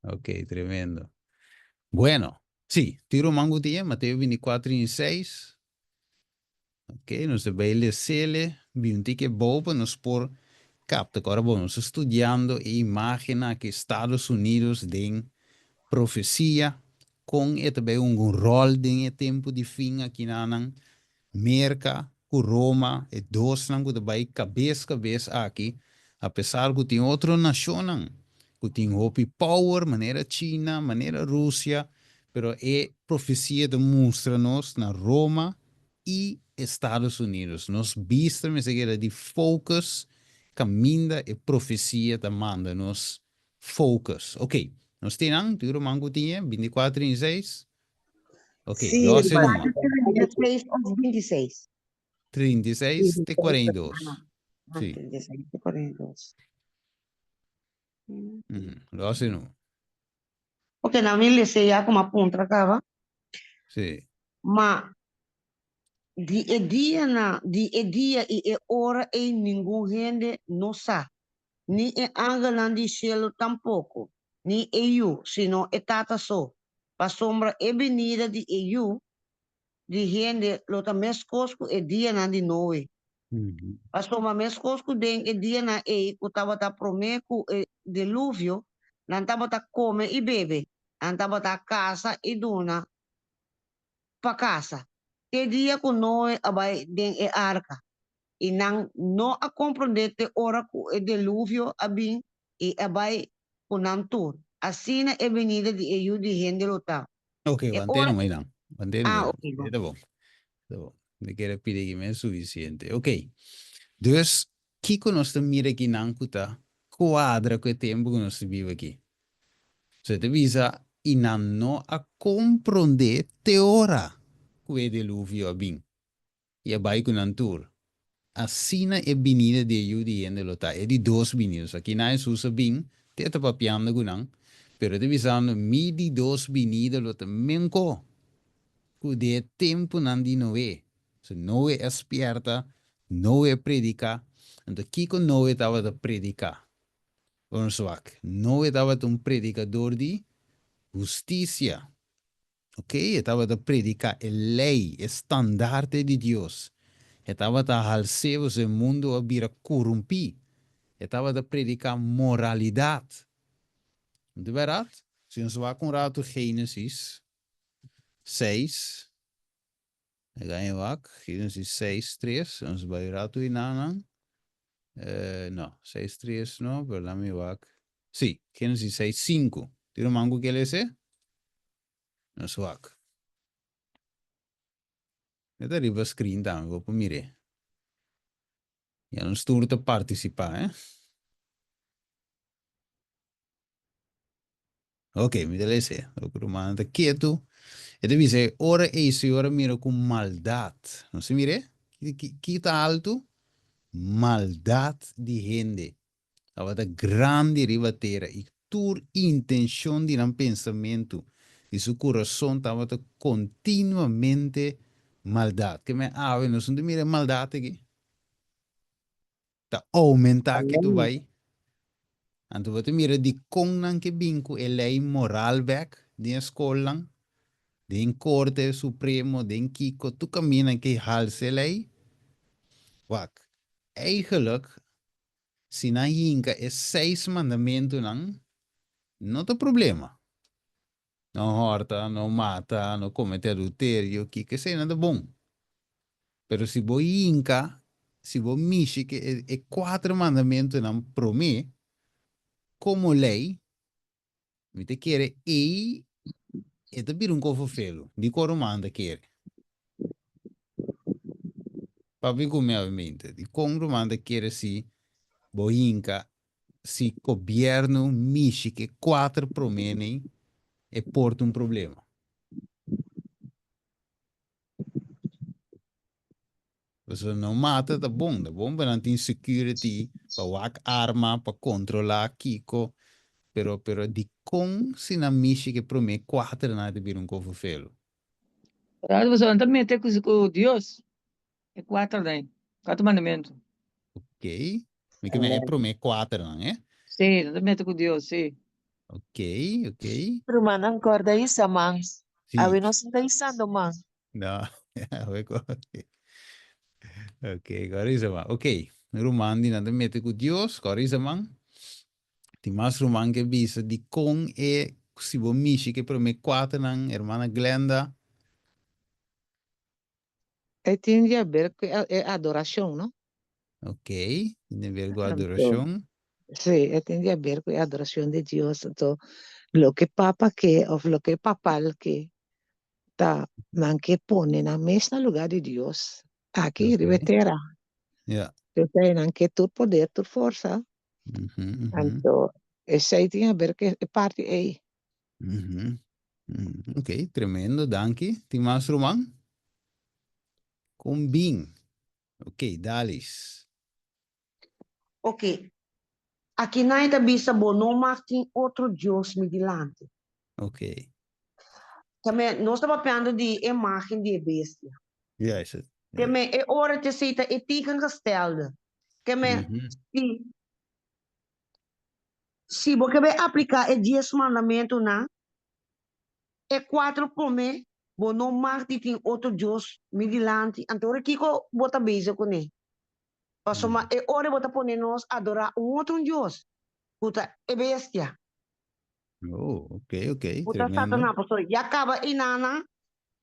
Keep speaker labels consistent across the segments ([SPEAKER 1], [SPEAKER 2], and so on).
[SPEAKER 1] Ok, tremendo. Bueno, sí, tin ruman ku tin, Mateo 24, 36. Ok, nos ta bai lesele, bin un tiki bou pa nos por kapta. Ku ora bo nos ta studiando e imágen aki Estados Unidos den profesia, kon e ta bai hunga un ròl den e tempu di fin akinanan. Merka ku Roma, e dosnan ku ta bai kabes kabes aki, apesar ku tin otro nashonnan ku tin hopi power manera China, manera Rusia, pero e profesia ta mustra nos na Roma i Estados Unidos. Nos bista mester keda di focus kaminda e profesia ta manda nos focus. Ok, nos tin nan, tur ruman ku tin e, bintikuater i seis. Ok,
[SPEAKER 2] Sí,
[SPEAKER 1] lo hace
[SPEAKER 2] hermano.
[SPEAKER 1] numa.
[SPEAKER 2] 36 of 26.
[SPEAKER 1] 36 te 42.
[SPEAKER 2] Ah,
[SPEAKER 1] Sí.
[SPEAKER 2] 36 te 42.
[SPEAKER 1] Mm, lo hace numa.
[SPEAKER 2] Ok, nou mi lese ya como apuntra caba.
[SPEAKER 1] Sí.
[SPEAKER 2] Ma di e dia na, di e dia i e ora ei ningun hende no sa, ni e angelnan di shelu tampoko, ni e Yu, sino e Tata so. Pasobra e binida di e Yu di hende lo ta meskos ku e dianan di Noe. Pasobra meskos ku den e dianan ei ku tabata promé ku e diluvio, nan tabata kome i bebe, nan tabata kasa i duna pa kasa, te dia ku Noe a bai den e arka. I nan no a komprondé te ora ku e deluvio a bin i a bai ku nan tur. Asina e binida di e Yu di hende lo ta.
[SPEAKER 1] Ok,
[SPEAKER 2] E
[SPEAKER 1] want'é
[SPEAKER 2] ora.
[SPEAKER 1] no meinan. Want'é no
[SPEAKER 2] Ah,
[SPEAKER 1] meinan.
[SPEAKER 2] ok, bon.
[SPEAKER 1] E ta bon. Ta bon. Mi kere pidi ki men sufisiente. Ok. Dus, kiko nos ta mira akinan ku ta kuadra ku e tempu ku nos ta biba aki? So e ta bisa, I nan no a komprondé te ora ku e deluvio a bin. I a bai ku nan tur. Asina e binida di e Yu di hende lo ta, e di dos binida. So akina Hesus a bin, te ta papiando ku nan, pero e ta bisando, Mi di dos binida lo ta menko ku di e tempunan di Noe. So Noe a spierta, Noe a prediká. Anto kiko Noe tabata prediká? Ora nos wak, Noe tabata un predikador di hustisia. Ok, e tabata prediká e lei, e standarte di Dios. E tabata hals'é pasobra e mundu a bira korumpí. E tabata prediká moralidat. No ta bèrdat? Si nos wak un ratu Génesis seis, e gaña wak, Génesis seis tres, nos bai ratu enanan. No, seis tres no, pero lami wak. Sí, Génesis seis sinku. Tin ruman ku ke lese? Nos wak. E ta riba screen tambe, bo por mir'é. Ya nos tur ta partisipá, eh. Ok, mi ta lese. Loke rumannan ta ketu. E ta bisa, e ora ei Señor a mira ku maldat. Nos ta mir'é? Ki ta altu? Maldat di hende tabata grandi riba tera i tur intenshon di nan pensamentu di su kurason tabata kontinuamente maldat. Ke men awe nos no ta mira e maldat aki? Ta oumentá kitu bai. Anto bo ta mira dikon nan ke bin ku e lei moral bèk den e skolnan, den korte supremo, den kiko, tur kaminda nan ke halsa e lei. Wak, eigenlijk si nan hinka e seis mandamentunan no ta problema. No hòrta, no mata, no komete adulterio, kiko eseinan ta bon. Pero si bo hinka, si bo mishi ke e e kuater mandamentunan promé komo lei, mi ta kere ei e ta bira un kos fofelu. Dikon ruman ta kere? Papia ku mi awe-mente. Dikon ruman ta kere si bo hinka si gobierno mishi ke kuater prome nei e por ta un problema. Pasobra no mata ta bon, ta bon pa nan tin security pa wak arma, pa controla kiko, pero pero dikon si nan mishi ke prome kuaternan ta bira un kofofelo?
[SPEAKER 3] Pasobra nan ta mete ku Dios. E kuaternan, kuater mandamentu.
[SPEAKER 1] Ok. Mi ke men e promé kuaternan, eh?
[SPEAKER 3] Sí, nan ta mete ku Dios, sí.
[SPEAKER 1] Ok, ok.
[SPEAKER 4] Rumannan kòrda hisa man.
[SPEAKER 1] Sí.
[SPEAKER 4] Awe nos no ta hisando man.
[SPEAKER 1] No, awe ko. Ok, kòrda hisa man. Ok, ruman di nan ta mete ku Dios, kòrda hisa man. Tin mas ruman ke bisa dikon e si bo mishi ke promé kuaternan, hermana Glenda.
[SPEAKER 5] E tin di haber ku e adorashon, no?
[SPEAKER 1] Ok, tin di haber ku adorashon.
[SPEAKER 5] Sí, e tin di haber ku e adorashon di Dios. Anto, loke papa ke òf loke papal ke ta nan ke pone nan mes na lugá di Dios aki riba e tera.
[SPEAKER 1] Ja.
[SPEAKER 5] P'esei nan ke tur poder, tur forsa. Anto, esei tin haber ku e parti ei.
[SPEAKER 1] Ok, tremendo, danki. Tin mas ruman? Kon bin? Ok, Dalis.
[SPEAKER 2] Ok, aki nan e ta bisa bo no mag tin otro dios mi dilanti.
[SPEAKER 1] Ok.
[SPEAKER 2] Tambe nos ta papiando di e imagen di e bestia.
[SPEAKER 1] Juist.
[SPEAKER 2] Keme e ora te esei ta e tegengestelde. Keme si Si bo ke bai apliká e dies mandamentunan, e kuater promé, bo no mag di tin otro dios mi dilanti. Anto ora kiko bo ta bezig kuné? Pasobra e ora bo ta pone nos adorá un otro un dios, ku ta e bestia.
[SPEAKER 1] Oh, ok, ok,
[SPEAKER 2] Ku ta
[SPEAKER 1] tremendo.
[SPEAKER 2] Satanas. Pasobra ya kaba einanan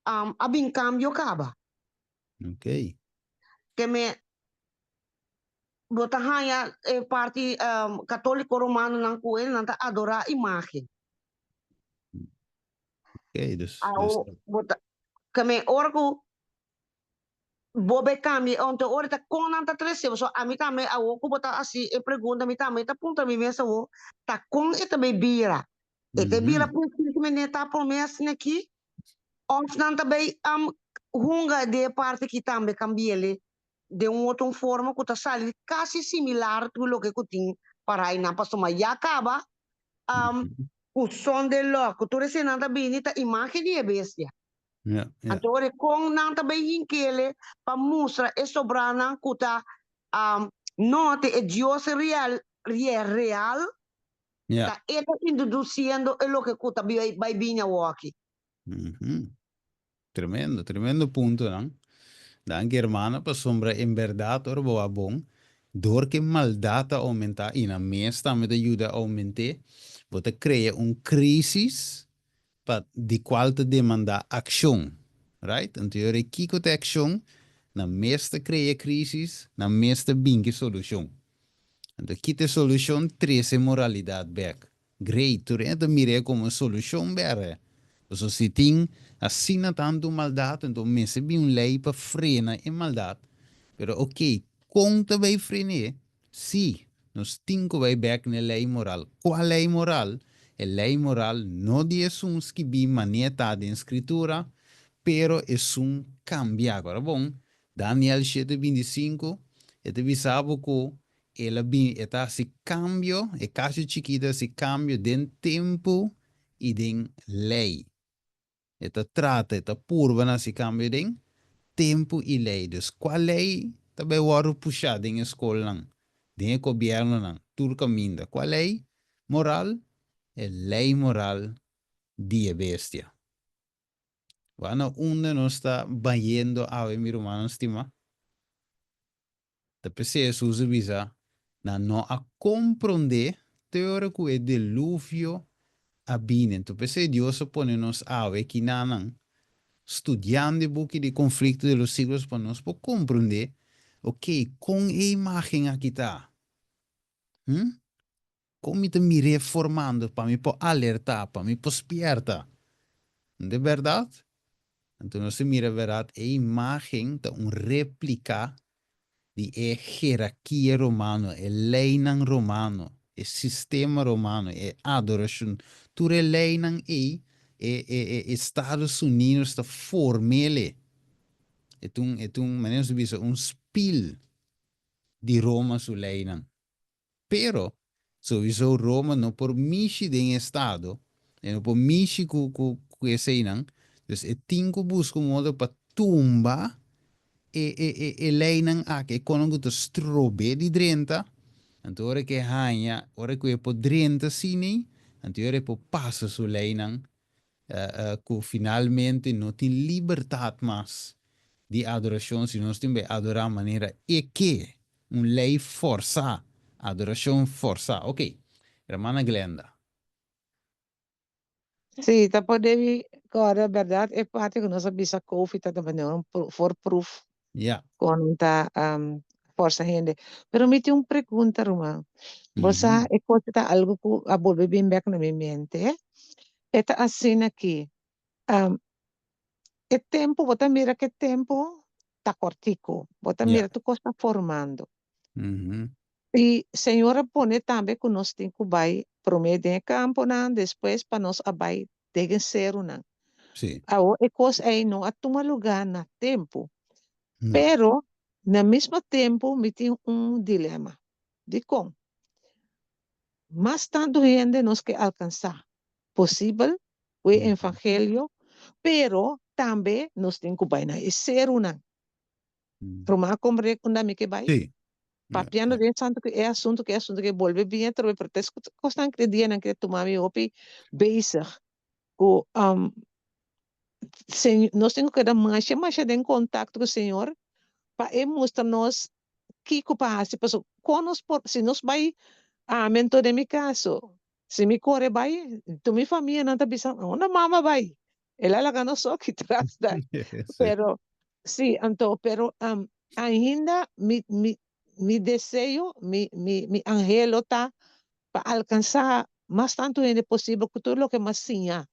[SPEAKER 2] a bin kambio kaba.
[SPEAKER 1] Ok.
[SPEAKER 2] Ke me Bo ta haña e parti katóliko romanonan ku e nan ta adorá imágen.
[SPEAKER 1] Ok, dus.
[SPEAKER 2] Awo bo ta keme ora ku bo bai kambia e onto ora ta kon nan ta trese bo. So ami tambe awo ku bo ta hasi e pregunta mi tambe ta puntra mi mes awo ta kon e ta bai bira. E ta bira presis mene ta promé asina aki òf nan ta bai hunga den e parti aki tambe kambi'el den un otro forma ku ta sali kasi similar ku loke ku tin para einan pasobra ya kaba ku Sunday law ku tur eseinan ta bini ta imagen di e bestia. Anto ora kon nan ta bay hinkele pa mustra e sobranan ku ta no ta e Dios real real ta e ta introduciendo e loke ku ta bay bini awoki.
[SPEAKER 1] Tremendo, tremendo puntonan. Danki hermana pasobra en berdad ora bo a bon, dor ke maldad ta aumenta y nan mes tambe ta yuda aument'é, bo ta crea un crisis pa di cual ta demanda accion, right? Anto yora e kico ta e accion? Nan mes ta crea e crisis, nan mes ta bin ki solucion. Anto kita e solucion? Trece moralidad bek. Great, tur hende ta mir'é komo un solushon bèrè. Pasobra si tin asina tantu maldat, enton mester bin un lei pa frena e maldat. Pero oké, kon ta bai fren'é? Sí, nos tin ku bai bèk na e lei moral. Kua lei moral? E lei moral no di esun skibí manera ta den Skritura, pero esun kambiá. Kora bon, Daniel shete 25, e ta bisa bo ku El a bin, e ta hasi kambio, e kachu chikí ta hasi kambio den tempu i den lei. E ta trata, e ta purba na hasi kambio den tempu i lei. Dus kua lei ta bai wòrdu pushá den e skolnan, den e gobièrnunan, tur kaminda? Kua lei moral? E lei moral di e bestia. Wak na unda nos ta bayendo awe, mi rumannan stimá? Ta p'esei Hesus a bisa, Nan no a komprondé te ora ku e deluvio a bini. Anto p'esei Dios a pone nos awe kinanan studiando e buki di Conflicto de los Siglos pa nos por komprondé, okey, kon e imágen aki ta? Hm? Kon mi ta mir'é formando pa mi por alertá, pa mi por spièrta? No ta e bèrdat? Anto nos ta mira bèrdat e imágen ta un réplika di e herakia romano, e leinan romano, e sistema romano, e adorashon. Tur e leinan ei, e e e Estados Unidos ta form'el. E ta un e ta un, manera nos ta bisa, un spil di Roma su leinan. Pero, souiso Roma no por mishi den e estado, e no por mishi ku ku ku eseinan, dus e tin ku buska un modo pa tumba e e e e leinan aki, e konan ku ta strob'é di drenta, anto ora ku e haña, ora ku e por drenta asina ei, Anto e por pasa su leinan ku finalmente no tin libertat mas di adorashon si nos tin bai adorá manera e ke, un lei forsá, adorashon forsá. Ok, hermana Glenda.
[SPEAKER 5] Sí, ta por debi kòrda bèrdat e parti ku nos a bisa Covid ta manera un voorproef kon ta forsa hende. Pero mi tin un pregunta ruman. Bo sa e kos ta algu ku a bolbe bin bèk na mi mente. E ta asina ki e tempu bo ta mira ku e tempu ta kòrtiku. Bo ta mira tur kos ta formando. I Señor a pone tambe ku nos tin ku bai promé den e kamponan, despues pa nos a bai den e serunan. Awor e kos ei no a tuma lugá na tempu. Pero na mismo tempu mi tin un dilema. Dikon? Mas tantu hende nos ke alkansá posibel ku e evangelio, pero tambe nos tin ku bai na e serunan. Ruman a komprendé unda mi ke bai?
[SPEAKER 1] Sí.
[SPEAKER 5] Papiando den santo ku e asunto ku e asunto ke bolbe bin atrobe, pero ta es kosnan ku e dianan ke ta tuma mi hopi bezig ku nos tin ku keda masha masha den kontakto ku Señor pa e mustra nos kiko pa hasi, pasobra kon nos por, si nos bai, ami anto den mi kaso, si mi kore bai, tur mi famianan ta bisa, unda mama bai? El a laga nos so aki tras da. Pero, sí, anto, pero ainda mi, mi, mi deseo, mi, mi, mi anhelo ta pa alcansá mas tantu hende posibel ku tur loke m'a siña,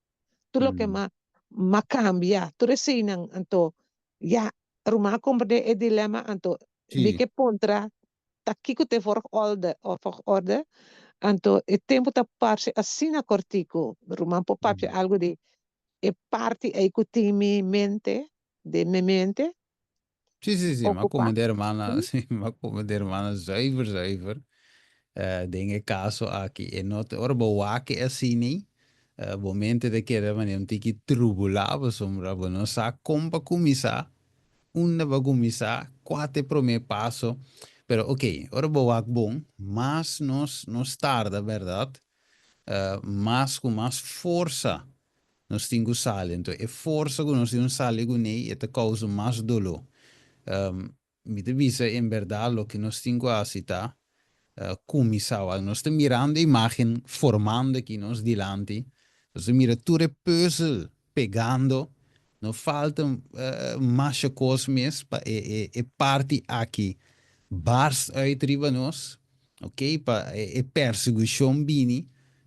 [SPEAKER 5] tur loke m'a, m'a cambia, tur eseinan. Anto, ya, ruman a comprende e dilema, anto mi ke puntra ta kiko ta e volgorde of volgorde, anto e tempu ta parse asina kortiku. Ruman por papia algu di e parti ei ku tin mi mente, den mi mente.
[SPEAKER 1] Sí, sí, sí, m'a
[SPEAKER 5] Okupá.
[SPEAKER 1] come de hermana, sí, m'a come de hermana zuiver, zuiver. Den e caso aki, e no ta, ora bo wak e asina, bo mente ta keda manera un tiki trubulá pasobra bo no sa kon pa kuminsá, unda pa kuminsá, kua ta e promé paso. Pero ok, ora bo wak bon, mas nos nos tarda, bèrdat, mas ku mas forsa nos tin ku sali. Anto e forsa ku nos tin ku sali kuné e ta kousa mas doló. Mi ta bisa en berdad loke nos tin cu haci ta cuminsa wak. Nos ta mirando e imagen formando aki nos dilanti. Nos ta mira tur e puzzel pegando. No falta masha cos mes pa e parti aki barst uit riba nos, ok, pa e persecucion bini.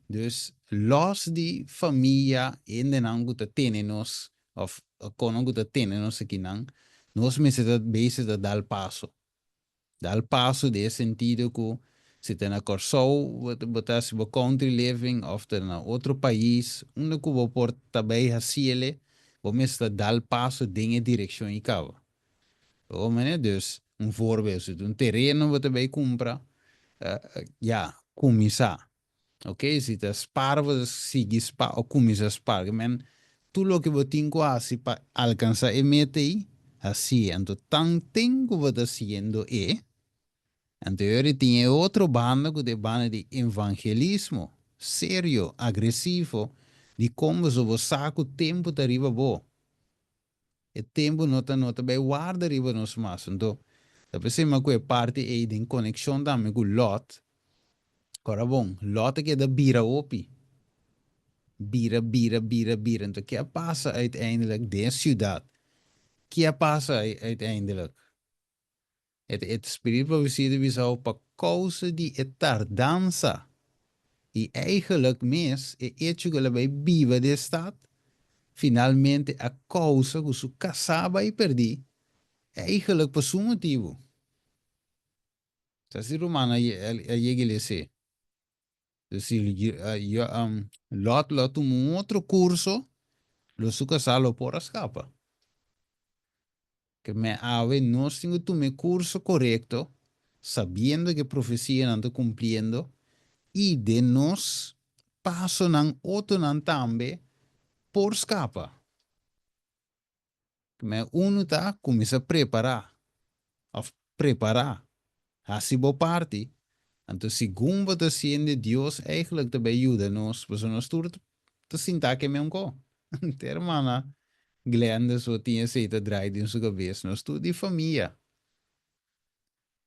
[SPEAKER 1] Dus los di famia, hendenan cu ta tene nos of kono ku ta tene nos akinan, nos mester ta bezig ta dal paso. Dal paso den e sentido ku si ta na Kòrsou bo ta hasi bo country living of ta na otro pais, unda ku bo por ta bai hasiele, bo mester ta dal paso den e direkshon ei kaba. Bo mene? Dus, un voorbeeld, si ta un tereno bo ta bai kumpra, ya, kuminsá. Ok, si ta spar bo ta sigui spar o cuminsa spar. Ke men tur loke bo tin cu haci pa alcansa e meta ei, haci'e. Anto tan ten cu bo ta haciendo e, anto e ora tin e otro banda cu ta e banda di evangelismo, serio, agresivo, di con boso bo sa cu tempo ta riba bo. E tempu no ta no ta bai warda riba nos mas. Anto, ta p'esei mi a ku e parti ei den konekshon tambe ku Lòt. Ora bon, Lòt a keda bira hopi. Bira, bira, bira, bira. Anto, ke a pasa uiteindelijk den e siudat? Ke a pasa uiteindelijk? E e spiritu profesia ta bisa bo pa kousa di e tardansa i eigenlijk mes e echo ku el a bai biba den e stat finalmente a kousa ku su kasá bai pèrdí eigenlijk pa su motibu. Sa si ruman a a yega les'é. Si Lòt lo a tuma un otro kurso lo su kasá lo por a skapa. Ke me awe nos tin ku tuma e kurso korekto, sabiendo ku e profesianan ta kumpliendo i den nos pasonan otronan tambe por skapa. Ke me unu ta kuminsá prepará òf prepará, hasi bo parti. Anto segun bo ta siende Dios eigenlijk ta bay yuda nos, pasobra nos tur ta sinta ke meun ko. Te hermana Glenda so tin esey ta draai den su cabes, nos tur di famia.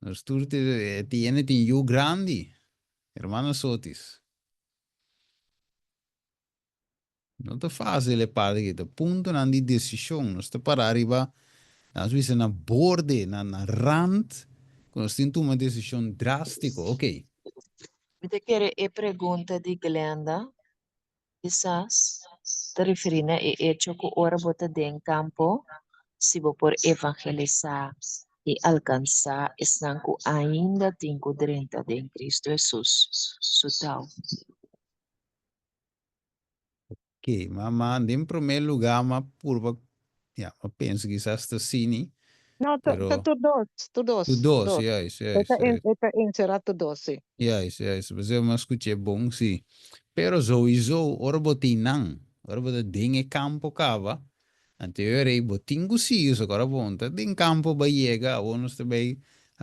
[SPEAKER 1] Nos tur tiene tin yu grandi, hermana Sotis. No ta fácil e parti aki, ta puntonan di desishon. Nos ta pará riba, nos bisa na borde, na na rand, ku nos tin tuma desishon drástiko. Ok.
[SPEAKER 4] Mi ta kere e pregunta di Glenda kisas ta referí na e echo ku ora bo ta den kampo, si bo por evangelisá i alkansá esnan ku ainda tin ku drenta den Kristu Hesus su tau.
[SPEAKER 1] Ok, ma ma den promé lugá m'a purba, ya, m'a pensa kisas ta sini,
[SPEAKER 5] No, ta, ta
[SPEAKER 1] pero
[SPEAKER 5] tur dos, tur dos,
[SPEAKER 1] tur dos,
[SPEAKER 5] dos.
[SPEAKER 1] juist,
[SPEAKER 5] E
[SPEAKER 1] juist,
[SPEAKER 5] ta en,
[SPEAKER 1] juist.
[SPEAKER 5] e ta enserá tur dos, sí.
[SPEAKER 1] Juist, juist. Pasobra m'a skuch'é bon, sí. Pero souiso, ora bo tin nan, ora bo ta den e kampo kaba, anto e ora ei bo tin ku sigui, so ora bo no ta den kampo bai yega, awor nos ta bai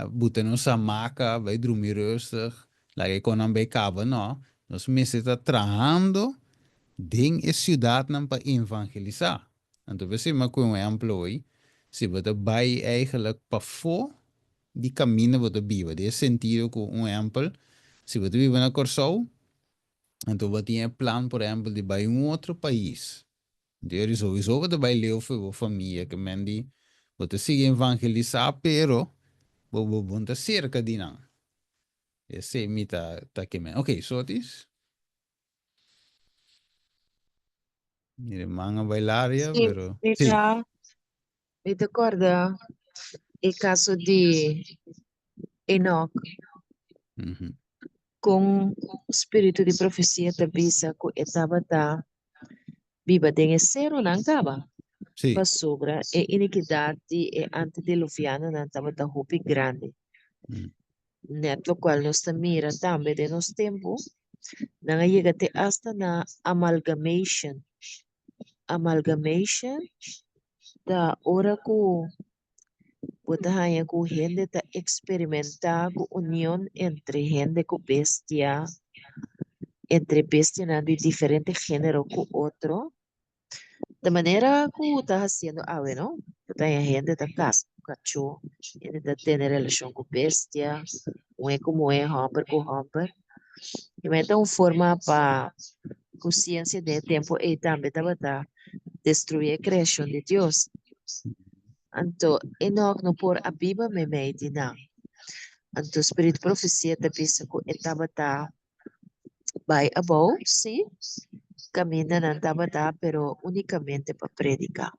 [SPEAKER 1] buta nos hamaka, bai drumi rustig, Laga e konan bai kaba no, nos mester ta trahando den e siudatnan pa evangelisá. Anto p'esei mi a kohe un ehèmpel hoy, si bo ta bai eigenlijk pafó di kaminda bo ta biba, den e sentido ku un ehèmpel, si bo ta biba na Kòrsou, anto bo tin e plan por ehèmpel di bai un otro pais, Anto di souiso bo ta bai leu for bo famia, ke men di bo ta sigui evangelisá pero bo bo bo no ta serka di nan. Esei mi ta ta ke men. Ok, Sotis. Mi ruman a bai laria,
[SPEAKER 4] Sí,
[SPEAKER 1] pero
[SPEAKER 4] mi
[SPEAKER 1] sí.
[SPEAKER 4] ta, mi ta kòrda e kaso di Enoch. Kon spiritu di profesia ta bisa ku e tabata biba den e seronan kaba?
[SPEAKER 1] Sí.
[SPEAKER 4] Pasobra e inikidat di e antediluvianonan tabata hopi grandi. Nèt lokual nos ta mira tambe den nos tempu, nan a yega te asta na amalgamation. Amalgamation ta ora ku bo ta haña ku hende ta eksperimentá ku union entre hende ku bestia, entre bestianan di diferente género ku otro. Ta manera ku ta hasiendo awe no, bo ta haña hende ta kasa ku kachó, hende ta tene relashon ku bestia, muhé ku muhé, hòmber ku hòmber. I mei ta un forma pa ku siensia den e tempu ei tambe tabata destruí e kreashon di Dios. Anto Enòk no por a biba meimei di nan. Anto spiritu profesia ta bisa ku e tabata Bai abou, sí, kaminda nan tabata, pero únikamente pa prediká.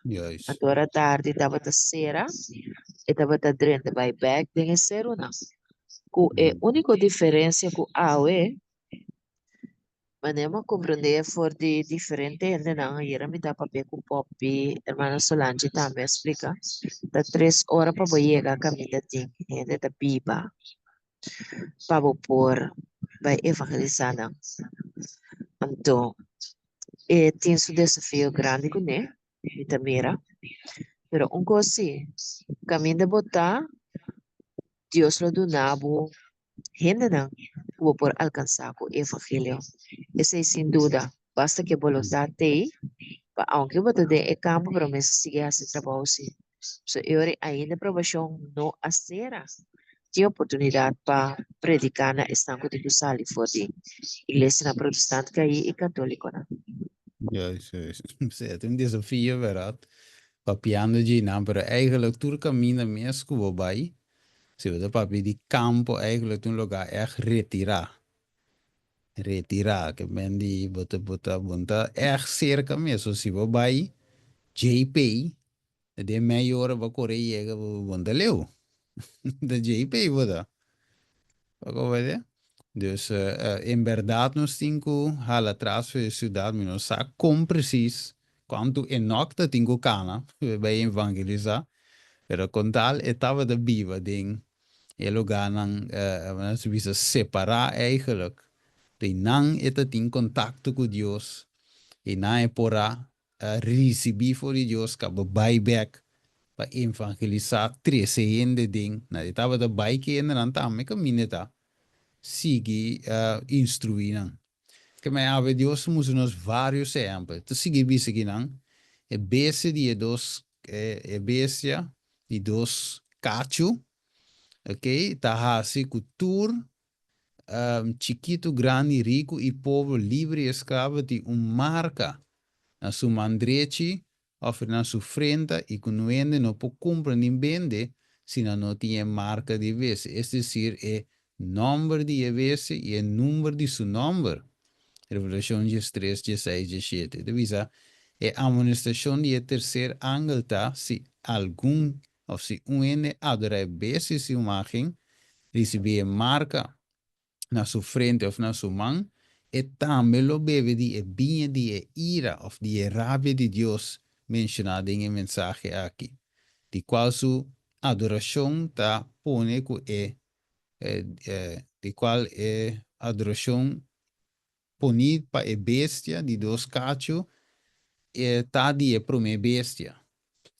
[SPEAKER 1] Juist.
[SPEAKER 4] Anto ora tardi tabata sera, e tabata drenta bai bèk den e serunan. Ku e úniko diferensia ku awe, manera mi a komprendé for di diferente hendenan, ayera mi ta papia ku Poppy, hermana Solange tambe a splika, ta tres ora pa bo yega kaminda tin hende ta biba. pa bo por bai evangelisá nan. Anto e tin su desafio grandi kuné, mi ta mira. Pero un kos sí, kaminda bo ta, Dios lo duna bo hendenan ku bo por alkansá ku e evangelio. Esei sin duda, basta ku e boluntat t'ei, pa aunke bo ta den e kampo pero mester sigui hasi trabou sí. So e ora ainda probashon no a sera, tin oportunidat pa prediká na esnan ku tin ku sali for di iglesianan protestant kaí i katólikonan.
[SPEAKER 1] Juist, juist. Sí, ta un desafio, bèrdat? Papiando dje nan, pero eigenlijk tur kaminda mes ku bo bai, si bo ta papia di kampo, eigenlijk ta un lugá ègt retirá. Retirá, ke men di bo ta, bo ta, bo no ta ègt serka mes. So si bo bai JP, Den mei ora bo kore yega bo bon ta leu. Ta JP bo ta. Bo comprende? Dus en berdad nos tin ku hala tras for e ciudad mi no sa kon precies kuantu Enoch ta tin ku kana bai evangelisa pero kon tal e tabata biba den e lugarnan nos ta bisa separa eigenlijk di nan e ta tin kontakto ku Dios i nan e por a a risibí for di Dios kaba bai bèk pa evangelisá trese hende den na e tabata bai ku hendenan tambe kaminda ta. sigui instruí nan. Ke men awe Dios ta mustra nos vários ehèmpel. Ta sigui bisa kinan, e bestia di e dos, e bestia di dos kachu, ok, ta hasi ku tur chikitu, grandi, riku i pober, libre i esklabo tin un marka na su man drechi òf na su frenta i ku nuende no por kumpra ni bende si nan no tin e marka di e bestia, es desir e nòmber di e bestia i e number di su nòmber. Revelashon diestres, dieseis, diesshete ta bisa, E amonestashon di e terser angel ta, si algun òf si un hende adorá e bestia i su imágen, risibí e marka na su frente òf na su man, e tambe lo bebe di e biña di e ira òf di e rabia di Dios menshoná den e mensahe aki, di kual su adorashon ta pone ku e di kual e adorashon poní pa e bestia di dos kachu e ta di e promé bestia,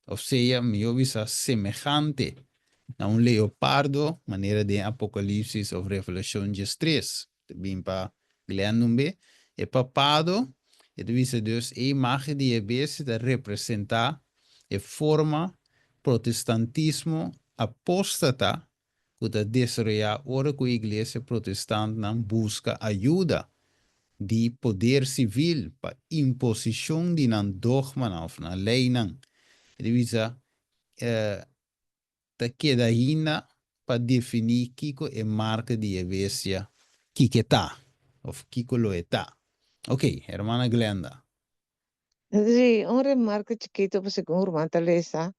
[SPEAKER 1] òf sea, mihó bisa semehante na un leopardo, manera den Apokalipsis òf Revelashon diestres. Ta bin pa Glenn un be. E papado, e ta bisa dus e imágen di e bestia ta representá e forma protestantismo apóstata ku ta desaroyá ora ku iglesia protestantnan buska ayuda di poder sivil pa imposishon di nan dogmanan òf nan leinan. E ta bisa ta keda ainda pa definí kiko e marka di e bestia kiko ta òf kiko lo e ta. Oke, hermana Glenda.
[SPEAKER 5] Sí, un remarke chikitu pa segun ruman ta lesa,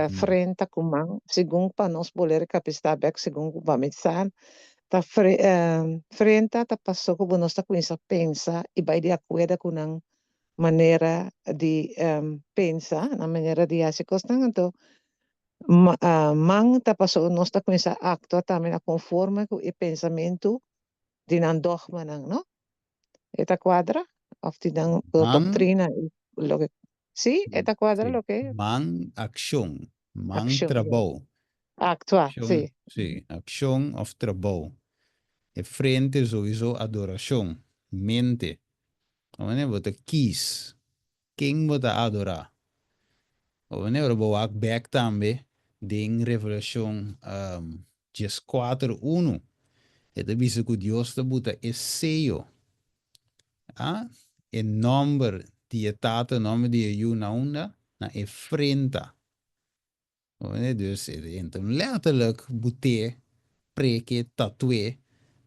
[SPEAKER 5] frenta ku man, segun pa nos bolbe rekapistá bèk segun ku bo a mensá, ta frenta ta pasó ku bo nos ta kuminsá pensa i bai di akuerdo ku nan manera di pensa, nan manera di hasi kosnan, anto man ta pasó nos ta kuminsá aktua tambe na konforme ku e pensamentu di nan dogmanan, no? E ta cuadra? Of di nan
[SPEAKER 1] Man,
[SPEAKER 5] doctrina y loke Sí, e ta cuadra
[SPEAKER 1] sí.
[SPEAKER 5] loke
[SPEAKER 1] Man accion, man
[SPEAKER 5] accion, ja.
[SPEAKER 1] trabou.
[SPEAKER 5] Actua,
[SPEAKER 1] Accion,
[SPEAKER 5] sí.
[SPEAKER 1] sí, accion of trabou. E frente sowieso adoracion, mente. Awor bo ta kies Ken bo ta adorá? Bo ora bo wak bek tambe den Revelashon dieskuater unu, e ta bisa ku Dios ta buta e seyo, a, e nòmber di e Tata, nòmber di e Yu na unda? Na e frenta. Dus e ta un letterlijk but'é, preke, tatu'é.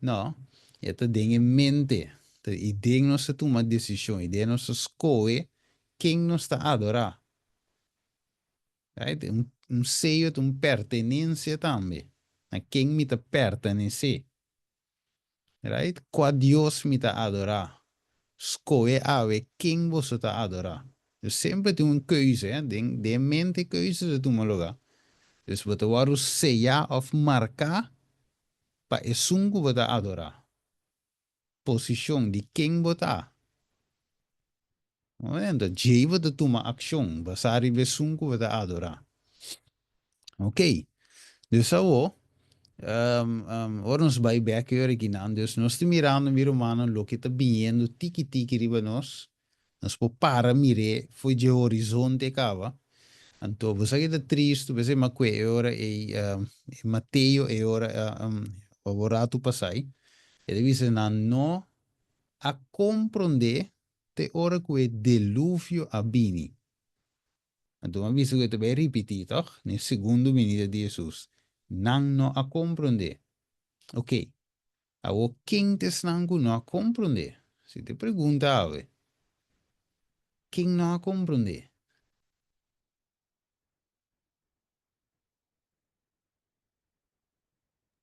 [SPEAKER 1] No, e ta den e mente. Ta i den nos ta tuma desishon, i den nos ta skohe ken nos ta adorá. Right? Un, un seyo ta un pertenensia tambe. Na ken mi ta pertenesé. Right? Kua Dios mi ta adorá? Skohe awe ken boso ta adorá. Dus semper tin un keuze, hè? Den, den mente keuze ta tuma lugá. Dus bo ta wòrdu seyá òf marká pa esun ku bo ta adorá. Posishon di ken bo ta. Anto djei bo ta tuma akshon basá riba esun ku bo ta adorá. Ok, dus awo, ora nos bai bèk e ora akinan, dus nos ta mirando, mi rumannan, loke ta biniendo tiki tiki riba nos, nos por para mir'é fo'i dje horizonte kaba. Anto bo sa ke ta tristu, p'esei mi a kue e ora ei, e Mateo e ora, bo ratu pasai, e ta bisa nan no a komprondé te ora ku e deluvio a bini. Anto mi a bisa ku e ta bai ripití, tòg? Na e segundo binida di Hesus. Nan no a komprondé. Oké, awor ken ta esnan ku no a komprondé? Si ta e pregunta awe. Ken no a komprondé?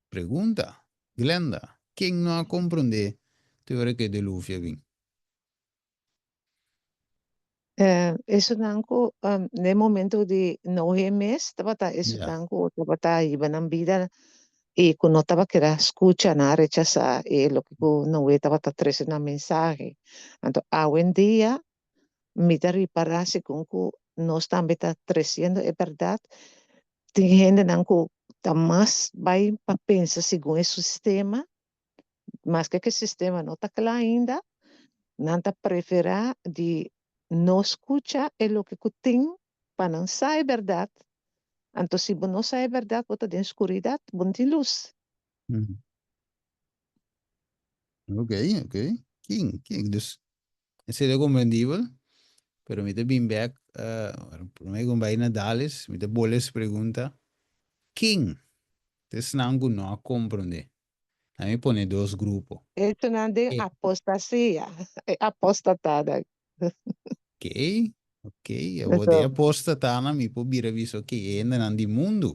[SPEAKER 1] Pregunta, Glenda, ken no a komprondé te ora ku e deluvio a bin?
[SPEAKER 5] Esunnan ku den momento di Noe mes tabata esunnan ku tabata hiba nan bida i ku no tabata keda skucha, nan a rechasá e loke ku Noe tabata trese nan mensahe. Anto awendia mi ta ripará segun ku nos tambe ta tresiendo e bèrdat, tin hendenan ku ta mas bai pa pensa segun e sistema. Maske ku e sistema no ta kla ainda, nan ta preferá di no skucha e loke ku tin pa nan sa e bèrdat. Anto si bo no sa e bèrdat bo ta den skuridat, bo no tin lus.
[SPEAKER 1] Ok, ok. Ken, ken? Dus, esei ta komprendibel, pero mi ta bin bèk, promé ku mi bai na Dales, mi ta bole es pregunta, ken ta esnan ku no a komprendé? A mi pone dos grupo.
[SPEAKER 5] Esnan den apostasia, e apostatanan.
[SPEAKER 1] Ok, ok. Awor den apostatanan mi por bira bisa, ok, e hendenan di mundu.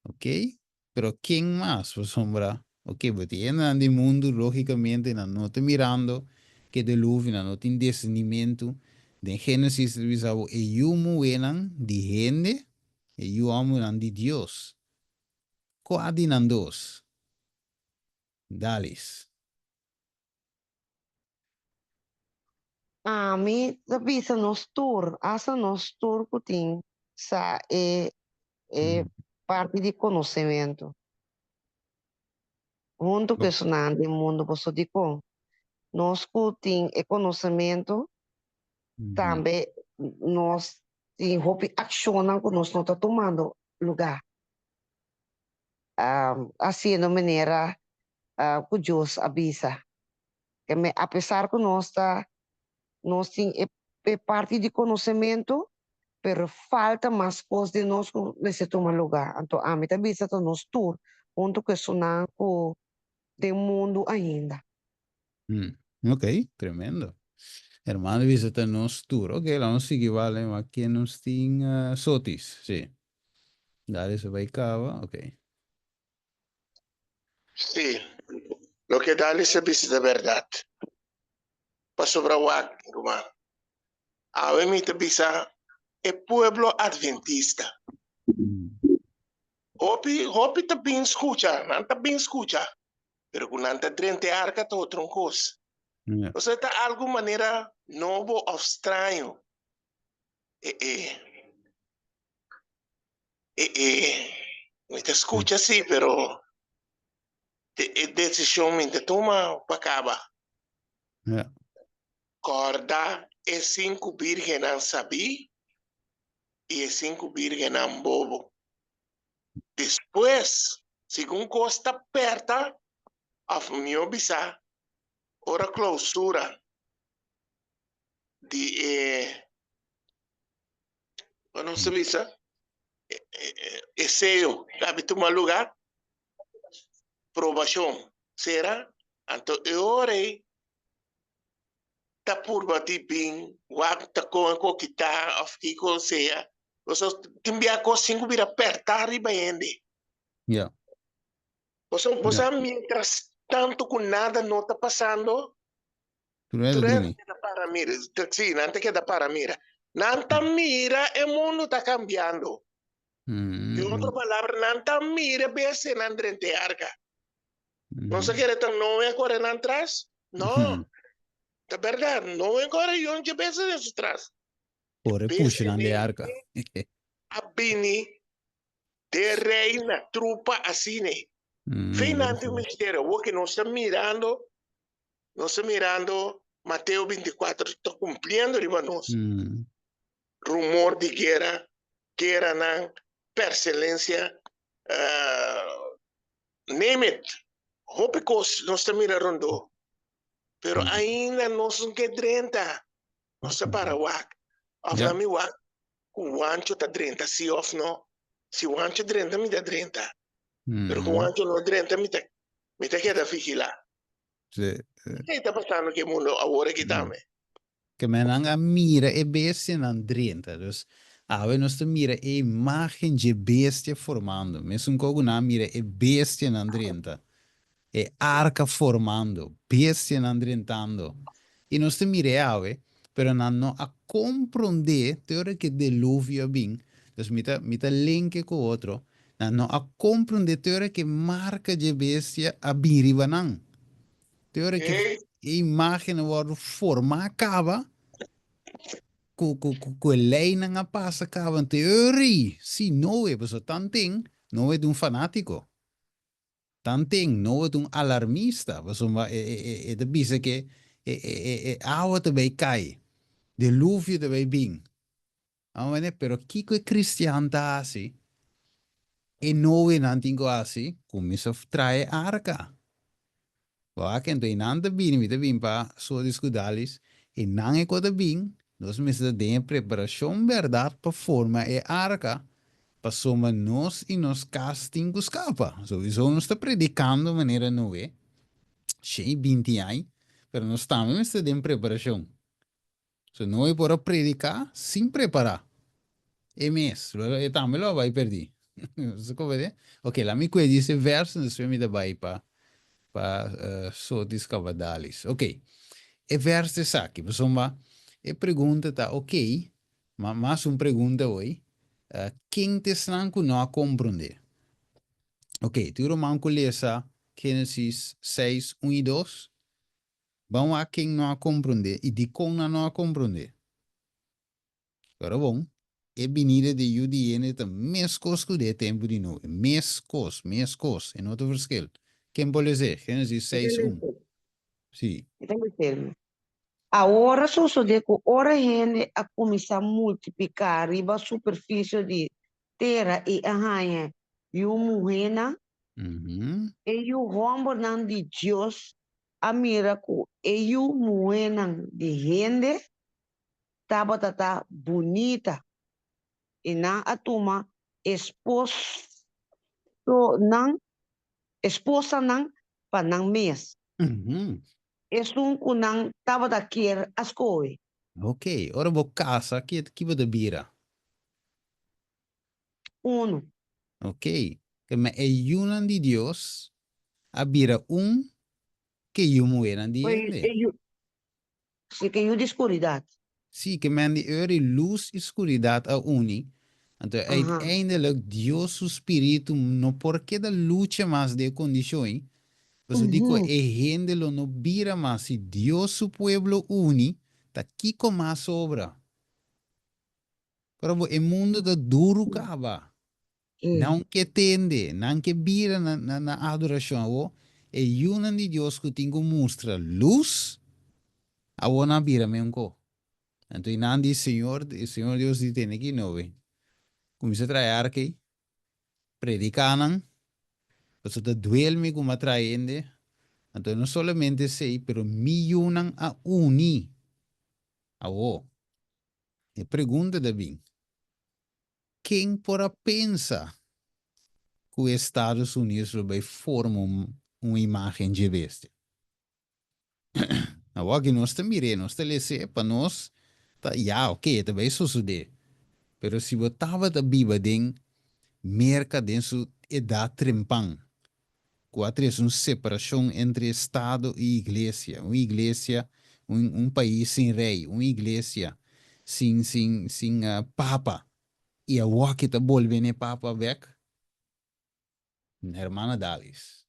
[SPEAKER 1] Ok, pero ken mas? Pasobra, ok, bo tin hendenan di mundu, lógicamente nan no ta mirando ke deluvio, nan no tin discernimentu. Den Génesis ta bisa bo e yu muhénan di hende, e yu hòmbernan di Dios. Kua di nan dos? Dalis.
[SPEAKER 2] Ami ta bisa nos tur, asta nos tur ku tin sa e e parti di konosementu. Huntu ku esunnan den mundu boso dikon nos ku tin e konosementu tambe nos tin hopi akshonnan ku nos no ta tumando lugá, hasiendo manera ku Dios a bisa. Keme apesar ku nos ta nos tin e e parti di konosementu, pero falta mas kos den nos ku mester tuma lugá. Anto ami ta bisa ta nos tur huntu ku esunnan ku den mundu ainda.
[SPEAKER 1] Ok, tremendo. Hermano bisa ta nos tur. Ok, laat nos sigui wale, maar ken nos tin Sotis, si. Dale se bai kaba, ok.
[SPEAKER 6] Sí, loke Dalis a bisa ta bèrdat. Pasobra wak, ruman, awe mi ta bisa e pueblo adventista. Hopi, hopi ta bin skucha, nan ta bin skucha, pero ku nan ta drenta e arka ta otro un kos. Pasobra ta algu manera nobo òf straño. E, e. E e mi ta skucha si pero e desishon mi ta tuma pa kaba.
[SPEAKER 1] Ja.
[SPEAKER 6] Kòrda e sinku bírgennan sabí i e sinku bírgennan bobo. Despues, segun kos ta pèrta, òf mihó bisá, ora klousura di e Bo no sa bisa e seyo kabi tuma luga probashon sera anto e ora ei ta purba di bin wak ta kon e koki ta of kiko sea pasobra tin bia kos tin ku bira pèrta riba hende.
[SPEAKER 1] Ya.
[SPEAKER 6] Pasobra bo sa mientras tanto ku nada no ta pasando
[SPEAKER 1] Tur hende
[SPEAKER 6] Tur hende
[SPEAKER 1] drumi.
[SPEAKER 6] keda para mira. Sí, nan ta keda para mira. Nan ta mira e mundu ta kambiando. Den otro palabra, nan ta mira bestia nan drenta e arka. Nos a kere ta Noe a kore nan tras? No. Ta bèrdat, Noe a kore yon dje bestia den su tras.
[SPEAKER 1] Kore pusha nan den e arka.
[SPEAKER 6] A bini den rei na trupa asina. Fe nan tin un misterio. Awor ke nos ta mirando Nos ta mirando Mateo 24 ta cumpliendo riba nos. Rumor di guera, gueranan, persilencia, name it. Hopi cos nos ta mira rondó. Pero ainda nos no ke drenta. Nos ta para wak. Of na mi wak cu Wancho ta drenta si of no. Si Wancho drenta mi ta drenta. Pero cu Wancho no drenta mi ta mi ta keda vigila.
[SPEAKER 1] Sí.
[SPEAKER 6] Kiko ta pasando ku e mundo awor aki tambe?
[SPEAKER 1] Ke men nan a mira e bestianan drenta. Dus awe nos ta mira e imágen dje bestia formando. Mesun kos ku nan a mira e bestianan drenta. E arka formando, bestianan drentando. I nos ta mira e awe, pero nan no a komprondé te ora ku e deluvio a bin. Dus mi ta mi ta linke ku otro. Nan no a komprondé te ora ku e marka dje bestia a bin riba nan. Te ora ku e imágen a wòrdu formá kaba, ku ku ku e leinan a pasa kaba, te ora ei, si Noe, pasobra tanten Noe ta un fanátiko. Tanten Noe ta un alarmista, pasobra e e e e ta bisa ke e e e e awa ta bai kai, deluvio ta bai bin. Awene, pero kiko e kristian ta hasi? E Noenan tin ku hasi, kuminsá traha e arka. Wak, anto e nan ta bini, mi ta bin pa Sotis ku Dalis, e nan e ku ta bin, nos mester ta den e preparashon bèrdat pa forma e arka, pasobra nos i nos kas tin ku skapa. Souiso nos ta predikando manera Noe, 120 aña, pero nos tambe mester den preparashon. So Noe por a prediká sin prepará e mes, lo e tambe lo a bai perdí. Bo comprende? Ok, laat mi kue dies e vers en despues mi ta bai pa pa Sotis Cavadalis. Ok, e vers ta esaki, pasobra e pregunta ta ok, ma mas un pregunta hoy, ken ta esnan ku no a komprondé? Ok, tur ruman ku lesa Genesis seis, un i dos, Ban wak ken no a komprondé i dikon nan no a komprondé. Pero bon, e binida di Yu di Hende ta meskos ku di e tempu di Noe. Meskos, meskos, e no ta verschil. Ken por les'é? Génesis seis, un. Sí.
[SPEAKER 2] Mi ta les'é. Awor a sosodé ku ora hende a kuminsá multipliká riba superfisio di tera i a haña yu muhénan, e yu hòmbernan di Dios a mira ku e yu muhénan di hende tabata ta bunita, i nan a tuma esposonan, esposanan pa nan mes, esun ku nan tabata kier a skohe.
[SPEAKER 1] Ok, ora bo kasa, ki ki bo ta bira?
[SPEAKER 2] Unu.
[SPEAKER 1] Ok, ke men e yunan di Dios a bira un ke yu muhénan di hende.
[SPEAKER 2] E yu, si, ke yu di skuridat.
[SPEAKER 1] Si, ke men di ora i lus i skuridat a uni, anto uiteindelijk Dios su spiritu no por keda lucha mas den e kondishon ei, pasobra di ku e hende lo no bira mas. Si Dios su pueblo uni, ta kiko mas sobra? Pero bo e mundo ta duru kaba. Nan ke tende, nan ke bira na, na, na adorashon. Awo, e yunan di Dios ku tin ku mustra lus, awo nan bira menko. Anto i nan di, Señor, e Señor Dios di tende ki nobe. Kuminsá trae arka ei, prediká nan, pasobra ta duel mi ku mi a trae hende. Anto no solamente esei, pero mi yunan a uni. Awo, E pregunta ta bin, Ken por a pensa ku Estados Unidos lo bai forma un un imagen dje bestia? Awor aki nos ta mir'é, nos ta les'é, pa nos ta, ya, oke, e ta bai sosodé. Pero si bo tabata biba den Merka den su edat trempan, ku a trese un separashon entre estado i iglesia, un iglesia, un un pais sin rei, un iglesia sin sin sin papa, i awor ki ta bolbe n'e papa bek? Hermana Dalis.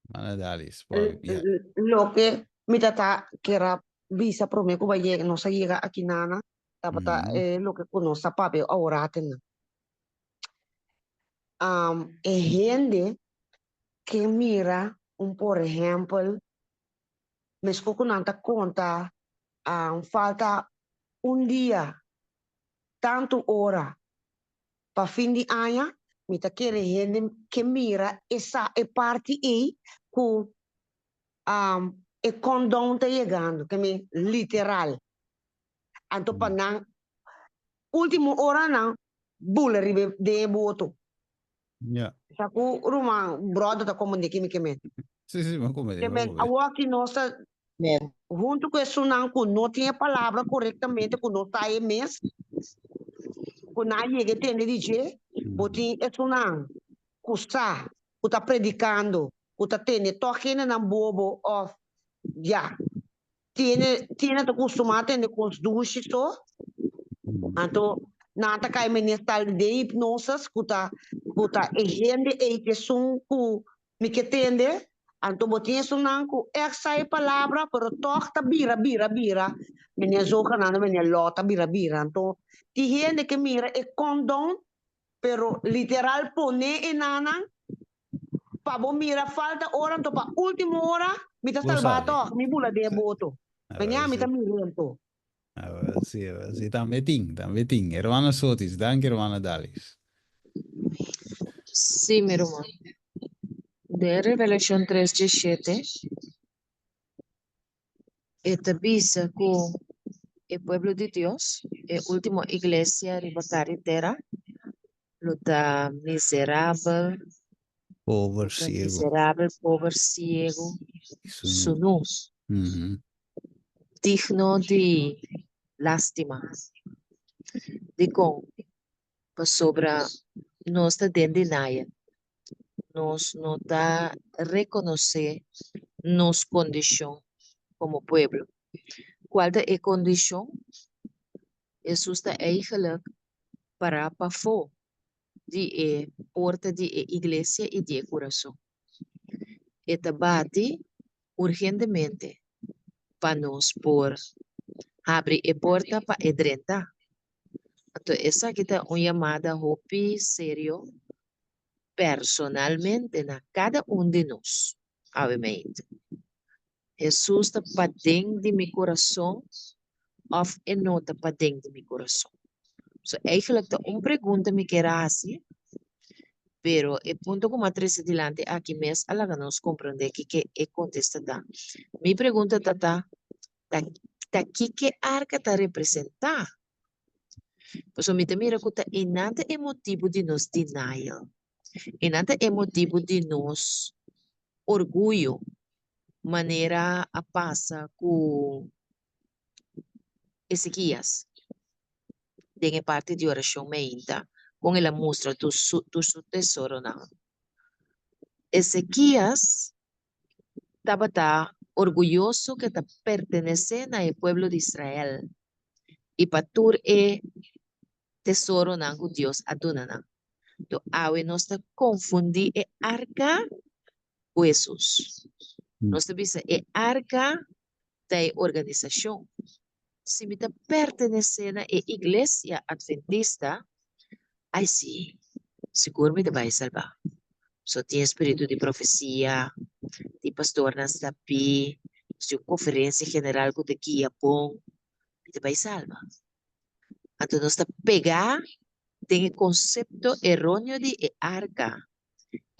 [SPEAKER 1] Hermana Dalis, por ya.
[SPEAKER 2] Loke mi ta ta kera bisa prome ku bo a yega, nos a yega aki nana, tabata e loke ku nos ta papia awor atenan. E hende ke mira un por ehèmpel, meskos ku nan ta konta falta un dia, tantu ora pa fin di aña, mi ta kere hende ke mira esa e parti ei ku e countdown ta yegando, ke mi literal. Anto pa nan ultimo oranan bula riba den e boto.
[SPEAKER 1] Ja.
[SPEAKER 2] Sa ku ruman brother ta komprende kimi ke men.
[SPEAKER 1] Sí, sí, mi komprende,
[SPEAKER 2] Ke
[SPEAKER 1] mi
[SPEAKER 2] men
[SPEAKER 1] komprende.
[SPEAKER 2] awor ki nos ta
[SPEAKER 4] Men.
[SPEAKER 2] huntu ku esunnan ku no tin e palabra korektamente ku no ta e mes, ku nan a yega e tende di dje, bo tin esunnan ku sa, ku ta predikando, ku ta tende tòg hendenan bobo òf ya. Tiene tiene ta kustumá tende kos dushi so, anto nan ta kai meneer tal den hipnosis ku ta ku ta e hende ei ta esun ku mi ke tende, anto bo tin esunnan ku ègt sa e palabra pero tòg ta bira bira bira, meneer zogenaamde meneer Lò ta bira bira, anto tin hende ke mira e countdown. Pero literal pone e nannan pa bo mira falta ora anto pa ultimo ora mi ta
[SPEAKER 1] Bo
[SPEAKER 2] salba
[SPEAKER 1] sali.
[SPEAKER 2] tog, mi bula den e boto. Mañana mi ta mira anto.
[SPEAKER 1] Ah, sí, sí, tambe tin, tambe tin. Hermana Sotis, danki hermana Dalis.
[SPEAKER 4] Sí, mi ruman. Den Revelashon 3 17, e ta bisa ku e pueblo di Dios, e último iglesia riba kara di tera, lo ta miserabel,
[SPEAKER 1] Pober,
[SPEAKER 4] lo ta
[SPEAKER 1] ciego.
[SPEAKER 4] miserabel, pober, ciego,
[SPEAKER 1] Sunu.
[SPEAKER 4] sunú, Digno di lástima. Dikon? Pasobra nos ta den denial. Nos no ta rekonosé nos kondishon komo pueblo. Kual ta e kondishon? Hesus ta eigenlijk pará pafó di e porta di e iglesia i di e kurason. E ta bati urgentemente pa nos por habri e porta pa e drenta. Anto esaki ta un yamada hopi serio personalmente na kada un di nos awe meinta. Hesus ta paden di mi kurason òf e no ta paden di mi kurason? So eigenlijk ta un pregunta mi kier a hasi, pero e punto ku mi a trese dilanti aki mes a laga nos komprondé kiko e kontesta ta. Mi pregunta ta ta, ta ta kiko e arka ta representá? Pasobra mi ta mira ku ta einan ta e motibu di nos denial, einan ta e motibu di nos orguyo, manera a pasa ku Ezekias den e parti di orashon meinta, kon el a mustra tur su tur su tesoronan. Ezekias tabata orguyoso ku e ta pertenesé na e pueblo di Israel i pa tur e tesoronan ku Dios a duna nan. Anto awe nos ta konfundí e arka ku Hesus. Nos ta bisa e arka ta e organisashon. Si mi ta pertenesé na e iglesia atventista, ai sí, sigur mi ta bai salbá. So tin e spiritu di profesia, tin pastornan sabí, nos tin un konferensia general ku ta guia bon, mi ta bai salba. Anto nos ta pegá den e konsepto eróneo di e arka.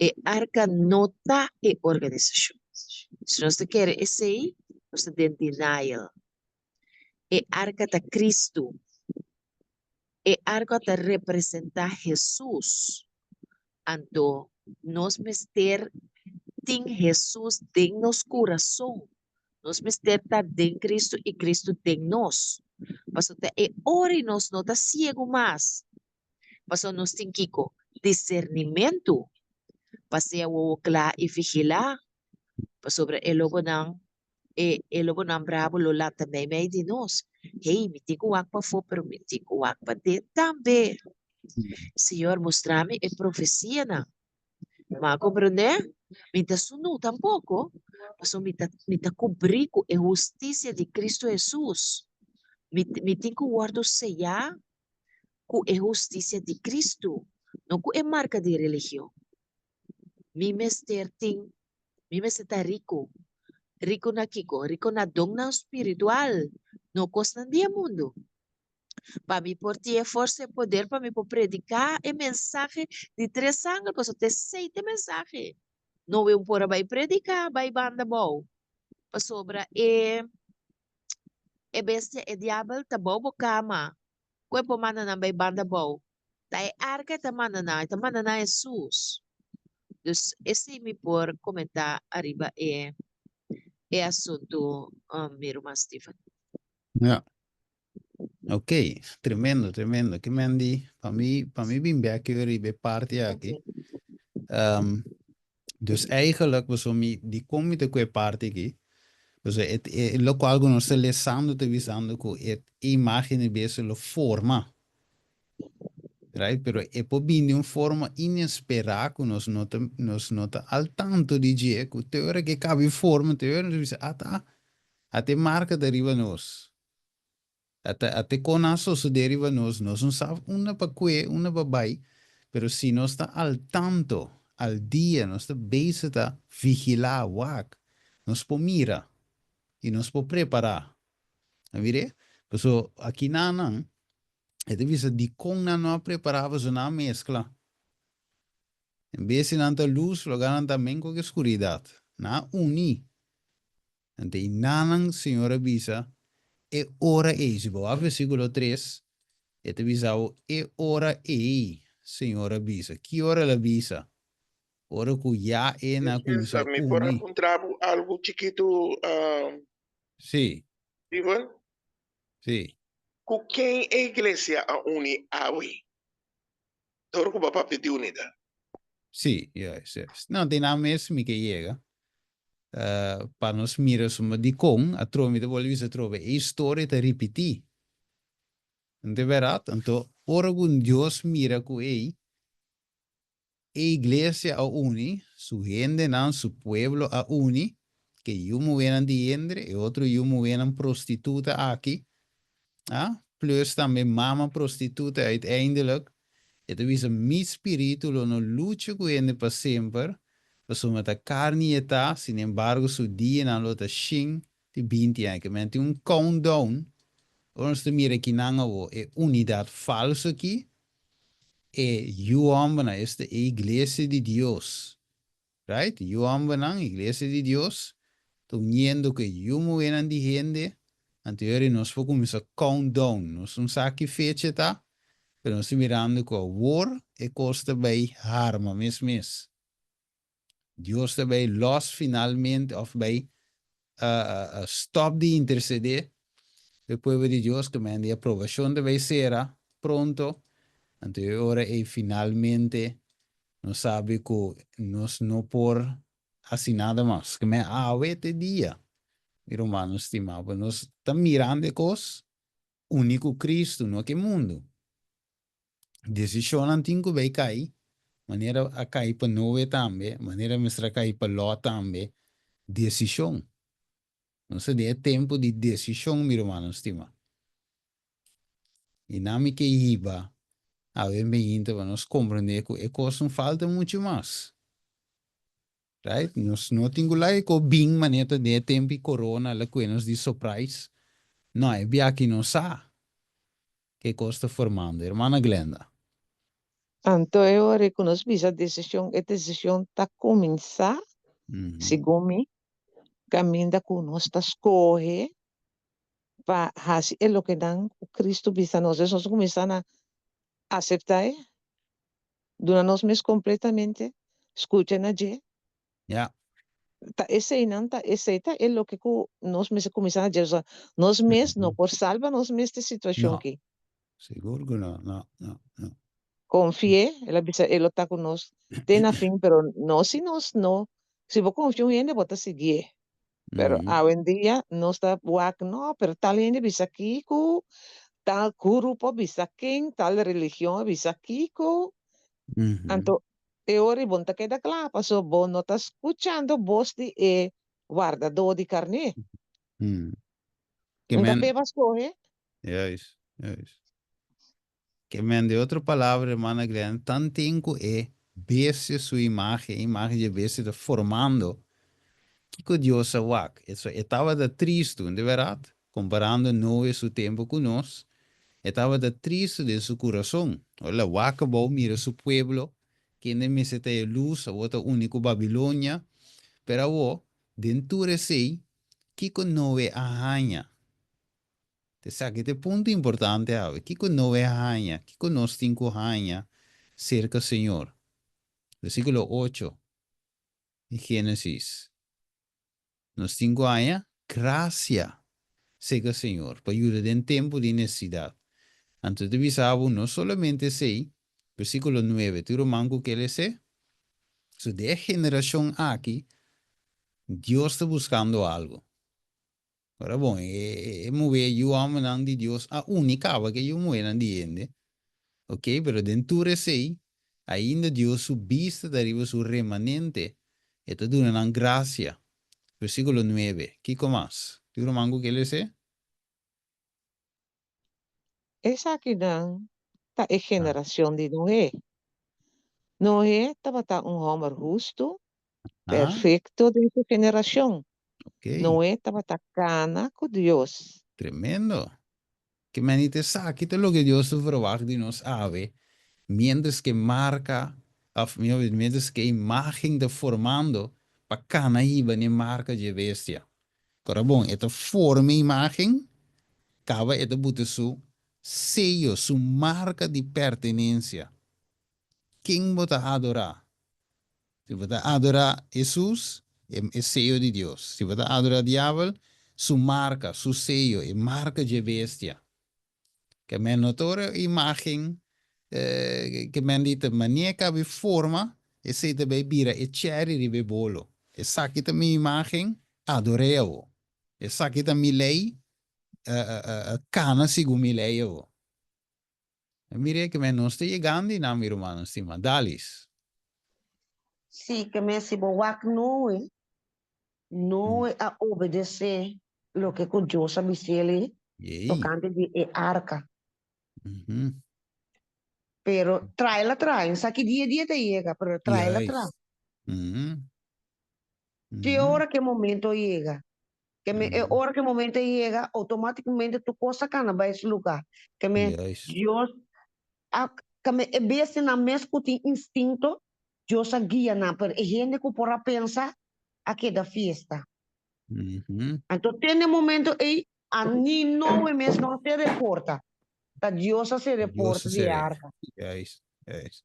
[SPEAKER 4] E arka no ta e organisashon. Si nos ta kere esei, nos ta den denial. E arka ta Kristu. E arka ta representá Hesus. Anto nos mester tin Hesus den nos kurason. Nos mester ta den Kristu i Kristu den nos. Pasobra ta e ora i nos no ta siegu mas. Pasobra nos tin kiko? Disernimentu pa sea wowo kla i vigilá. Pasobra e lobonan, e e lobonan brabu lo lanta meimei di nos. Hey, mi tin ku wak pafó, pero mi tin ku wak paden tambe. Señor, mustra mi e profesianan. Ma a komprendé? Mi ta sunú tampoko, pasobra mi ta mi ta kubrí ku e hustisia di Kristu Hesus. Mi mi tin ku wòrdu seyá ku e hustisia di Kristu, no ku e marka di religion. Mi mester tin, mi mester ta riku. Riku na kiko? Riku na donnan spiritual, no kosnan di e mundu. Pa mi por tin e forsa e poder pa mi por prediká e mensahe di tres angel, pasobra ta esei ta e mensahe. Noe un por a bai prediká bai banda bou, pasobra e e bestia, e diabel ta bou bo kama, ku e por manda nan bai banda bou? Ta e arka e ta manda nan, e ta manda nan Hesus. Dus esei mi por komentá ariba e e asuntu, mi ruman Steven.
[SPEAKER 1] Ja. Ok, tremendo, tremendo. Ke men di, pa mi, pa mi bin bek riba e parti aki. Um, dus eigenlijk, paso mi, di kon mi ta ku e parti aki, paso e, e lokual ku nos ta lesando ta bisando ku e imagen di bestia lo forma. Right? Pero e por bin di un forma inesperá ku nos no ta, nos no ta al tanto di dje, ku te ora ke kabi forma, te ora nos bisa, ata, ata e marka ta riba nos. Ata, ata e kon a sosodé riba nos, nos no sa unda pa kue, unda pa bai. Pero si nos ta al tanto, al dia, nos ta bezig ta vigilá, wak, nos por mira i nos por prepará. A mir'é? Paso aki nan e ta bisa dikon nan no a prepará paso nan a meskla. En bes di nan ta lus, loga nan ta men ku skuridat. Nan a uní. Anto i nanan Señor a bisa e ora ei, si bo wak versíkulo tres, e ta bisa bo e ora ei Señor a bisa. Ki ora el a bisa? Ora ku ya e na kuminsá
[SPEAKER 6] Mi por a
[SPEAKER 1] uni.
[SPEAKER 6] puntra bo algu chikitu,
[SPEAKER 1] Sí.
[SPEAKER 6] Steven?
[SPEAKER 1] Sí.
[SPEAKER 6] Ku ken e iglesia a uni awe? Dor ku bo a papia di unidat.
[SPEAKER 1] Sí, juist, juist. No, tin nan mes mi ke yega. Pa nos mira suma dikon atrobe mi ta bolbe bisa atrobe e historia ta ripití. No ta bèrdat? Anto ora ku Dios mira ku ei e iglesia a uni, su hendenan, su pueblo a uni, ke yu muhénan di hendre, e otro yu muhénan prostituta aki, a, plus tambe mama prostituta uiteindelijk, e ta bisa, Mi spiritu lo no lucha ku hende pa semper, pasobra ta karni e ta, sinembargo su dianan lo ta shin di binti aña. Ke men tin un countdown, ora nos ta mira kinan awo, e unidat falso aki, e yu hòmbernan, esta e iglesia di Dios, Right? Yu hòmbernan, Iglesia di Dios, ta uniendo ku e yu muhénan di hende, anto yori nos por kuminsá count down. Nos no sa ki fecha ta, pero nos ta mirando ku awor e kos ta bai harma mes mes. Dios ta bai lòs finalmente òf bai stòp di intersedé pa e pueblo di Dios, ku men di aprobashon ta bai sera pronto, anto e ora ei finalmente Nos sabi ku nos no por hasi nada mas. Ke men awe te dia, mi rumannan stimá, pa nos ta mirando e kos uni ku Kristu, no ke mundu. Desishonnan tin ku bai kai, manera a kai pa Noe tambe, manera mester a kai pa Lòt tambe, desishon. Nos ta den e tempu di desishon, mi rumannan stimá. I nan mi ke hiba awe meinta pa nos komprendé ku e kos no falta muchu mas. Right? Nos no tin ku laga e kos bin manera ta den e tempu di corona la kue nos di surprise. No, e biaha nos sa ke kos ta formando. Hermana Glenda.
[SPEAKER 5] Anto e ora ku nos bisa desishon, e desishon ta kuminsá, segun mi, kaminda ku nos ta skohe pa hasi e lokenan ku Cristo bisa nos. Entonces nos kuminsá na aseptá e, duna nos mes kompletamente, skucha na dje.
[SPEAKER 1] Ja.
[SPEAKER 5] Ta eseinan ta esei ta e loke ku nos mester kuminsá na dje. Pasobra nos mes no por salba nos mes di e situashon
[SPEAKER 1] No.
[SPEAKER 5] aki.
[SPEAKER 1] Sigur ku no, no, no, no.
[SPEAKER 5] Konfi'é, el a bisa e lo ta ku nos te na fin, pero no si nos no, si bo konfia un hende bo ta siguié. Pero awendia nos ta wak no, pero tal hende bisa kiko, tal grupo bisa ken, tal religion a bisa kiko. Anto e ora bo no ta keda kla pasobra bo no ta skuchando bos di e wardadó di karné.
[SPEAKER 1] Ke
[SPEAKER 5] No ta
[SPEAKER 1] men.
[SPEAKER 5] p'e skohe.
[SPEAKER 1] Juist, juist. Ke men di otro palabra, hermana Glenn, tanten ku e bestia su imagen, e imagen di e bestia ta formando, kiko Dios a wak? Eso, e tabata tristu, no ta bèrdat? Komparando Noe su tempu ku nos, e tabata tristu den su kurason. Ora el a wak abou mira su pueblo, kende mester ta e lus, awor ta uni ku Babilonia. Pero awor, den tur esei, kiko Noe a haña? Esaki ta e punto importante awe. Kiko Noe a haña? Kiko nos tin ku haña serka Señor? Versíkulo ocho di Génesis. Nos tin ku haña grasia serka Señor pa yuda den tempu di nesesidat. Anto ta bisa bo no solamente esei, versíkulo nuebe, tur ruman ku ke les'é? So den e generashon aki, Dios ta buskando algu. Ora bon, e muhé yu hòmbernan di Dios a uni kaba ku e yu muhénan di hende, ok, pero den tur esei, ainda Dios su bista ta riba su remanente, e ta duna nan grasia. Versíkulo nuebe, kiko mas? Tin ruman ku ke les'é?
[SPEAKER 5] Esakinan ta e generashon di Noé. Noe tabata un hòmber hustu,
[SPEAKER 1] Ah,
[SPEAKER 5] perfekto den su generashon.
[SPEAKER 1] ok.
[SPEAKER 5] Noe tabata kana ku Dios.
[SPEAKER 1] Tremendo. Ke meni ta esaki ta loke Dios ta verwagt di nos awe, miéntras ke marka, òf mihó bisa, miéntras ke imágen ta formando pa kana hiba n'e marka dje bestia. Kora bon, e ta forma e imágen, kaba e ta buta su seyo, su marka di pertenensia. Ken bo ta adorá? Si bo ta adorá Hesus, e seyo di Dios. Si bo ta adorá diabel, su marka, su seyo, e marka dje bestia. Ke men no ta ora imágen ke men di ta manera e kabi forma, esei ta bai bira e chèri riba e bolo. Esaki ta mi imágen, ador'é awor. Esaki ta mi lei, kana segun mi lei awor. Mira ke men nos ta yegando i nan mi rumannan stima. Dalis.
[SPEAKER 2] Sí, ke men si bo wak Noe, Noe a obedesé loke ku Dios a bis'el tokante di e arka. Pero trae la trae, no sa ki dia dia ta yega, pero trae la trae. Te ora ku e momento yega. Ke men e ora ku e momento a yega, outomátikamente tur kos a kana bai su lugá. Ke men Dios a, ke men e bestianan mes ku tin instinto, Dios a guia nan, pero e hende ku por a pensa a keda fiesta. Anto te na e momento ei, a ni Noe mes no a ser reporta, ta Dios a ser reporta di e arka.
[SPEAKER 1] Juist, juist,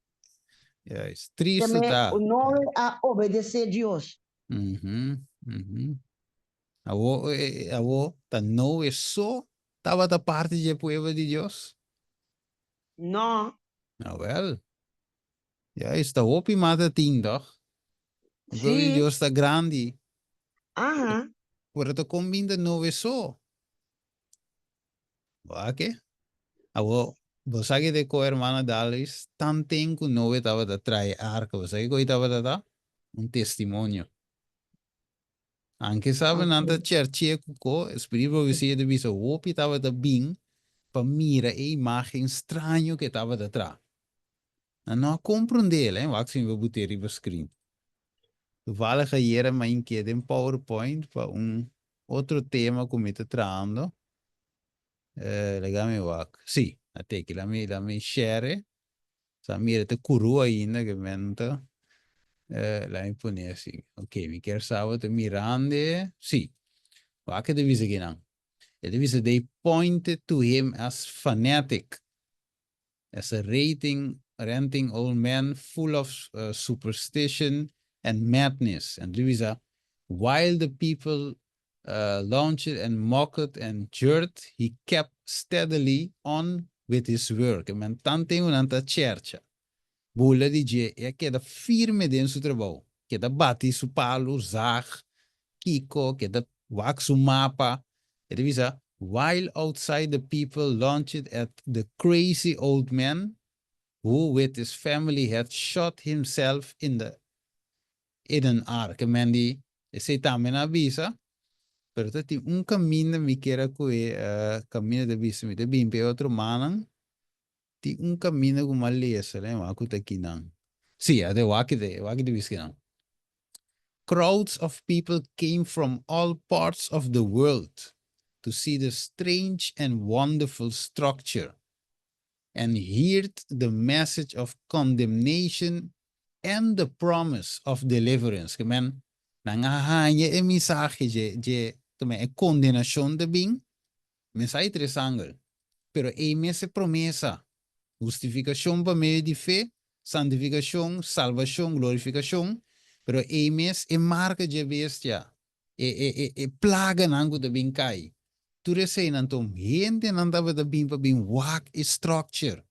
[SPEAKER 1] juist. Tristu ta.
[SPEAKER 2] Ke men Noe a obedesé Dios.
[SPEAKER 1] Awor, awor ta Noe so tabata parti dje pueblo di Dios?
[SPEAKER 2] No.
[SPEAKER 1] Awel. Juist, ta hopi mas ta tin, toch? E pueblo di Dios ta grandi.
[SPEAKER 2] Aha.
[SPEAKER 1] Pero ta kon bin ta Noe so? Wak e. Awor, bo sa ke ko hermana Dalys, tanten ku Noe tabata trae arka, bo sa kiko e tabata ta? Un testimonio. Anke sabe nan ta cherch'é ku ko, Espíritu Profesia ta bisa hopi tabata bin pa mira e imágen straño ku e tabata traha. Nan no a komprondé el, wak si mi por but'é riba screen. Toevallig ayera mi a inkié den PowerPoint pa un otro tema ku mi ta trahando. Laga mi wak. Sí, a teki. La mi, la mi share e. Sa mira ta kuru ainda ke men ta. La mi pone asi. Ok, mi kier sa bo ta mirando. Sí. Wak e ta bisa kinan. E ta bisa they pointed to him as fanatic. As a rating, ranting old man full of superstition and madness. En ta bisa, while the people launched and mocked and jeered, he kept steadily on with his work. E men tanten ku nan ta chercha, bula di dje, e a keda firme den su trabou. Keda bati su palu, zag, kiko, keda wak su mapa. E ta bisa, While outside the people launched at the crazy old man who with his family had shot himself in the in an ark. E men di, esei tambe nan a bisa, pero ta tin un kaminda mi kier a kohe, kaminda ta bisa mi ta bin pa e otro mannan, tin un kaminda ku mi a lesa, lei wak ku ta kinan. Sí, a wak te, wak te bisa kinan. Crowds of people came from all parts of the world to see the strange and wonderful structure and heard the message of condemnation and the promise of deliverance. Ke men, nan a haña e mensahe dje, dje, ke men, e kondenashon ta bin, mensahe tres angel, pero ei mes e promesa, hustifikashon pa medio di fe, santifikashon, salbashon, glorifikashon, pero ei mes e marka dje bestia, e e e e plaganan ku ta bin kai, tur eseinan anto hendenan tabata bin pa bin wak e structure.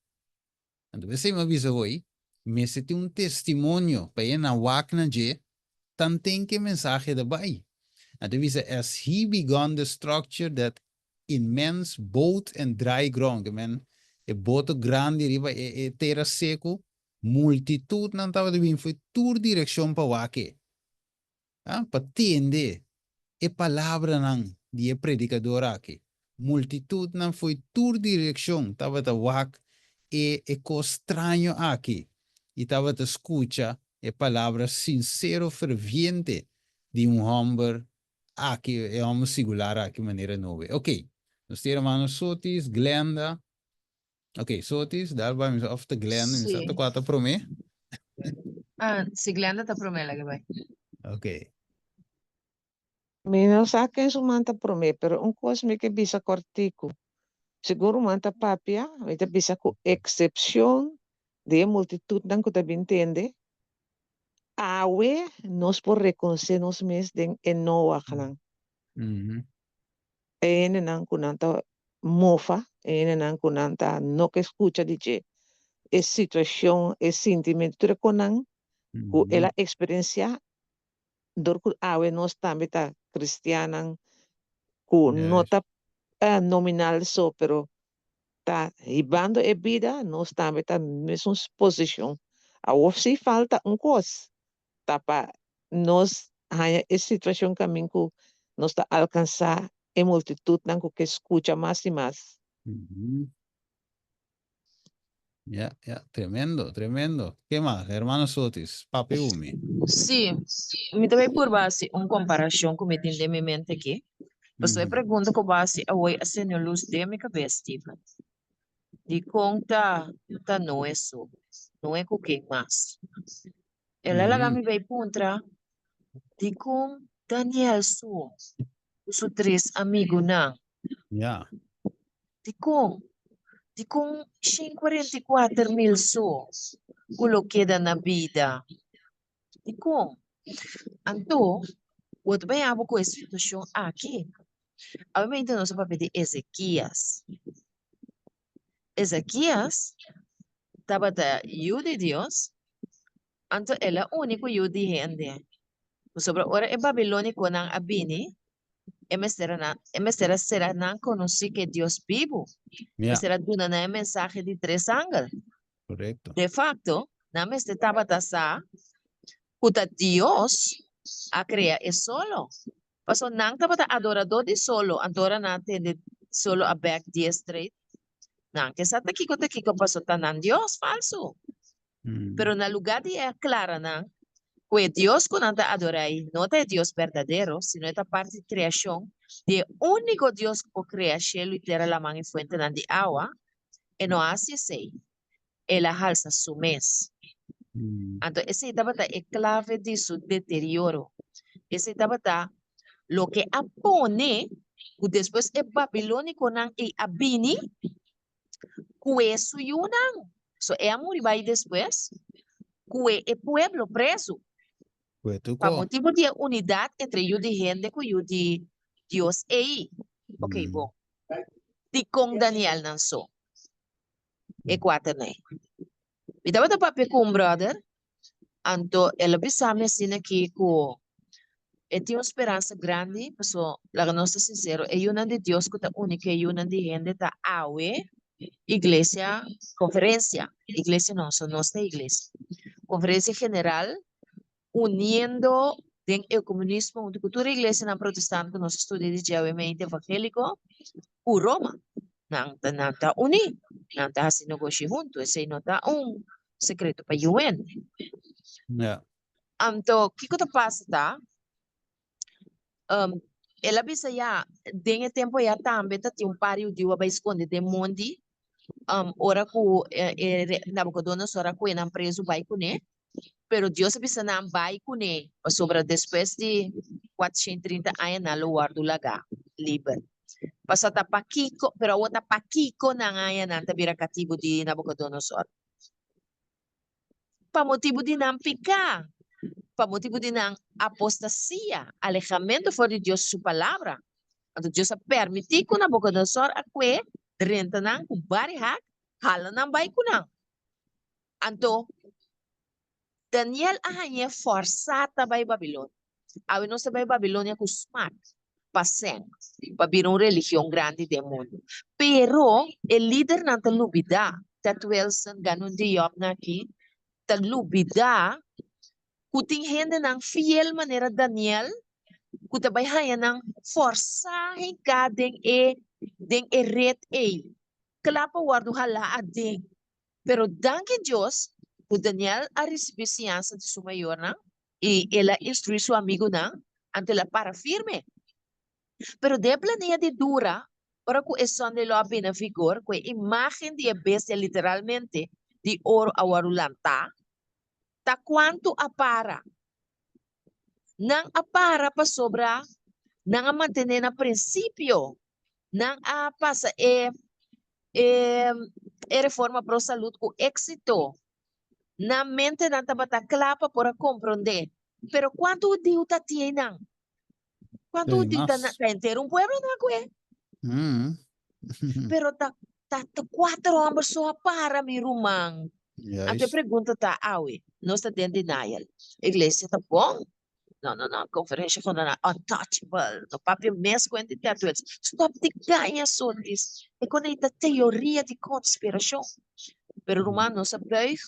[SPEAKER 1] Anto p'esei mi a bisa hoy, mester tin un testimonio pa e nan wak na dje, tanten ku e mensahe ta bai. Anto e bisa, as he begun the structure that immense boat and dry ground, ke men e boto grandi riba e e tera seku, multitudnan tabata bin fo'i tur direkshon pa wak e. Pa tende e palabranan di e predikador aki. Multitutnan fo'i tur direkshon tabata wak e e kos straño aki. i tabata skucha e palabra sinsero ferviente di un hòmber aki, e hòmber sigular aki manera Noe. Ok, nos tin hermano Sotis, Glenda. Ok, Sotis, dal bai mi sa of ta Glenda, mi sa ta kua ta promé.
[SPEAKER 4] Ah, si Glenda ta promé laga bai.
[SPEAKER 1] Ok.
[SPEAKER 5] Mi no sa ken su man ta promé, pero un kos mi ke bisa kòrtiku. Segun ruman ta papia, mi ta bisa ku eksepshon di e multitutnan ku ta bin tende, awe nos por rekonosé nos mes den e Noahnan. E hendenan ku nan ta mofa, e hendenan ku nan ta no ke skucha di dje, e situashon, e sintimentu, tur e konan ku el a eksperensiá, dor ku awe nos tambe ta kristiannan ku no ta nominal so pero ta hibando e bida, nos tambe ta mesun posishon. Awor si falta un kos, ta pa nos haña e situashon kamin ku nos ta alkansá e multitutnan ku ke skucha mas i mas.
[SPEAKER 1] Ya, ya, tremendo, tremendo. Ke mas, hermano Sotis, papi umi.
[SPEAKER 4] Sí, mi ta bay purba hasi un comparacion cu mi tin den mi mente aki. Pasobra e pregunta cu bo a hasi awoy a sende un luz den mi cabes, Steven. Dicon ta ta Noe so? Noe cu ken mas? El a laga mi bay puntra, dicon Daniel so cu su tres amigunan?
[SPEAKER 1] Ya.
[SPEAKER 4] Dikon? Dikon 144,000 so ku lo keda na bida? Dikon? Anto, bo ta baña bo ku e situashon aki. Awe nos a papia di Ezekias. Ezekias tabata yu di Dios, anto el a uni ku yu di hende. Pasobra ora e babilónikonan a bini, e mester a nan, e mester a sera nan konosí ku e Dios bibu.
[SPEAKER 1] Ja.
[SPEAKER 4] Mester a duna nan e mensahe di tres angel.
[SPEAKER 1] Korekto.
[SPEAKER 4] De fakto, nan mester tabata sa ku ta Dios a krea e solo. Pasobra nan tabata adoradó di solo, anto ora nan a tende solo a bèk dies straight, nan ke sa ta kiko ta kiko, pasobra ta nan dios falsu. Pero na lugá di e aklara nan ku e Dios ku nan ta adorá ei no ta e Dios berdadero, sino e ta parti di kreashon di e úniko Dios ku por krea shelu i tera, laman i fuentenan di awa, e no a hasi esei. El a halsa su mes. Anto esei tabata e klave di su deterioro. Esei tabata loke a pone ku despues e babilónikonan ei a bini Kue su yunan, so e a muri bai despues, kue e pueblo prezu.
[SPEAKER 1] Kue tu
[SPEAKER 4] Pa
[SPEAKER 1] ko.
[SPEAKER 4] motibu di e unidat entre yu di hende ku yu di Dios ei. Ok, bon. Dikon Danielnan so? E kuaternan ei. Mi tabata papia ku un bròder Anto el a bisa mi asina aki ku e tin un speransa grandi, paso laga nos ta sinsero, e yunan di Dios ku ta uni ku e yunan di hende ta awe iglesia, konferensia, iglesia no, so nos ta iglesia, konferensia general uniendo den ekumenismo huntu ku tur e iglesianan protestant ku nos a studia di dje awe mente evangeliko ku Roma. Nan ta nan ta uní, nan ta hasi negoshi huntu, esei no ta un sekreto pa UN.
[SPEAKER 1] Ja.
[SPEAKER 4] Anto, kiko ta pasa ta, um, el a bisa ya, den e tempo ya tambe ta tin un par hudiu a bai skonde den mondi, um, ora ku e, e re- Nabucodonosor a kohe nan prezu bai kuné, pero Dios a bisa nan bai kuné, pasobra despues di 430 aña nan lo wòrdu lagá liber. Pasobra ta pakiko, pero awor ta pakiko nan aña nan ta bira katibu di Nabucodonosor? Pa motibu di nan piká, pa motibu di nan apostasia, alehamentu for di Dios su Palabra. Anto Dios a permití ku Nabukodonosor a kue drenta nan ku bari hak, hala nan bai ku nan. Anto Daniel a hañ'é fòrsá ta bai Babilonia. Awe nos ta bai Babilonia ku smak pa sèn, pa bira un religion grandi den mundu. Pero e lidernan ta lubidá, Ted Wilson, Ganoune Diop nan aki, ta lubidá ku tin hendenan fiel manera Daniel ku ta bai haña nan fòrsá hinká den e den e ret ei, kla pa wòrdu halá aden. Pero danki Dios. Ku Daniel a risibí siñansa di su mayornan i el a instruí su amigunan, anto el a para firme. Pero den e planea di dura, ora ku e Sunday Law a bini na vigor, ku e imágen di e bestia literalmente di oro a wòrdu lantá, ta kuantu a para? Nan a para pasobra nan a mantené na prinsipio, nan a pasa e e e reforma pro salud ku éksito. Nan mentenan tabata kla pa por a komprondé. Pero kuantu hudiu ta tin einan? Kuantu
[SPEAKER 1] Ei,
[SPEAKER 4] hudiu ta
[SPEAKER 1] mas.
[SPEAKER 4] ta henter un pueblo nan ku e?
[SPEAKER 1] Mm.
[SPEAKER 4] Pero ta ta ta kuater hòmber so a para, mi ruman. Anto e
[SPEAKER 1] Juist.
[SPEAKER 4] pregunta ta awe, nos ta den denial. Iglesia ta bon? No, no, no, conferencia con nan untouchable. No papia mes cu hende te atuels. Stop di gaña sotis. E con ei ta teoria di conspiracion. Pero ruman, nos a buig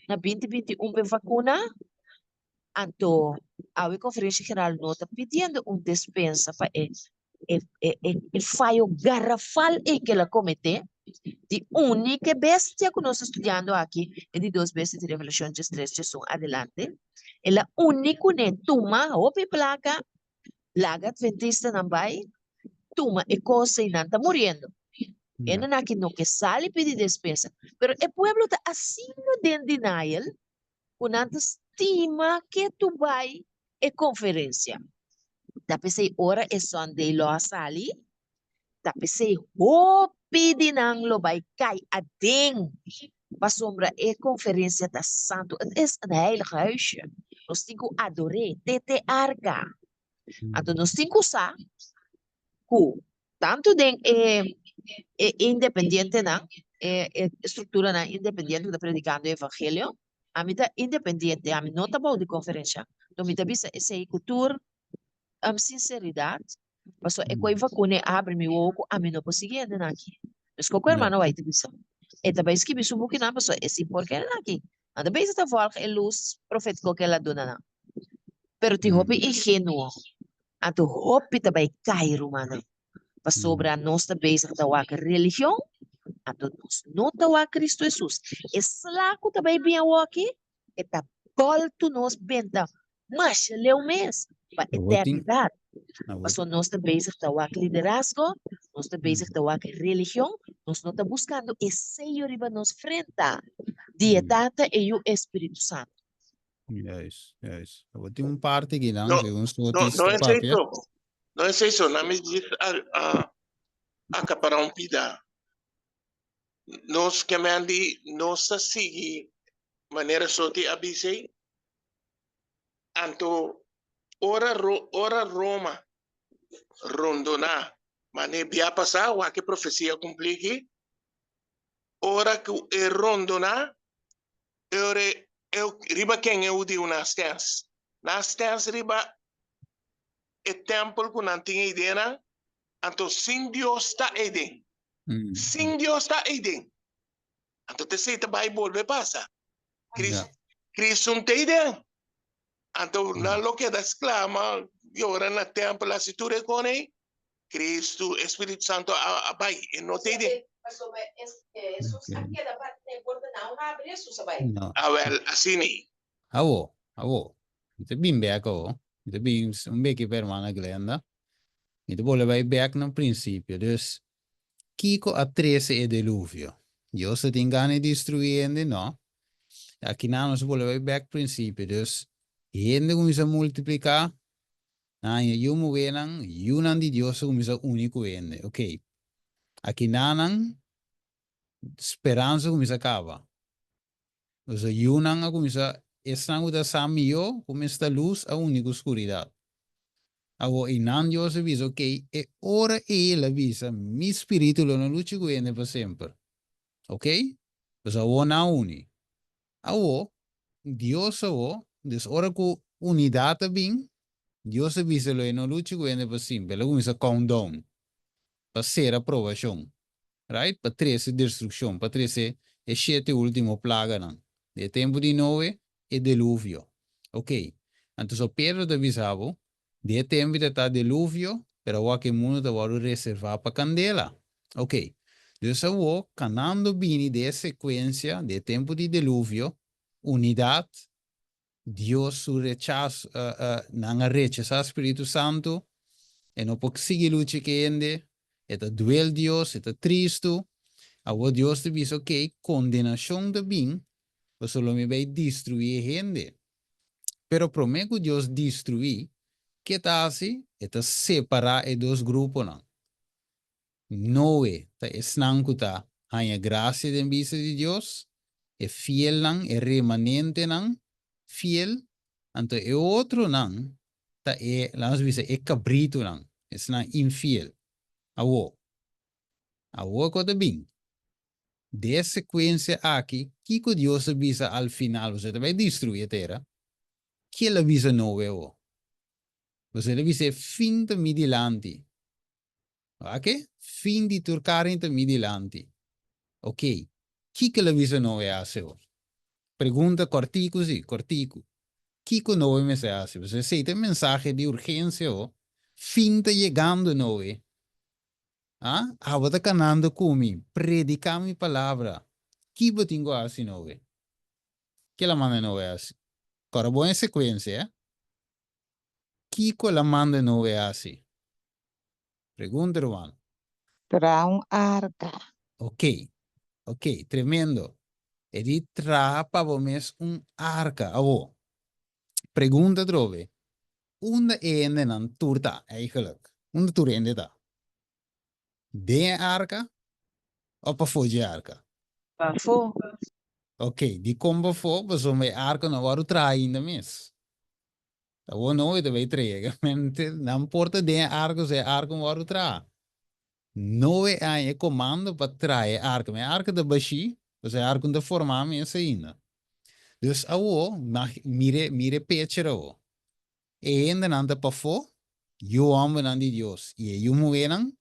[SPEAKER 4] na 2021 p'e vacuna. Anto awe Conferencia General no ta pidiendo un despensa pa e e e e e fayo garrafal ei ke el a comete di uni ke bestia ku nos ta studiando aki, e di dos bestia di Revelacion 13 diesun adelante. El a uni kuné tuma hopi plaka, laga adventistanan bai tuma e kos ei nan ta muriendo. Hende nan aki no ke sali pidi despensa, pero e pueblo ta asina den denial ku nan ta stima ke tu bai e konferensia. Ta p'esei ora e Sunday Law a sali, ta p'esei hopi di nan lo bai kai aden, pasobra e konferensia ta santu. Het is een heilig huisje. Nos tin ku ador'é, te te arka. Anto nos tin ku sa ku tantu den e e independientenan, e e strukturanan independiente ku ta predikando e evangelio, ami ta independiente, ami no ta bou di konferensha. Anto mi ta bisa esei ku tur sinseridat, pasobra e koi vakuna e abri mi wowo ku ami no por sigui hendenan aki. Meskos ku hermano White ta bisa, e ta bai skibi su bukinan pasobra e sin por kende aki. Nan ta bezig ta volg e lus profetiko ku el a duna nan. Pero tin hopi ingenuo. Anto hopi ta bai kai, rumannan, pasobra nos ta bezig ta wak religion, anto nos no ta wak Cristo Hesus. E sla ku ta bai bin awoki, e ta bòltu nos benta masha leu mes pa eternidat. Pasobra nos ta bezig ta wak liderazgo, nos ta bezig ta wak religion, nos no ta buskando e seyo riba nos frenta di e Tata, e Yu, e Spiritu Santu.
[SPEAKER 1] Juist, juist. Bo tin un parti aki nan,
[SPEAKER 6] No,
[SPEAKER 1] segun
[SPEAKER 6] no,
[SPEAKER 1] Sotis
[SPEAKER 6] no
[SPEAKER 1] ta
[SPEAKER 6] es
[SPEAKER 1] papia.
[SPEAKER 6] eso. No es eso. Na mi diz a, a, acapará un pida. Nos ke men di nos ta sigui manera Soti a bisa ei. Anto ora Ro, ora Roma rondoná, mane bia pasá, wak e profesia kumplí aki, ora ku e rondoná, e ora e riba ken e hudiu nan stens? Nan stens riba e tempel ku nan tin eidennan, anto sin Dios ta eiden. Sin Dios ta eiden. Anto t'esei ta bai bolbe pasa. Kris, Kristu no ta eiden. Anto nan lo keda sklama, yora na tempel, hasi tur e kon ei. Kristu, e Spiritu Santu a, a bai, e no ta eiden.
[SPEAKER 4] Pasobra Hesus a keda bati na e porta, nan a habri, Hesus a bai.
[SPEAKER 1] No.
[SPEAKER 6] Awel, asina ei.
[SPEAKER 1] Awo, awo. Mi ta bin bek awo. Mi ta bin un beki pa hermana Glenda. Mi ta bolbe bai bek na principio. Dus, kiko a trece e deluvio? Dios ta tin gana di destrui hende? No. Aki nan nos a bolbe bai bek principio. Dus, hende cuminsa multiplica, Nan haña yu muhénan, yunan di Dios a kuminsá uni ku hende. Oké. Akinanan speransa a kuminsá kaba. Pasobra yunan a kuminsá, esnan ku ta sa mihó ku mester lus a uni ku skuridat. Awor, einan Dios a bisa, oké, e ora ei el a bisa, Mi spiritu lo no lucha ku hende pa semper. Oké? Pasobra awor nan a uni. Awo, Dios awo, dus ora ku unidat a bin, Dios a bisa lo e no lucha ku hende pa simple, el a kuminsá count down pa sera probashon, right? Pa trese destrukshon, pa trese e shete ultimo plaganan. Di e tempu di Noe, e deluvio. Ok, anto so Pedro ta bisa bo, Di e tempu ta ta deluvio, pero awor ku e mundu ta wòrdu reservá pa kandela. Ok. Dus awor, kanando bini den e sekuensia di e tempu di deluvio, Unidat, Dios su rechaso, nan a rechasá Spiritu Santu, e no por sigui lucha ku hende, e ta duel Dios, e ta tristu. Awor Dios ta bisa, ok, kondenashon ta bin, pasobra lo mi bai destruí e hende. Pero promé ku Dios destruí, ke ta hasi? E ta separá e dos gruponan. Noe ta esnan ku ta haña grasia den bista di Dios, e fielnan, e remanentenan fiel, anto e otronan ta e, laga nos bisa, e kabritunan, esnan infiel. Awor, awor ku ta bin? Den e sekuensia aki, kiko Dios a bisa al final? Pasobra e ta bai destruí e tera. Ke el a bisa Noe awor? Pasobra el a bisa e fin ta mi dilanti. Wak-e, fin di tur karni ta mi dilanti. Ok, kiko el a bisa Noe hasi awor? Pregunta kòrtiku si, kòrtiku. Kiko Noe mester hasi? Pasobra esei ta e mensahe di urgensia awor. Fin ta yegando, Noe. A? Abo ta kanando ku mi, prediká mi palabra. Ki bo tin ku hasi, Noe? Ke el a manda Noe hasi? Kòrda bon e sekuensia, eh? Kiko el a manda Noe hasi? Pregunta, ruman.
[SPEAKER 5] Traha un arka.
[SPEAKER 1] Ok, ok, tremendo. E di traha pa bo mes un arka. Awo, pregunta atrobe, unda e hendenan tur ta eigenlijk? Unda tur hende ta? Den e arka of pafó dje arka?
[SPEAKER 4] Pafó.
[SPEAKER 1] Ok, dikon pafó? Pasobra e arka no a wòrdu traha ainda mes. Awor Noe ta bay trega, nan por ta den e arka, so e arka no wòrdu traha. Noe a haña e komando pa traha e arka, ma e arka ta bashí, pasobra e arka no ta formá mes ainda. Dus awor, mira, mira e picture awor. E hendenan ta pafó, yu hòmbernan di Dios i e yu muhénan.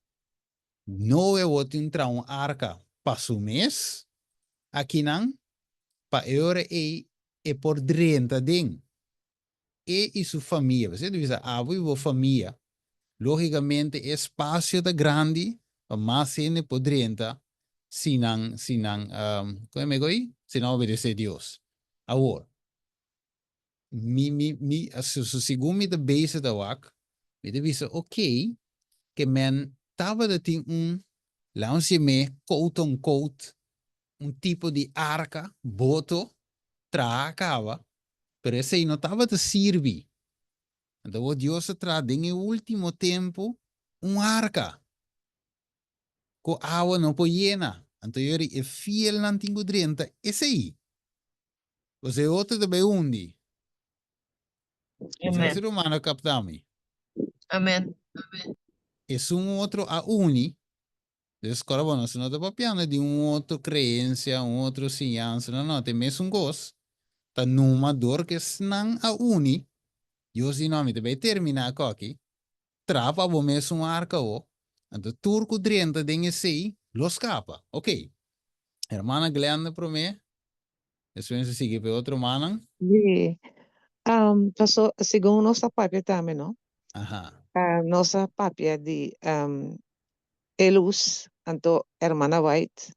[SPEAKER 1] Noe awor tin traha un arka pa su mes akinan, pa e ora ei e por drenta den. E i su famia. Pasobra e ta bisa abo i bo famia. Lógikamente e espasio ta grandi pa mas hende por drenta si nan, si nan, kon e mego ei? Si nan obedesé Dios. Awor, mi, mi, mi, segun mi ta bezig ta wak, mi ta bisa, ok, ke men tabata tin un, laga nos yam'é quote on quote, un tipo di arka, boto, traha kaba, pero esei no tabata sirbi. Anto awor Dios a traha den e ultimo tempu un arka ku awa no por yena. Anto yori e fielnan tin ku drenta esei. Pasobra e otro ta bai hundi.
[SPEAKER 4] Amen.
[SPEAKER 1] Ser humano kapta mi.
[SPEAKER 4] Amen.
[SPEAKER 1] Esun otro a uni. Dus kòrda bo, nos no ta papiando di un otro creencia, un otro siñansa, no, no, ta e mesun cos, ta numa dor cu esnan a uni, Dios di no, mi ta bay termina cu aki, traha pa bo mes un arca ho, anto tur cu drenta den esey lo scapa. Ok, hermana Glenda prome, despues nos ta sigui pa e otro mannan.
[SPEAKER 5] Sí. Um, paso, segun nos a papia tambe, no?
[SPEAKER 1] Aha.
[SPEAKER 5] Uh, nos a papia di um, e lus, anto Hermana White.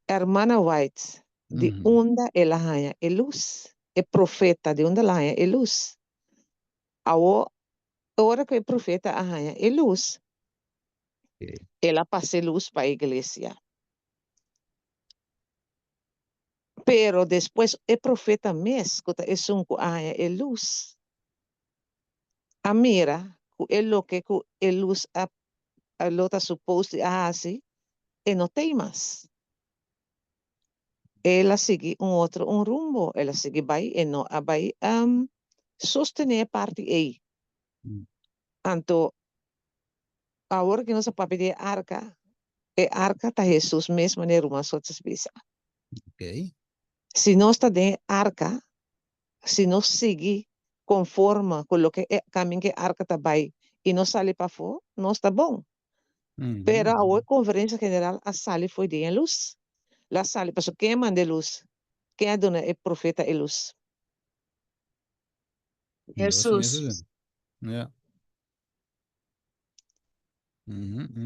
[SPEAKER 5] Hermana White, di
[SPEAKER 1] Mm.
[SPEAKER 5] unda el a haña e lus? E profeta, di unda el a haña e lus? Awo, ora ku e profeta a haña e lus,
[SPEAKER 1] Okay.
[SPEAKER 5] el a pasa e lus pa e iglesia. Pero despues e profeta mes, ku ta esun ku a haña e lus, a mira ku e loke ku e lus a lo ta supos di a hasi, e no tei mas. El a sigui un otro un rumbo, el a sigui bai, e no a bai sostené e parti ei. Anto awor ku nos a papia di e arka, e arka ta Hesus mes manera ruman Sotes bisa. Si nos ta den e arka, si nos sigui konforme ku loke e kamin ku e arka ta bai i no sali pafó, nos ta bon. Pero awor e konferensia general a sali fo'i den e lus. La sali, pasobra ken a manda e lus? Ken a duna e profeta e lus?
[SPEAKER 4] Hesus.
[SPEAKER 1] Ja.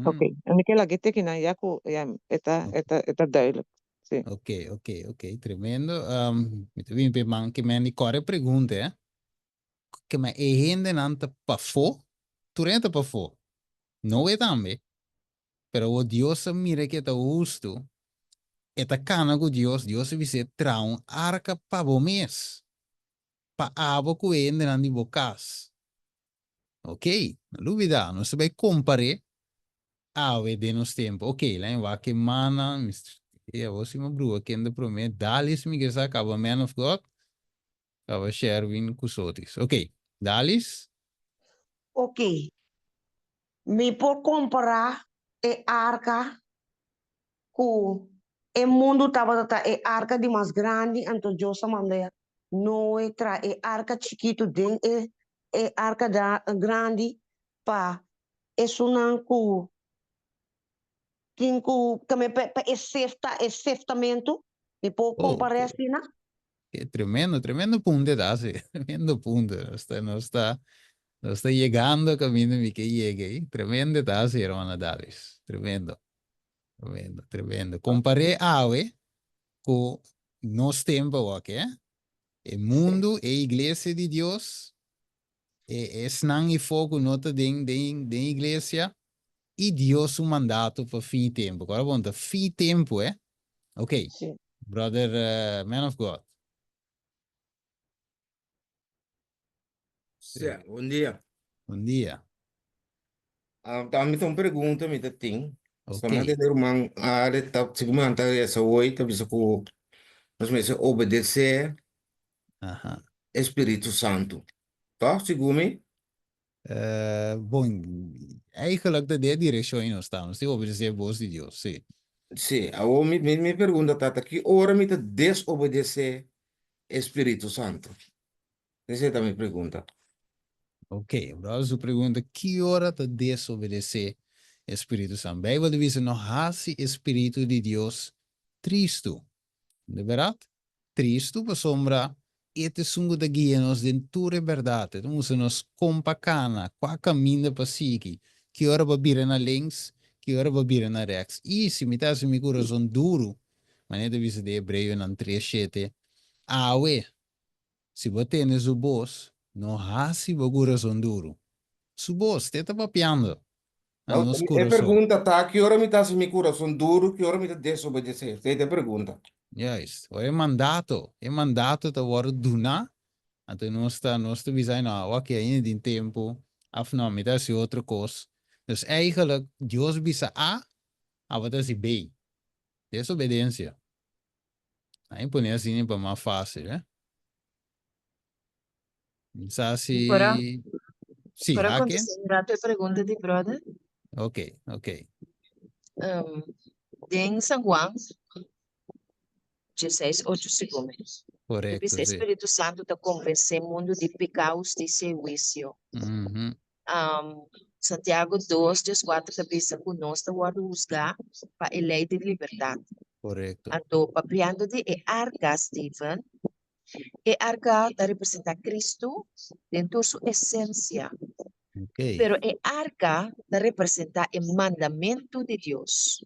[SPEAKER 5] Ok, mi ke laga e tekinan ya ku ya e ta e ta e ta duidelijk. Sí.
[SPEAKER 1] Ok, ok, ok, tremendo. Um, mi ta bin pe man ke men di kore pregunta, eh. Ke men e hendenan ta pafó, tur hende ta pafó. Noe tambe. Pero awor Dios a mira ke ta hustu, e ta kana ku Dios, Dios a bis'é traha un arka pa bo mes, pa abo ku e hendenan di bo kas. Ok, no lubida, nos ta bai kompar'é awe den nos tempu. Ok, lain wak ke mana, e awor si mi brua kende promé, Dalis mi ke sa kaba man of God, kaba Sherwin ku Sotis. Ok, Dalis?
[SPEAKER 2] Ok, mi por kompará e arka ku e mundu tabata ta e arka di mas grandi, anto Dios a manda Noe traha e arka chikitu den e e arka grandi pa esunnan ku tin ku tambe pa e sefta e seftamentu. Mi por kompar'é asina?
[SPEAKER 1] Ke tremendo, tremendo punto e ta hasi, tremendo punto. Nos ta, nos ta, nos ta yegando kaminda mi ke yega ei. Tremendo e ta hasi, hermana Dalis. Tremendo, tremendo, tremendo. Kompar'é awe ku nos tempu awor, eh? E mundu, e iglesia di Dios, e esnan ifó ku no ta den den den iglesia i Dios su mandato pa fin tempu. Kòrda bon, ta fin tempu, eh? Ok,
[SPEAKER 5] Sí.
[SPEAKER 1] brother uh, man of God.
[SPEAKER 7] Sí, bon dia.
[SPEAKER 1] Bon dia.
[SPEAKER 7] Ah, ta mi ta un pregunta mi ta tin.
[SPEAKER 1] Ok.
[SPEAKER 7] Solamente de ruman Ale ta sigur mi ta resa hoy ta bisa ku nos mester obedece
[SPEAKER 1] Aha.
[SPEAKER 7] e Spiritu Santu. Toch, sigur mi?
[SPEAKER 1] Eh, bon, eigenlijk ta den direccion ei nos ta. Nos tin obedece e voz di Dios, sí.
[SPEAKER 7] Sí, awor mi, mi, mi pregunta ta, ta ki ora mi ta desobedece e Spiritu Santu? Esei ta mi pregunta.
[SPEAKER 1] Ok, brother su pregunta, ki ora ta desobedece e Spiritu Santu? Bijbel ta bisa no hasi e Spiritu di Dios tristu. De berat? Tristu pasobra e ta esun ku ta guia nos den tur e bèrdat. E ta mustra nos kon pa kana, kua kaminda pa sigui, ki ora pa bira na links, ki ora pa bira na rèks. I si mi ta hasi mi kurason duru, manera ta bisa den Hebreonan tres shete, awe, si bo tende su bos, no hasi bo kurason duru. Su bos, te ta papiando na nos
[SPEAKER 7] E
[SPEAKER 1] kurason.
[SPEAKER 7] pregunta ta, ki ora mi ta hasi mi kurason duru, ki ora mi ta desobedesé? Esei ta e pregunta.
[SPEAKER 1] Juist. Ora e mandato, e mandato ta wòrdu duná, anto nos ta, nos ta bisa, ay no, awor aki ainda tin tempu, af no, mi ta hasi otro kos. Dus eigenlijk, Dios bisa A, abo ta hasi B. Desobedensia. Ahí pone asina pa mas fácil, eh. Sa si...
[SPEAKER 4] Por
[SPEAKER 1] Sí,
[SPEAKER 4] por
[SPEAKER 1] Ake?
[SPEAKER 4] contestar un rato e pregunta di brother.
[SPEAKER 1] Ok, ok.
[SPEAKER 4] Um, den San Juan, 16, 8 segun.
[SPEAKER 1] Correcto,
[SPEAKER 4] Bisa
[SPEAKER 1] sí.
[SPEAKER 4] Espíritu Santo ta convence mundo di pecado, justicia y juicio.
[SPEAKER 1] Mhm.
[SPEAKER 4] Um, Santiago 2, 14 ta bisa ku nos ta wòrdu husgá pa e lei di libertat.
[SPEAKER 1] Korekto.
[SPEAKER 4] Anto, papiando di e arka, Steven, e arka ta representá Kristu den tur su esensia.
[SPEAKER 1] Ok.
[SPEAKER 4] Pero e arka ta representá e mandamentu di Dios,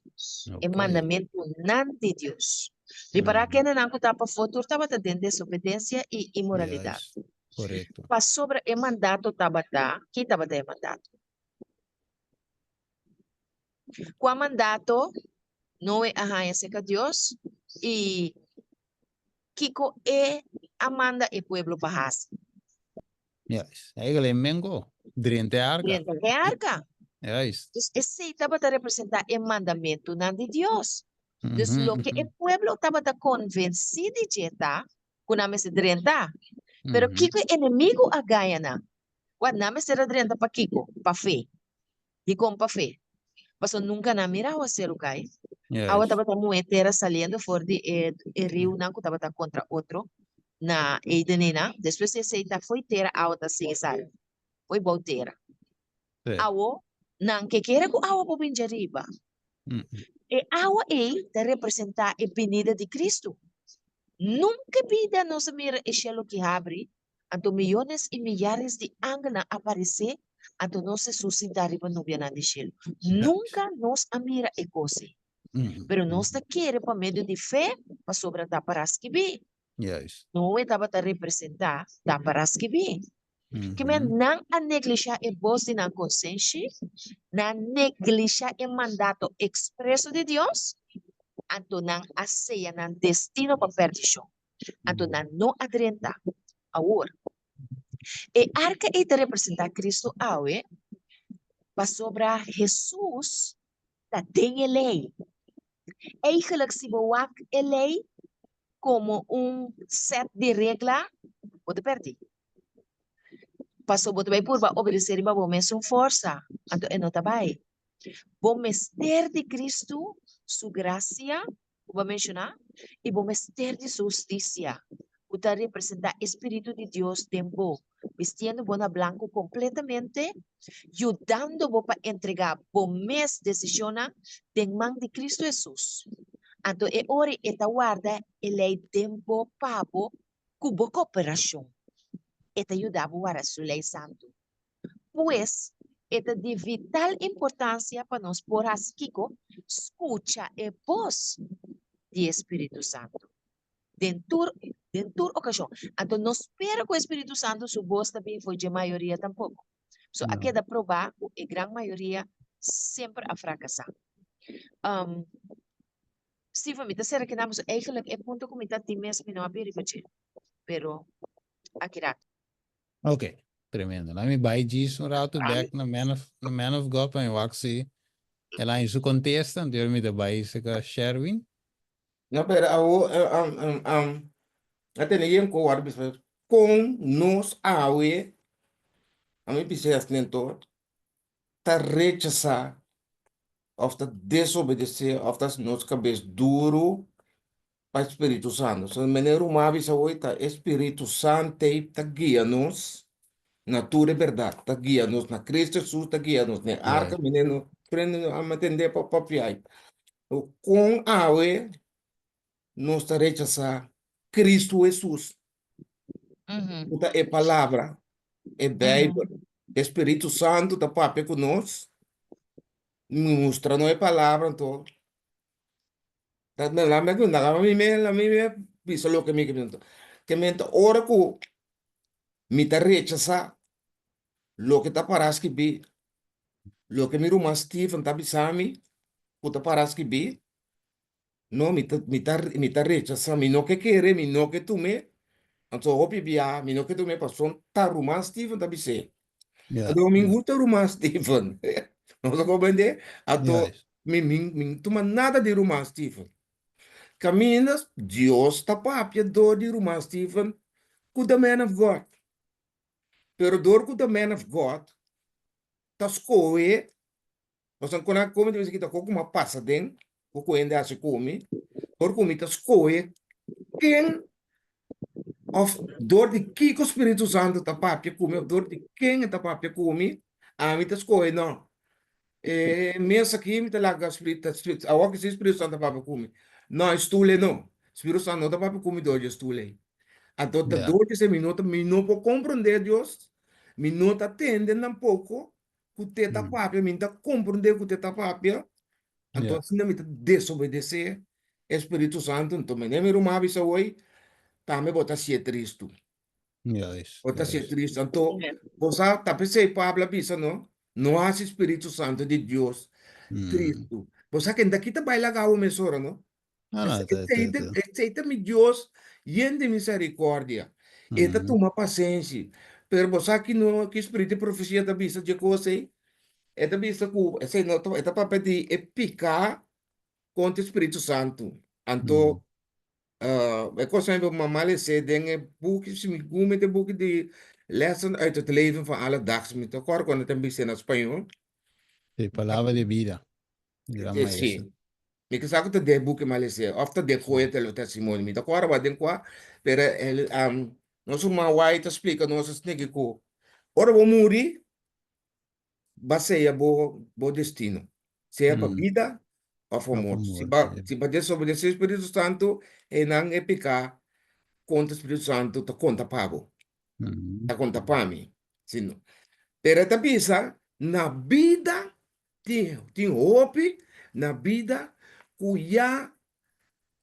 [SPEAKER 4] e
[SPEAKER 1] Ok.
[SPEAKER 4] mandamentunan di Dios. Ripará
[SPEAKER 1] Mhm.
[SPEAKER 4] kendenan ku ta pafó tur tabata den desobedensia i inmoralidat.
[SPEAKER 1] Juist. Korekto.
[SPEAKER 4] Pasobra e mandato tabata, ki tabata e mandato? Kua mandato Noe a haña serka Dios i kiko e a manda e pueblo pa hasi?
[SPEAKER 1] Juist. Eigenlijk e mengo drenta e arka.
[SPEAKER 4] Drenta e arka.
[SPEAKER 1] Juist.
[SPEAKER 4] Dus esei tabata representá e mandamentunan di Dios. Dus
[SPEAKER 1] Mhm,
[SPEAKER 4] loke e
[SPEAKER 1] mhm.
[SPEAKER 4] pueblo tabata konvensí di dje ta ku nan mester drenta. Pero
[SPEAKER 1] Mhm.
[SPEAKER 4] kiko e enemigu a gaña nan? Wak, nan mester a drenta pa kiko? Pa fe. Dikon pa fe? Pasobra nunka nan a mira awaseru kai. Awa
[SPEAKER 1] Juist.
[SPEAKER 4] tabata muhe tera saliendo for di e e riunan ku tabata kontra otro na Edeneinan. Despues di esei ta fo'i tera awa ta sigui sali, fo'i bou tera.
[SPEAKER 1] Sí.
[SPEAKER 4] Awo, nan ke kere ku awa por bin djariba. E awa ei ta representá e binida di Kristu. Nunka bida nos a mira e shelu ki habri, anto miyones i miyares di angelnan aparesé, anto nos Hesus sintá riba nubianan di shelu. Nunka nos a mira e kos ei. Pero nos ta kere pa medio di fe, pasobra ta para skibí.
[SPEAKER 1] Juist.
[SPEAKER 4] Noe tabata representá ta para skibí. Ke men nan a neglishá e bos di nan konsenshi, nan a neglishá e mandato ekspreso di Dios, anto nan a seya nan destino pa pèrdishon. Anto nan no a drenta. Awor, e arka ei ta representá Kristu awe, pasobra Hesus ta den e lei. Eigenlijk si bo wak e lei komo un sèt di regla, bo ta pèrdí. Pasobra bo ta bai purba obedesé riba bo mesun forsa, anto e no ta bai. Bo mester di Kristu su grasia, ku bo a menshoná, i bo mester di su hustisia, ku ta representá e spiritu di Dios den bo, bistiendo bo na blanku kompletamente, yudando bo pa entregá bo mes desishonnan den man di Kristu Hesus. Anto e ora e ta warda e lei den bo pa bo ku bo kooperashon. E ta yuda bo warda su lei santu. Pues, e ta di vital importansia pa nos por hasi kiko? Skucha e bos di e Spiritu Santu den tur den tur okashon. Anto no spera ku e Spiritu Santu su bos ta bin for dje mayoria tampoko. So a keda probá ku e gran mayoria semper a frakasá. Um, Steven, mi ta sera keda pasobra eigenlijk e punto ku mi ta tin mes mi no a biri pa dje. Pero aki rato.
[SPEAKER 1] Ok, tremendo. Laat mi bai djis un rato back na man of, na man of God pa mi wak si el a su contesta, anto mi ta bai seka Sherwin.
[SPEAKER 7] No, pero awo, um, um, um, a tene yen ko war bisa kon nos awe, a mi bisa asnento, ta rechasá of ta desobedesé of ta hasi nos kabes duru pa e Spiritu Santu. So manera ruman a bisa hoy ta e Spiritu Santei ta guia nos na tur e bèrdat, ta guia nos na Cristo Jesus, ta guia nos na e arka, manera nos prende a tende pa papia ai. Kon awe nos ta rechasá Cristo Jesus, ku ta e Palabra, e Beibel, e Spiritu Santu ta papia ku nos, mustra nos e Palabra, anto ta laga mi me laga mi me bisa loke mi ke bisa. Ke men ta ora ku mi ta rechasá loke ta pará skibí, loke mi ruman Steven ta bisa mi ku ta pará skibí, No, mi ta, mi ta, mi ta rechasá, mi no ke kere, mi no ke tum'é. Anto hopi bia mi no ke tum'é pasobra ta ruman Steven ta bis'é.
[SPEAKER 1] Ja,
[SPEAKER 7] Anto mi
[SPEAKER 1] ja.
[SPEAKER 7] gusta ruman Steven. Nos a comprendé? Anto
[SPEAKER 1] Juist.
[SPEAKER 7] mi, mi, mi no tuma nada di ruman Steven. Kaminda Dios ta papia dor di ruman Steven ku the man of God. Pero dor ku the man of God ta skohe Pasobra kon a komi ta bisa kita koko a pasa den koko hende hasi komi, dor ku mi ta skohe ken òf dor di kiko Spiritu Santu ta papia ku mi òf dor di ken e ta papia ku mi, ami ta skohe no. E mes aki mi ta laga Spiritu, awor ku si Spiritu Santu ta papia ku mi. No, e stul ei no. Spiritu Santu no ta papia ku mi dor di e stul ei. Anto ta dor di esei mi no ta, mi no por komprondé Dios, mi no ta tende tampoko ku te ta papia, mi ta komprondé ku te ta papia, anto asina mi ta desobedesé e Spiritu Santu. Anto mene mi ruman a bisa hoy, tambe bo ta hasié tristu. Bo ta hasié tristu. Anto bo sa, ta p'esei Pablo a bisa no, no hasi Spiritu Santu di Dios tristu. Bo sa kende aki ta bai laga bo mesora no.
[SPEAKER 1] No, no, ta,
[SPEAKER 7] Esei
[SPEAKER 1] ta,
[SPEAKER 7] ta,
[SPEAKER 1] ta.
[SPEAKER 7] esei ta mi Dios yen di misericordia. E ta tuma pasenshi. Pero bo sa ki no, ki spiritu di profesia ta bisa dje kos ei? E ta bisa ku esei no ta, e ta papia di e piká kontra e Spiritu Santu. Anto, e kos ei bo mama les'é den e buki, si mi gumi den e buki di Lessen uit het leven van alledaags, mi ta kòrda kuando e ta bis'é na spañó.
[SPEAKER 1] Sí, Palabra de vida. Gran
[SPEAKER 7] Eh,
[SPEAKER 1] maestro.
[SPEAKER 7] sí. Mi ke sa ku ta den buki malesé òf ta den Joya del Testimonio. Mi ta kòrda wak den kua, pero el, um, nos ruman White ta splika nos esaki ku ora bo muri, ba seya bo, bo destino. Sea pa bida òf pa
[SPEAKER 1] Òf pa
[SPEAKER 7] morto. Si
[SPEAKER 1] morto,
[SPEAKER 7] ba,
[SPEAKER 1] ja.
[SPEAKER 7] si ba desobedesé Spiritu Santu, einan e piká kontra Spiritu Santu ta konta pa bo. Ta konta pa mi. Si no. Pero e ta bisa, na bida Tin tin hopi na bida. ku ya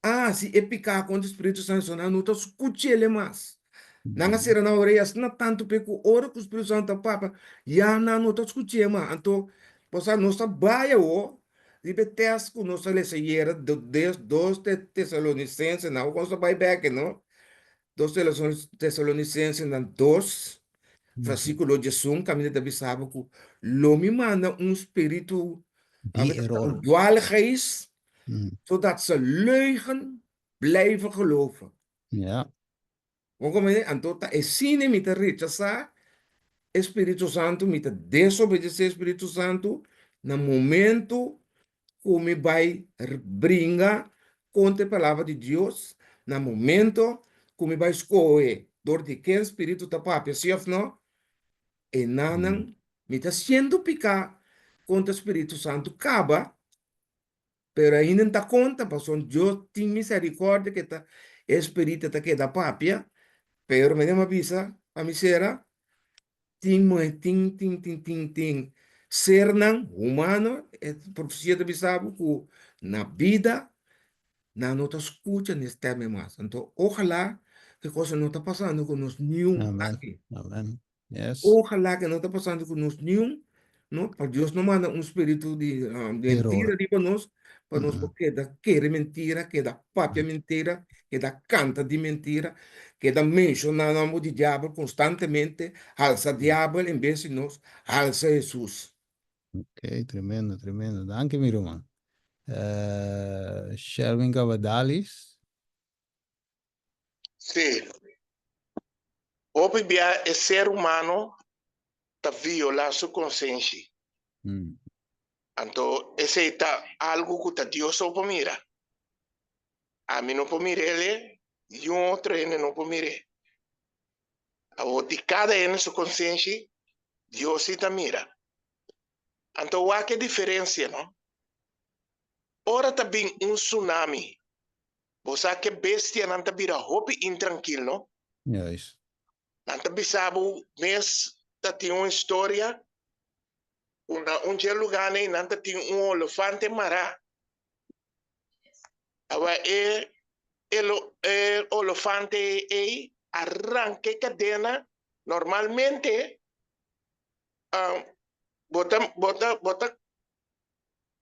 [SPEAKER 7] a hasi e piká kontra Spiritu Santu, so nan no ta skuch'el mas. Nan a sera nan orea asina tantu p'e ku ora ku Spiritu Santu ta papia, ya nan no ta skuch'é mas. Anto, bo sa, nos ta bai awor riba e tèst ku nos a lesa ayera, dos Tesalonisensenan, awor ku nos ta bai bèk, no? Dos Tesalonisensenan dos, versíkulo diesun, kaminda ta bisa bo ku lo mi manda un spiritu,
[SPEAKER 1] Di eror.
[SPEAKER 7] un dwaalgeest, zodat ze leugen blijven geloven.
[SPEAKER 1] Ja.
[SPEAKER 7] Bo comprende? Anto ta esine mi ta rechasá e Spiritu Santu, mi ta desobedesé e Spiritu Santu na momento ku mi bai bringa kontra e Palabra di Dios, na momento ku mi bai skohe dor di ken Spiritu ta papia si òf no, e nannan mi ta siendo piká kontra Spiritu Santu kaba. Pero ainda N ta konta, pasobra Dios tin misericordia ke ta e spirito ta keda papia, pero mi a bisa pa mi sera, tin muhe tin tin tin tin tin sernan humano, e profesia ta bisa bo ku na bida nan no ta skucha ni stèm mas. Anto ojalá ke cosa no ta pasando ku nos niun
[SPEAKER 1] Amen.
[SPEAKER 7] aki.
[SPEAKER 1] Amen. Yes.
[SPEAKER 7] Ojalá que no ta pasando cu nos niun, no, pa Dios no manda un spiritu di, um, di
[SPEAKER 1] Error.
[SPEAKER 7] mentira riba nos, pa nos
[SPEAKER 1] Mm.
[SPEAKER 7] por keda kere mentira, keda papia mentira, keda canta di mentira, keda menciona nomber di diabel constantemente, alsa diabel en bes di nos alsa Jesus.
[SPEAKER 1] Ok, tremendo, tremendo. Danki mi ruman. Uh, Sherwin Cavadalis.
[SPEAKER 6] Sí. Hopi bia e ser humano ta violá su konsenshi. Anto esei ta algu ku ta Dios so por mira. Ami no por mir'é, niun otro hende no por mir'é. Awor di kada hende su konsenshi, Dios si ta mira. Anto wak e diferensia, no? Ora ta bin un tsunami, Bo sa ke bestianan ta bira hopi intrankil, no?
[SPEAKER 1] Juist.
[SPEAKER 6] Nan ta bisa bo mes ta tin un historia ku na un dje lugánan ei nan ta tin un olefante mará. Awa e e olefante ei a ranka e kadena, normalmente bo ta bo ta bo ta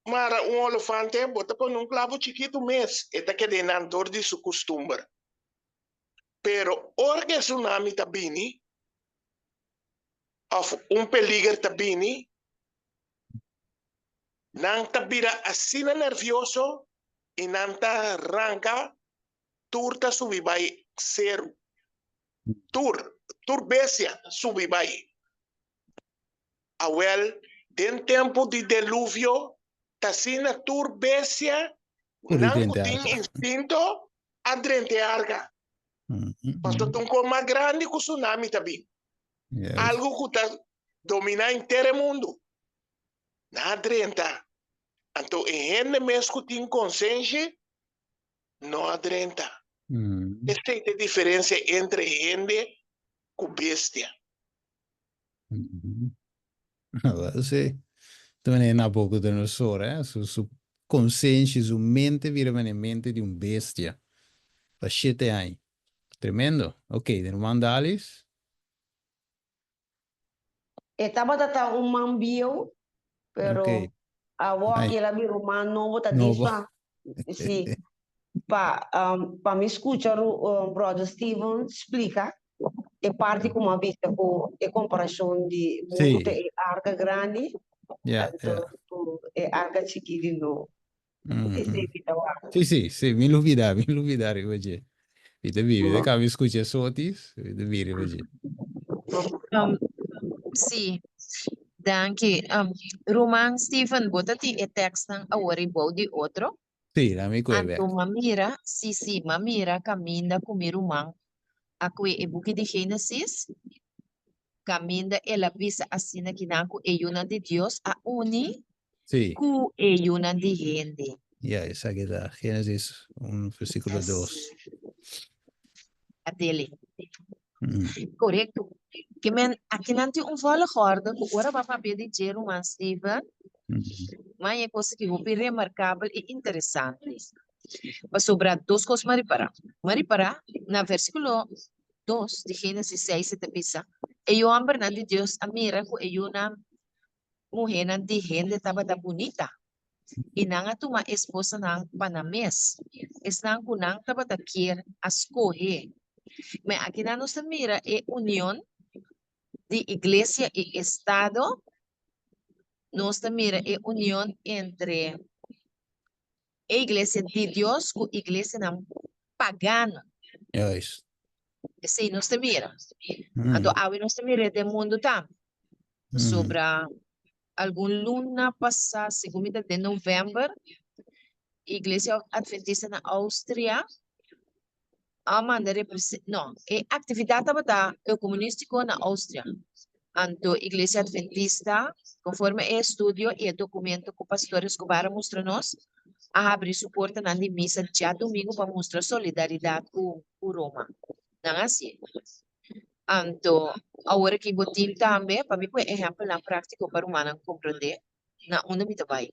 [SPEAKER 6] Mara un olefante, bo ta pone un klabu chikitu mes, e ta keda einan dor di su kustumber. Pero ora ku e tsunami ta bini òf un peliger ta bini, nan ta bira asina nervioso i nan ta ranka, tur ta subi bai seru. Tur, tur bestia ta subi bai. Awel, den tempu di deluvio, t'asina tur bestia nan ku tin instinto a drenta e arka. Pasobra ta un kos mas grandi ku tsunami ta bin. Algu ku ta dominá henter e mundu. Nan a drenta. Anto e hende mes ku tin konsenshi no a drenta. Esei ta e diferensia entre hende ku bestia.
[SPEAKER 1] Wel, sí. Ta manera na poco ta nos sora, eh? Su, su konsenshi, su mente bira manera mente di un bestia. Pa shete aña. Tremendo. Ok, den ruman Dalis.
[SPEAKER 2] E tabata ta un man bieu, pero
[SPEAKER 1] Ok.
[SPEAKER 2] awor
[SPEAKER 1] Nice.
[SPEAKER 2] ki el a bira un man nobo ta
[SPEAKER 1] Nobo.
[SPEAKER 2] dis pa, sí, pa, pa mi skucha Brother Steven splika e parti ku mi a bisa ku e komparashon di mundu ta e arka grandi anto ku e arka chikí di no. Esei mi ta wak.
[SPEAKER 1] Sí, sí, sí, mi lubida, mi lubida riba dje. Mi ta biri, de ka mi skucha e sotis, mi ta biri riba dje.
[SPEAKER 4] Sí, danki. Ruman Steven, bo ta tin e tekstnan awor i bou di otro?
[SPEAKER 1] Sí, la mi koe bek.
[SPEAKER 4] Anto m'a mira, sí, sí, m'a mira kaminda ku mi ruman a koe e buki di Génesis, kaminda el a bisa asina kinan ku e yunan di Dios a uni
[SPEAKER 1] Sí.
[SPEAKER 4] ku e yunan di hende.
[SPEAKER 1] Ya, esaki ta Génesis 1 versíkulo 2.
[SPEAKER 4] Adele. Korekto. Ke men akinan tin un volgorde ku ora bo a papia di dje ruman Steven, M'a e kos aki hopi remarkabel i interesante. Pasobra dos kos m'a ripará. M'a ripará na versíkulo dos di Génesis seis e ta bisa, E yu hòmbernan di Dios a mira ku e yunan muhénan di hende tabata bunita, i nan a tuma esposanan pa nan mes, esnan ku nan tabata kier a skohe. Me akinan nos ta mira e union di iglesia i estado, nos ta mira e union entre e iglesia di Dios ku iglesianan pagano.
[SPEAKER 1] Juist.
[SPEAKER 4] Esei nos ta mira. Anto awe nos ta mira den mundu tambe. Pasobra algun luna pasá, segun mi ta den novèmber, Iglesia Adventista na Austria a manda represe-, no, e aktividat tabata eukomunístiko na Austria. Anto Iglesia Adventista, konforme e estudio i e dokumento ku Pastor Escobar a mustra nos, a habri su portanan di misa djadumingu pa mustra solidaridat ku ku Roma. Nan a hasié. Anto awor aki bo tin tambe, pa mi pone ehèmpelnan práktiko pa rumannan komprondé na unda mi ta bai.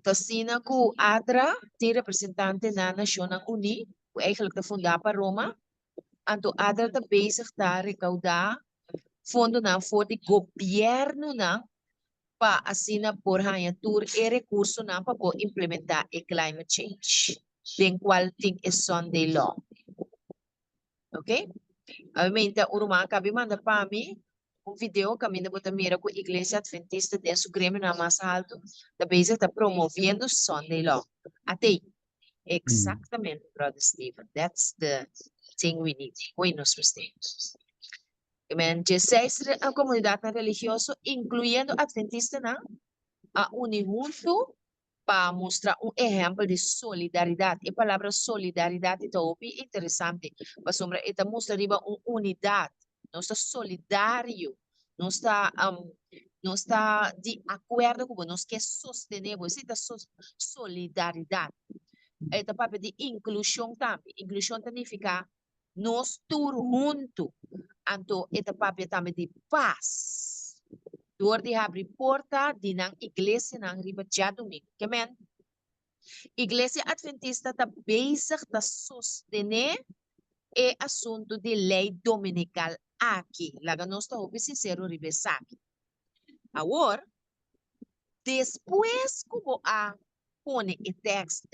[SPEAKER 4] Ta asina ku ADRA tin representante na Nashonnan Uní, ku eigenlijk ta fundá pa Roma. Anto ADRA ta bezig ta rekaudá fondonan for di gobièrnunan pa asina por haña tur e rekursonan pa por implementá e climate change, den kual tin e Sunday Law. Ok? Obviamente un ruman a kabi manda pa mi un video kaminda bo ta mira ku Iglesia Adventista den su gremionan mas haltu ta bezig ta promoviendo Sunday Law. Atei, exactamente brother Steven, that's the thing we need. Hoy nos mester. Amen. Dieseis komunidatnan religioso, inkluyendo Adventistanan, a uni huntu pa mustra un ehèmpel di solidaridat. E palabra solidaridat ta hopi interesante pasobra e ta mustra riba un unidat. Nos ta solidario, nos ta nos ta di akuerdo ku bo, nos ke sostené bo. Esei ta solidaridat. E ta papia di inklushon tambe. Inklushon ta nifiká nos tur huntu. Anto e ta papia tambe di pas dor di habri porta di nan iglesianan riba djadumingu. Ke men? Iglesia Adventista ta bezig ta sostené e asuntu di lei dominikal aki. Laga nos ta hopi sinsero riba esaki. Awor, despues ku bo a pone e tekst,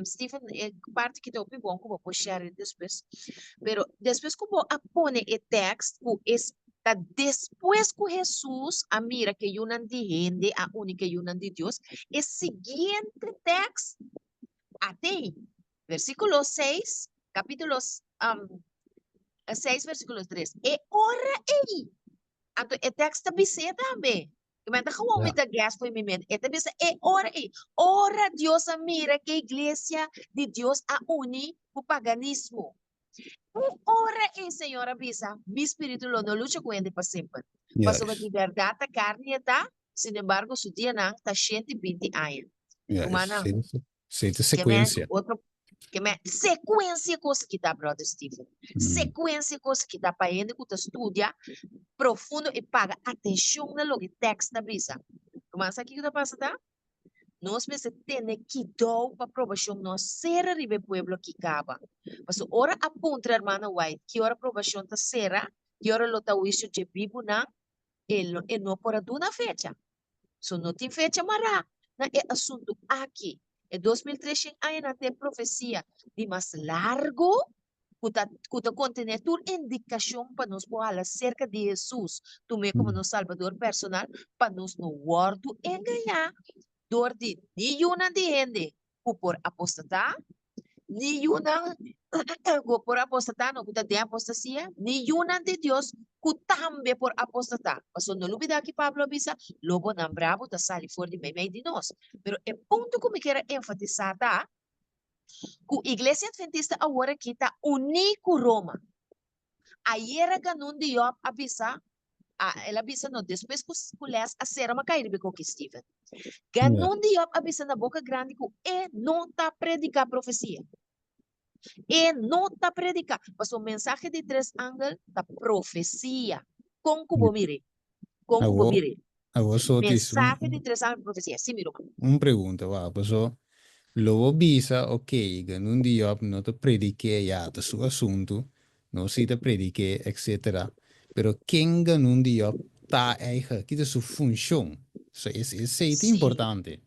[SPEAKER 4] Steven, e parti ki ta hopi bon ku bo por share despues, pero despues ku bo a pone e tekst ku es ta despues ku Hesus a mira ku e yunan di hende a uni ku e yunan di Dios, e siguiente tekst atei, versikulo seis, kapitulo seis versikulo tres, e ora ei, anto e tekst ta bis'é tambe, I men ta gewoon mi ta guess for mi mente. E ta bisa e ora ei, ora Dios a mira ke iglesia di Dios a uni ku paganismo. E ora ei Señor a bisa, mi spiritu lo no lucha ku hende pa semper. Pasobra di bèrdat ta karni e ta, sinembargo su dianan ta 120 aña. Rumannan,
[SPEAKER 1] Sí, ta secuencia.
[SPEAKER 4] Otro, ke men, secuencia cosa ki ta, brother Steven. Mm. Secuencia cosa ki ta pa hende ku ta studia profundo i paga atencion na loke tekst ta bisa. Ruman, sa kiko ta pasa ta? Nos mester tene kidou pa probashon no sera riba e pueblo ki kaba. Pasobra ora a puntra hermano White ki ora probashon ta sera, ki ora lo ta huisio dje bibunan, e lo e no por a duna fecha. So no tin fecha mará na e asuntu aki. E 2300 añanan ta e profesia di mas largu ku ta ku ta kontené tur indikashon pa nos por hala serka di Hesus, tum'é komo nos Salbador personal, pa nos no wòrdu engañá dor di ni yunan di hende ku por apostatá, ni yunan ku por apostatá, no ku ta den apostasia, ni yunan di Dios ku tambe por apostatá. Pasobra no lubidá ki Pablo a bisa, Lobonan brabu ta sali for di meimei di nos. Pero e punto ku mi kier a enfatisá ta ku Iglesia Adventista awor aki ta uní ku Roma. Ayera Ganun di Job a bisa, a, el a bisa no, despues ku, ku les a sera ma kai riba e koki Steven. Ganun di Job a bisa na boka grandi ku e no ta prediká profesia. E no ta prediká. Pasobra mensahe di tres angel ta profesia. Kon ku bo mir'é? Kon ku bo
[SPEAKER 1] Awor,
[SPEAKER 4] mir'é?
[SPEAKER 1] Awor Sotis, un,
[SPEAKER 4] Mensahe di tres angel profesia. Sí, mi ruman.
[SPEAKER 1] un pregunta, wak, paso lo bo bisa, ok, Ganoen Diop no ta prediké, ya, ta su asuntu, no si ta prediké, etcetera, pero ken Ganoen Diop ta eigenlijk? Ki ta su funshon? So, es, esei ta
[SPEAKER 4] Sí.
[SPEAKER 1] importante.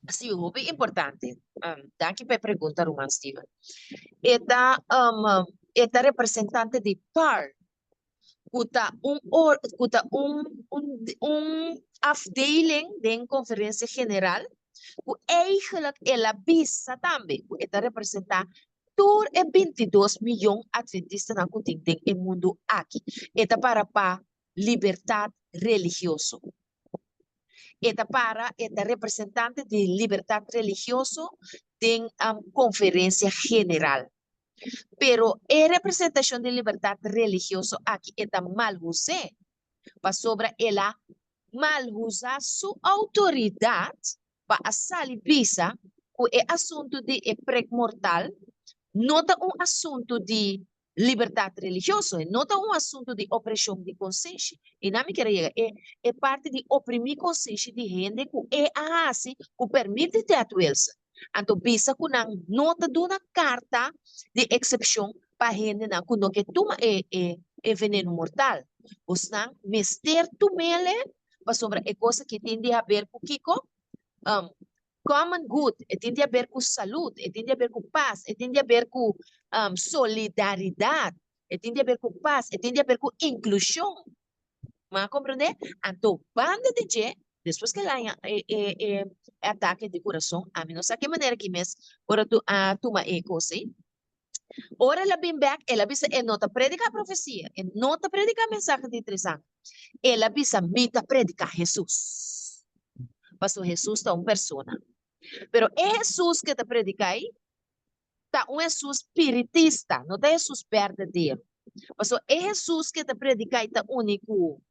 [SPEAKER 4] Sí, hopi importante. Um, danki pa e pregunta, ruman Steven. E ta, um, e ta representante di par, ku ta un or, ku ta un, un, un afdeling den Konferensia General, ku eigenlijk el a bisa tambe ku e ta representá tur e bintidos miyon atventistanan ku tin den e mundu aki. E ta para pa libertat religioso. E ta para, e ta representante di libertat religioso den Konferensia General. Pero e representashon di libertat religioso aki e ta mal us'é, pasobra el a mal usa su outoridat pa a sali bisa ku e asuntu di e prek mortal no ta un asuntu di libertat religioso, e no ta un asuntu di opreshon di konsenshi. I nan mi kier a yega e e parti di oprimí konsenshi di hende ku e a hasi ku pèrmit di Ted Wilson. Anto bisa ku nan no ta duna karta di eksepshon pa hendenan ku no ke tuma e e e veneno mortal. Bosnan mester tum'el pasobra e kos aki tin di haber ku kiko? Common good, e tin di haber ku salud, e tin di haber ku pas, e tin di haber ku solidaridat, e tin di haber ku pas, e tin di haber ku inklushon. Bo a komprendé? Anto banda di dje, despues ku el haña e e e atake di kurason, ami no sa ke manera ki mes ora tu a tuma e kos ei. Ora el a bin bek, el a bisa e no ta prediká profesia, e no ta prediká mensahe di tres angel. El a bisa mi ta prediká Hesus. Pasobra Hesus ta un persona. Pero e Hesus ke ta prediká ei ta un Hesus spiritista, no ta Hesus berdadero. Pasobra e Hesus ke ta prediká ei ta uni ku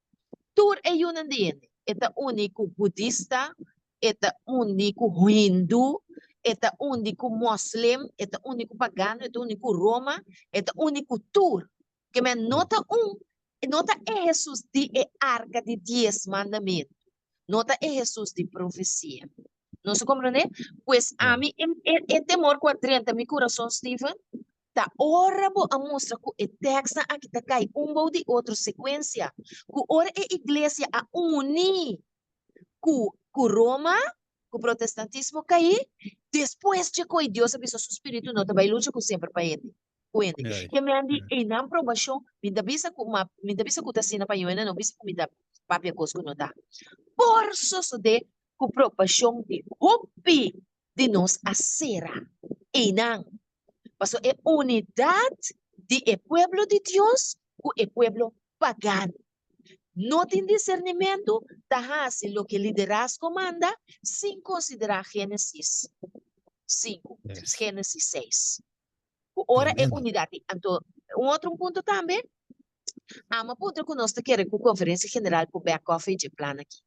[SPEAKER 4] tur e yunan di hende. E ta uni ku budista, e ta undi ku hindu, e ta undi ku moslim, e ta undi ku pagano, e ta undi ku Roma, e ta undi ku tur. Ke men no ta un, no ta e Hesus di e arka di dies mandamentu, no ta e Hesus di profesia. Nos a komprendé? Pues ami e, e, e temor ku a drenta mi kurason, Steven, ta ora bo a mustra ku e tekstnan aki ta kai un bou di otro sekuensia, ku ora e iglesia a uni ku ku Roma, ku protestantismo kai, despues dje koe Dios a bisa su spiritu no ta bai lucha ku semper pa hende, ku hende.
[SPEAKER 1] Right.
[SPEAKER 4] Ke men di einan probashon, mi ta bisa ku ma mi ta bisa ku ta asina pa yu hende no bisa ku mi ta papia kos ku no ta. Por sosodé ku probashon di hopi di nos a sera einan, pasobra e unidat di e pueblo di Dios ku e pueblo pagano. No tin disernimentu ta hasi loke liderazgo manda sin konsiderá Génesis sinku, Génesis seis. Ku ora e unidat di anto un otro un punto tambe, amo a puntra ku nos ta kere ku Konferensia General por back off e dje plan aki.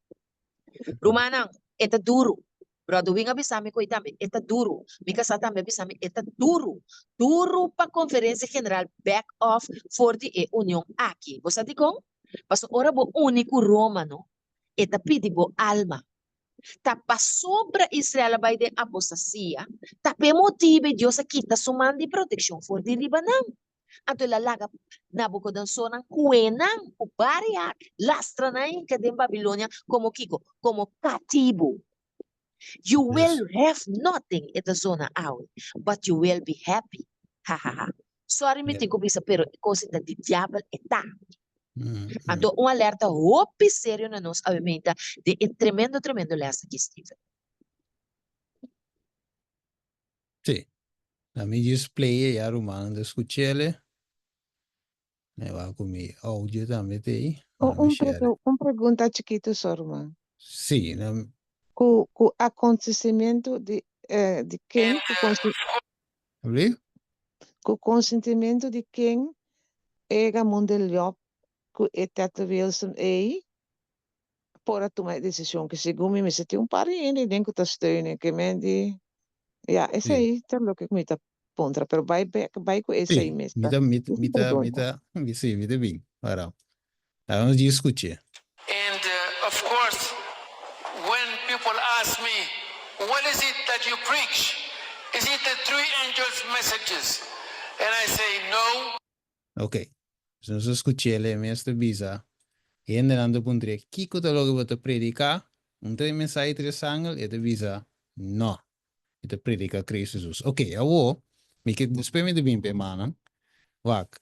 [SPEAKER 4] Rumannan, e ta duru. Brother Wing a bisa mi ku ei tambe, e ta duru. Mi kasá tambe a bisa mi, e ta duru. Duru pa Konferensia General back off for di e union aki. Bo sa dikon? Pasobra ora bo uni ku Roma no, e ta pidi bo alma. Ta pasobra Israel a bai den apostasia, ta p'e motibu Dios a kita su man di protekshon for di riba nan. Anto el a laga Nabucodonosornan kue nan ku baria, lastra nan hinka den Babilonia komo kiko? Komo katibu. You will have nothing, e ta zona awe, but you will be happy. Hahaha. Sorry mi tin ku bisa pero e kos ei ta di diabel e ta. Anto un alerta hopi serio na nos awe meinta den e tremendo tremendo les aki Steven.
[SPEAKER 1] Sí. Na mi just play e ya rumannan ta skuch'ele. Mi wak ku mi audio tambe ta ei.
[SPEAKER 5] Un,
[SPEAKER 1] Laat me
[SPEAKER 5] un,
[SPEAKER 1] share.
[SPEAKER 5] pregu- un pregunta chikitu so, ruman.
[SPEAKER 1] Sí, na,
[SPEAKER 5] Ku, ku akonsisimiento di, eh, di ken, ku konsi,
[SPEAKER 1] Abrí?
[SPEAKER 5] ku konsentimiento di ken e Ramon de Llop ku e Ted Wilson ei por a tuma e decision ki segun mi mester tin un par di hende den ku ta steun e ke men di ya esei ta loke ku mi ta puntra pero bai bek bai ku esei
[SPEAKER 1] Sí,
[SPEAKER 5] mes
[SPEAKER 1] mi
[SPEAKER 5] ta
[SPEAKER 1] ta mi
[SPEAKER 5] mi
[SPEAKER 1] mi ta mi
[SPEAKER 5] pregunta.
[SPEAKER 1] ta mi sí mi ta bin. Ahora, laga nos djis skuch'é.
[SPEAKER 8] And. Of course, when people ask me, what is it that you preach? Is it the three angels' messages? And I say, no.
[SPEAKER 1] Ok. Si nos a skuch'el, e mes ta bisa, Hendenan ta puntr'é, Kiko ta loke bo ta prediká? Un ta e mensahe tres angel? E ta bisa, No. Mi ta prediká Kristu Hesus. Ok, awor, mi ke, despues mi ta bin pa e mannan. Wak,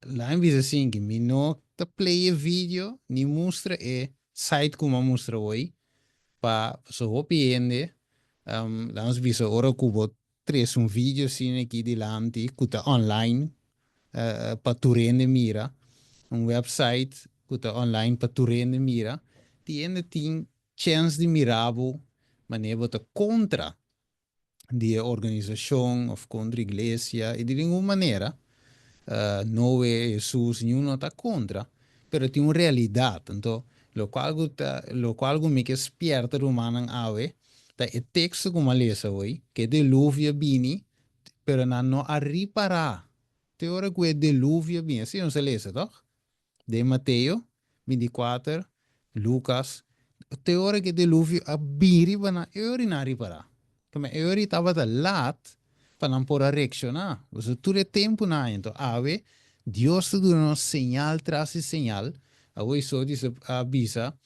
[SPEAKER 1] Laat mi bisa asinki, mi no ta play e video ni mustra e site ku mi a mustra hoy pa pasobra hopi hende laat nos bisa ora ku bo trese un video asina aki dilanti ku ta online pa tur hende mira, un website ku ta online pa tur hende mira, tin hende tin chèns di mira bo manera bo ta kontra di e organisashon of kontra iglesia i di ningun manera Noe, Hesus, niun no ta kontra, pero tin un realidat. Anto lokual ku ta lokual ku mi ke spierta rumannan awe ta e teksto ku mi a lesa hoy, ku e deluvio a bini pero nan no a ripará te ora ku e deluvio a bini. Asina nos a lesa tòg? Den Mateo 24, Lucas, te ora ku e deluvio a bin riba nan, e ora nan a ripará. Kome e ora tabata lat pa nan por a reakshoná. Pasobra tur e tempunan ei, anto awe Dios ta duna nos señal tras di señal. Awe Jesús dice, a bisa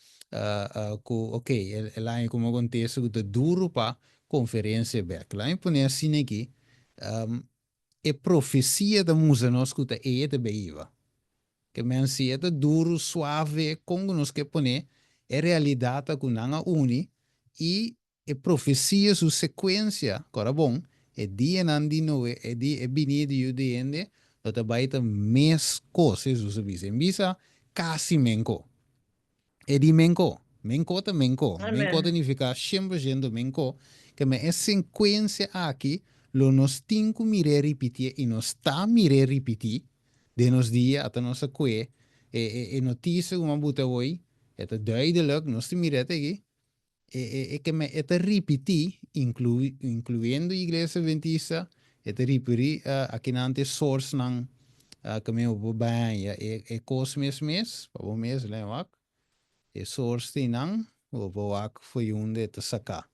[SPEAKER 1] ku ok, el a haña komo kontesto ku ta duru pa konferensia bèk. Laat mi pone asina aki, E profesia ta mustra nos ku ta eye ta bay iba. Ke men si e ta duru, suave, kon ku nos ke pone, e realidat ta ku nan a uni i e profesia su sekuensia, kora bon, e dianan di Noe, e di e binida di Yu di Hende lo ta bay ta mes kos, Hesus a bisa. E bisa kasi menko. E di menko. Menko ta menko. Menko ta nifiká shen por shento menko. Ke men e sekuensia aki lo nos tin ku mir'é ripitié i nos ta mir'é ripití den nos dia ata nos a kue e e notisia ku mi a buta awoi e ta duidelik nos ta mir'é ta aki E e e ke me e ta ripití, inklu inkluyendo Iglesia Adventista, e ta ripirí akinan te sourcenan ke me bo por bai haña e e kos mes mes, pa bo mes lei wak, e source tin nan, bo por wak fo'i unda e ta saká.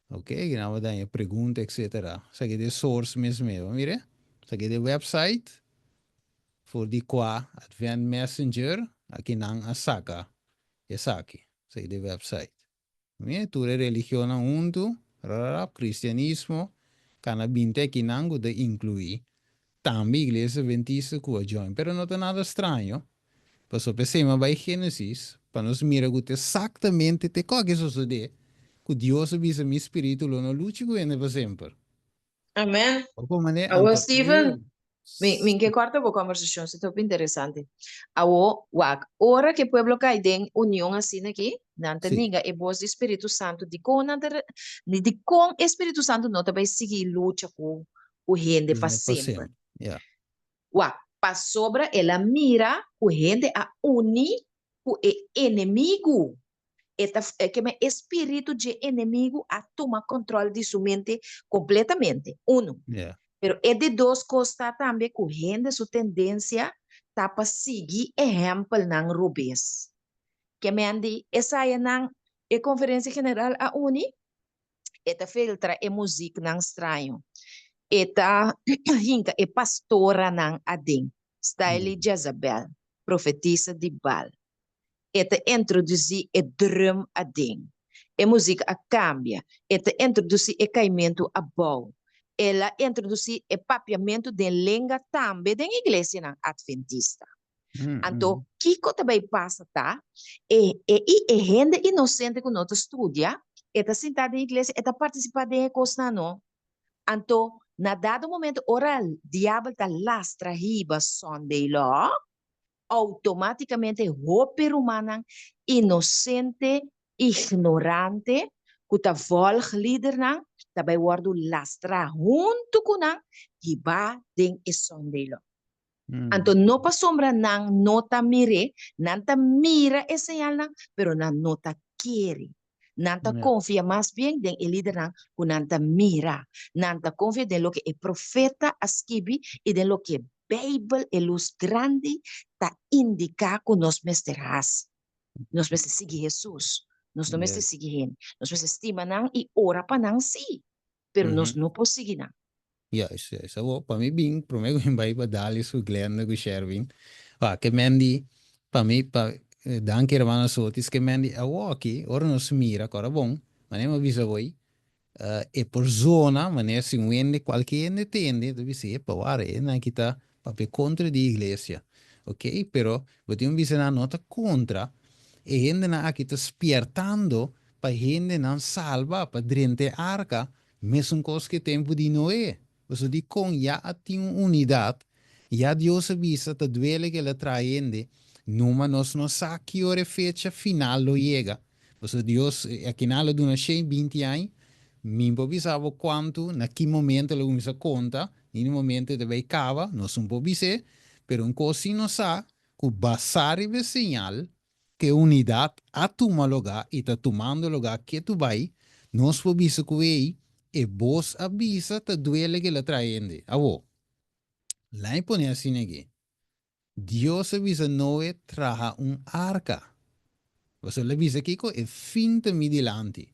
[SPEAKER 1] Ok, akinan bo ta haña pregunta etcetera. Esaki ta e source mes mes, bo mira? Esaki ta e website for di kua Advent Messenger akinan a saka esaki. Esaki ta e website. Mira, tur e religionnan huntu, rararap, cristianismo, kana binti akinan ku ta inkluí tambe Iglesia Adventista ku a join. Pero no ta nada straño, pasobra p'esei mi a bai Génesis pa nos mira ku ta eksaktamente te kòke sosodé ku Dios a bisa mi spiritu lo no lucha ku hende pa semper.
[SPEAKER 4] Amen.
[SPEAKER 1] Poko manera
[SPEAKER 4] Awo
[SPEAKER 1] anto
[SPEAKER 4] Steven,
[SPEAKER 1] e
[SPEAKER 4] mi, mi ke korta bo konversashon, si ta hopi interesante. Awo, wak, ora ke pueblo kai den union asina aki, nan ta
[SPEAKER 1] Sí.
[SPEAKER 4] ninga e bos di Spiritu Santu, dikon nan ta, re- ni dikon e Spiritu Santu no ta bai sigui lucha ku, ku hende pa
[SPEAKER 1] Hende pa
[SPEAKER 4] semper.
[SPEAKER 1] semper. Ja.
[SPEAKER 4] Wak, pasobra el a mira ku hende a uni ku e enemigu. E ta, e ke men e spiritu dje enemigu a tuma kòntròl di su mente kompletamente, unu.
[SPEAKER 1] Yeah.
[SPEAKER 4] Pero e di dos kos ta tambe ku hende su tendensia ta pa sigui ehèmpelnan robes. Ke men di esayanan e konferensia general a uni, e ta filtra e muziknan straño, e ta hinka e pastoranan aden, style Jezabel, profetisa di Baal. E ta introdusí e drum aden. E muzik a kambia. E ta introdusí e kaimentu abou. El a introdusí e papiamentu den lenga tambe den iglesianan atventista. Anto, kiko ta bai pasa ta, e e i e hende inosente ku no ta studia, e ta sintá den iglesia, e ta partisipá den e kosnan no. Anto, na dado momento ora diabel ta lastra hiba Sunday Law, outomátikamente hopi rumannan inosente, ignorante, ku ta vòlg lidernan, ta bai wòrdu lastrá huntu ku nan hibá den e Sunday Law. Anto no pasobra nan no ta mir'é, nan ta mira e señalnan, pero nan no ta kere. Nan ta konfia mas bien den e lidernan ku nan ta mira. Nan ta konfia den loke e profeta a skibi i den loke Beibel, e lus grandi, ta indiká ku nos mester hasi. Nos mester sigui Hesus. Nos no mester sigui hende. Nos mester stima nan i ora pa nan sí, pero nos no por sigui nan.
[SPEAKER 1] Juist, juist. Awor, pa mi bin, prome ku mi bai pa Dalis ku Glenda ku Sherwin, wak, ke men di, pa mi, pa, danki hermano Sotis, ke men di awoki, ora nos mira, kòrda bon, manera mi a bisa bo ei, e por zona, manera si un hende, kualke hende tende, ta bisa, epa, wara, e nan aki ta papia kontra di iglesia. Ok, pero bo tin un bisa nan no ta kontra, e hendenan aki ta spiertando pa hendenan salba, pa drenta e arka, Mesun kos ku e tempu di Noe. Pasobra dikon ya a tin un unidat, ya Dios a bisa ta duele ku el a traha hende, numa nos no sa ki ora e fecha final lo yega. Pasobra Dios akinan lo duna shen binti aña, mi por bisa bo kuantu, na ki momento lo kuminsá konta, ni na momento e ta bai kaba, nos no por bis'é, pero un kos si nos sa, ku basá riba e señal, Ku e unidat a tuma lugá i ta tumando lugá ketu bai, nos por bisa ku ei e bos a bisa ta duele ku el a traha hende. Awor, la'i pone asina aki, Dios a bisa Noe traha un arka. Pasobra el a bisa kiko? E fin ta mi dilanti.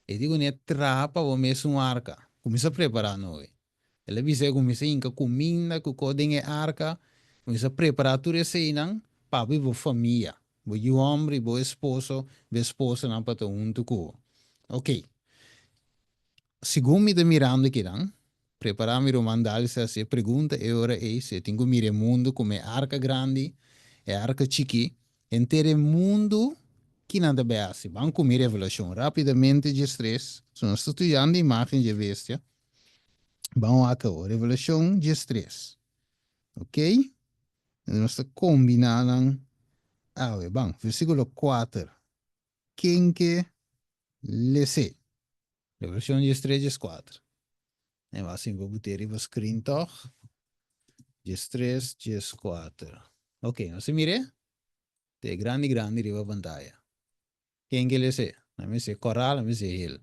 [SPEAKER 1] E di kuné, Traha pa bo mes un arka. Kuminsá prepará, Noe. El a bisa e kuminsá hinka kuminda ku kos den e arka, kuminsá prepará tur eseinan pa bo i bo famia, bo yu hòmber i bo esposo, bo esposanan pa ta huntu ku bo. Oke. Segun mi ta mirando kinan, prepará mi ruman Dalis a hasi e pregunta e ora ei, si e tin ku mira e mundu komo e arka grandi, e arka chikí, Henter e mundu ki nan ta bai hasi? Ban ku mi revelashon rapidamente diestres. So nos ta studiando e imagen dje bestia. Ban wak awor. Revelashon diestres. Ok? Nos ta kombiná nan awe. Ban, versíkulo kuater. Ken ke les'é? Revelashon diestres dieskuater. E wak sin bo but'é riba screen tòg. Diestres dieskuater. Ok, nos a mir'é? Te grandi grandi riba pantaya. Ken ke les'é? Nan mester kòrá, nan mester hel.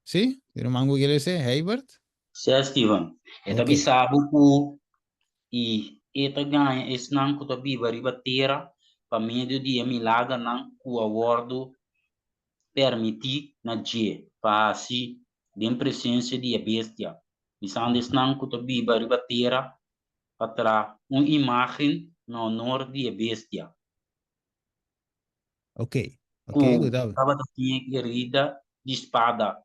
[SPEAKER 1] Sí? Tin ruman ku ke les'é? Heibert?
[SPEAKER 9] Sí, Steven. E ta
[SPEAKER 1] Ok.
[SPEAKER 9] bisa bo ku i e ta gaña esnan ku ta biba riba tera pa medio di e milagernan ku a wòrdu permití na dje pa hasi den presensia di e bestia, bisando esnan ku ta biba riba tera pa traha un imágen na honor di e bestia.
[SPEAKER 1] Ok,
[SPEAKER 9] Ku
[SPEAKER 1] ok, ku ta.
[SPEAKER 9] tabata tin e herida di spada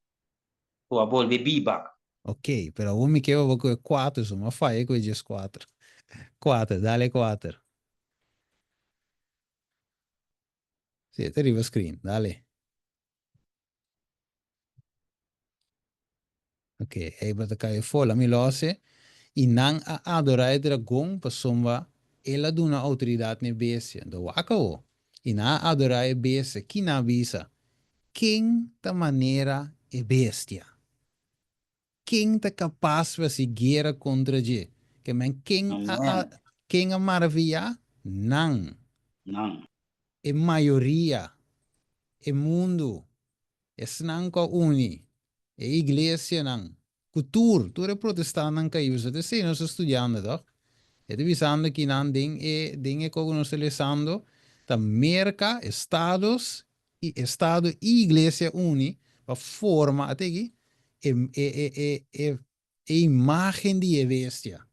[SPEAKER 9] ku a bolbe biba.
[SPEAKER 1] Ok, pero awor mi ke pa bo ku e kuater, so mi a faya ku e dieskuater. Kuater, dale kuater. Si, e ta riba screen, dale. Ok, ei bo ta kai afó, la mi lose. I nan a adorá e dragon pasobra el a duna outoridat na e bestia. Anto wak awor. I nan a adorá e bestia. Ki nan a bisa? Ken ta manera e bestia? Ken ta kapas pa hasi guera kontra dje? Ke men ken a
[SPEAKER 9] Amen.
[SPEAKER 1] ken a maraviyá? Nan.
[SPEAKER 9] Nan.
[SPEAKER 1] E mayoria. E mundu. Esnan ku a uni. E iglesianan. Ku tur, tur e protestantnan kai usa. Ta esei nos ta studiando tòg? E ta bisando ki nan den e den e kos ku nos ta lesando ta Merka, Estados i Estado i Iglesia uni pa forma ate aki e e e e e e imagen di e bestia.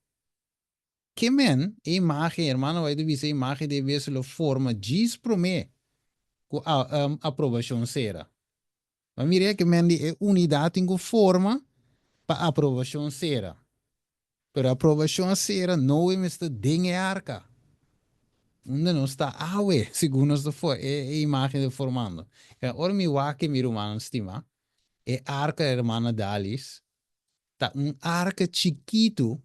[SPEAKER 1] Ke men e imagen, hermano White ta bisa e imagen di e bestia lo forma djis promé ku a aprobashon sera. Ma mira ke men di e unidat tin ku forma pa aprobashon sera. Pero aprobashon a sera Noe mester den e arka. Unda nos ta awe, segun nos ta for e e imagen ta formando. Ora mi wak mi rumannan stima, e arka hermana Dalis ta un arka chikitu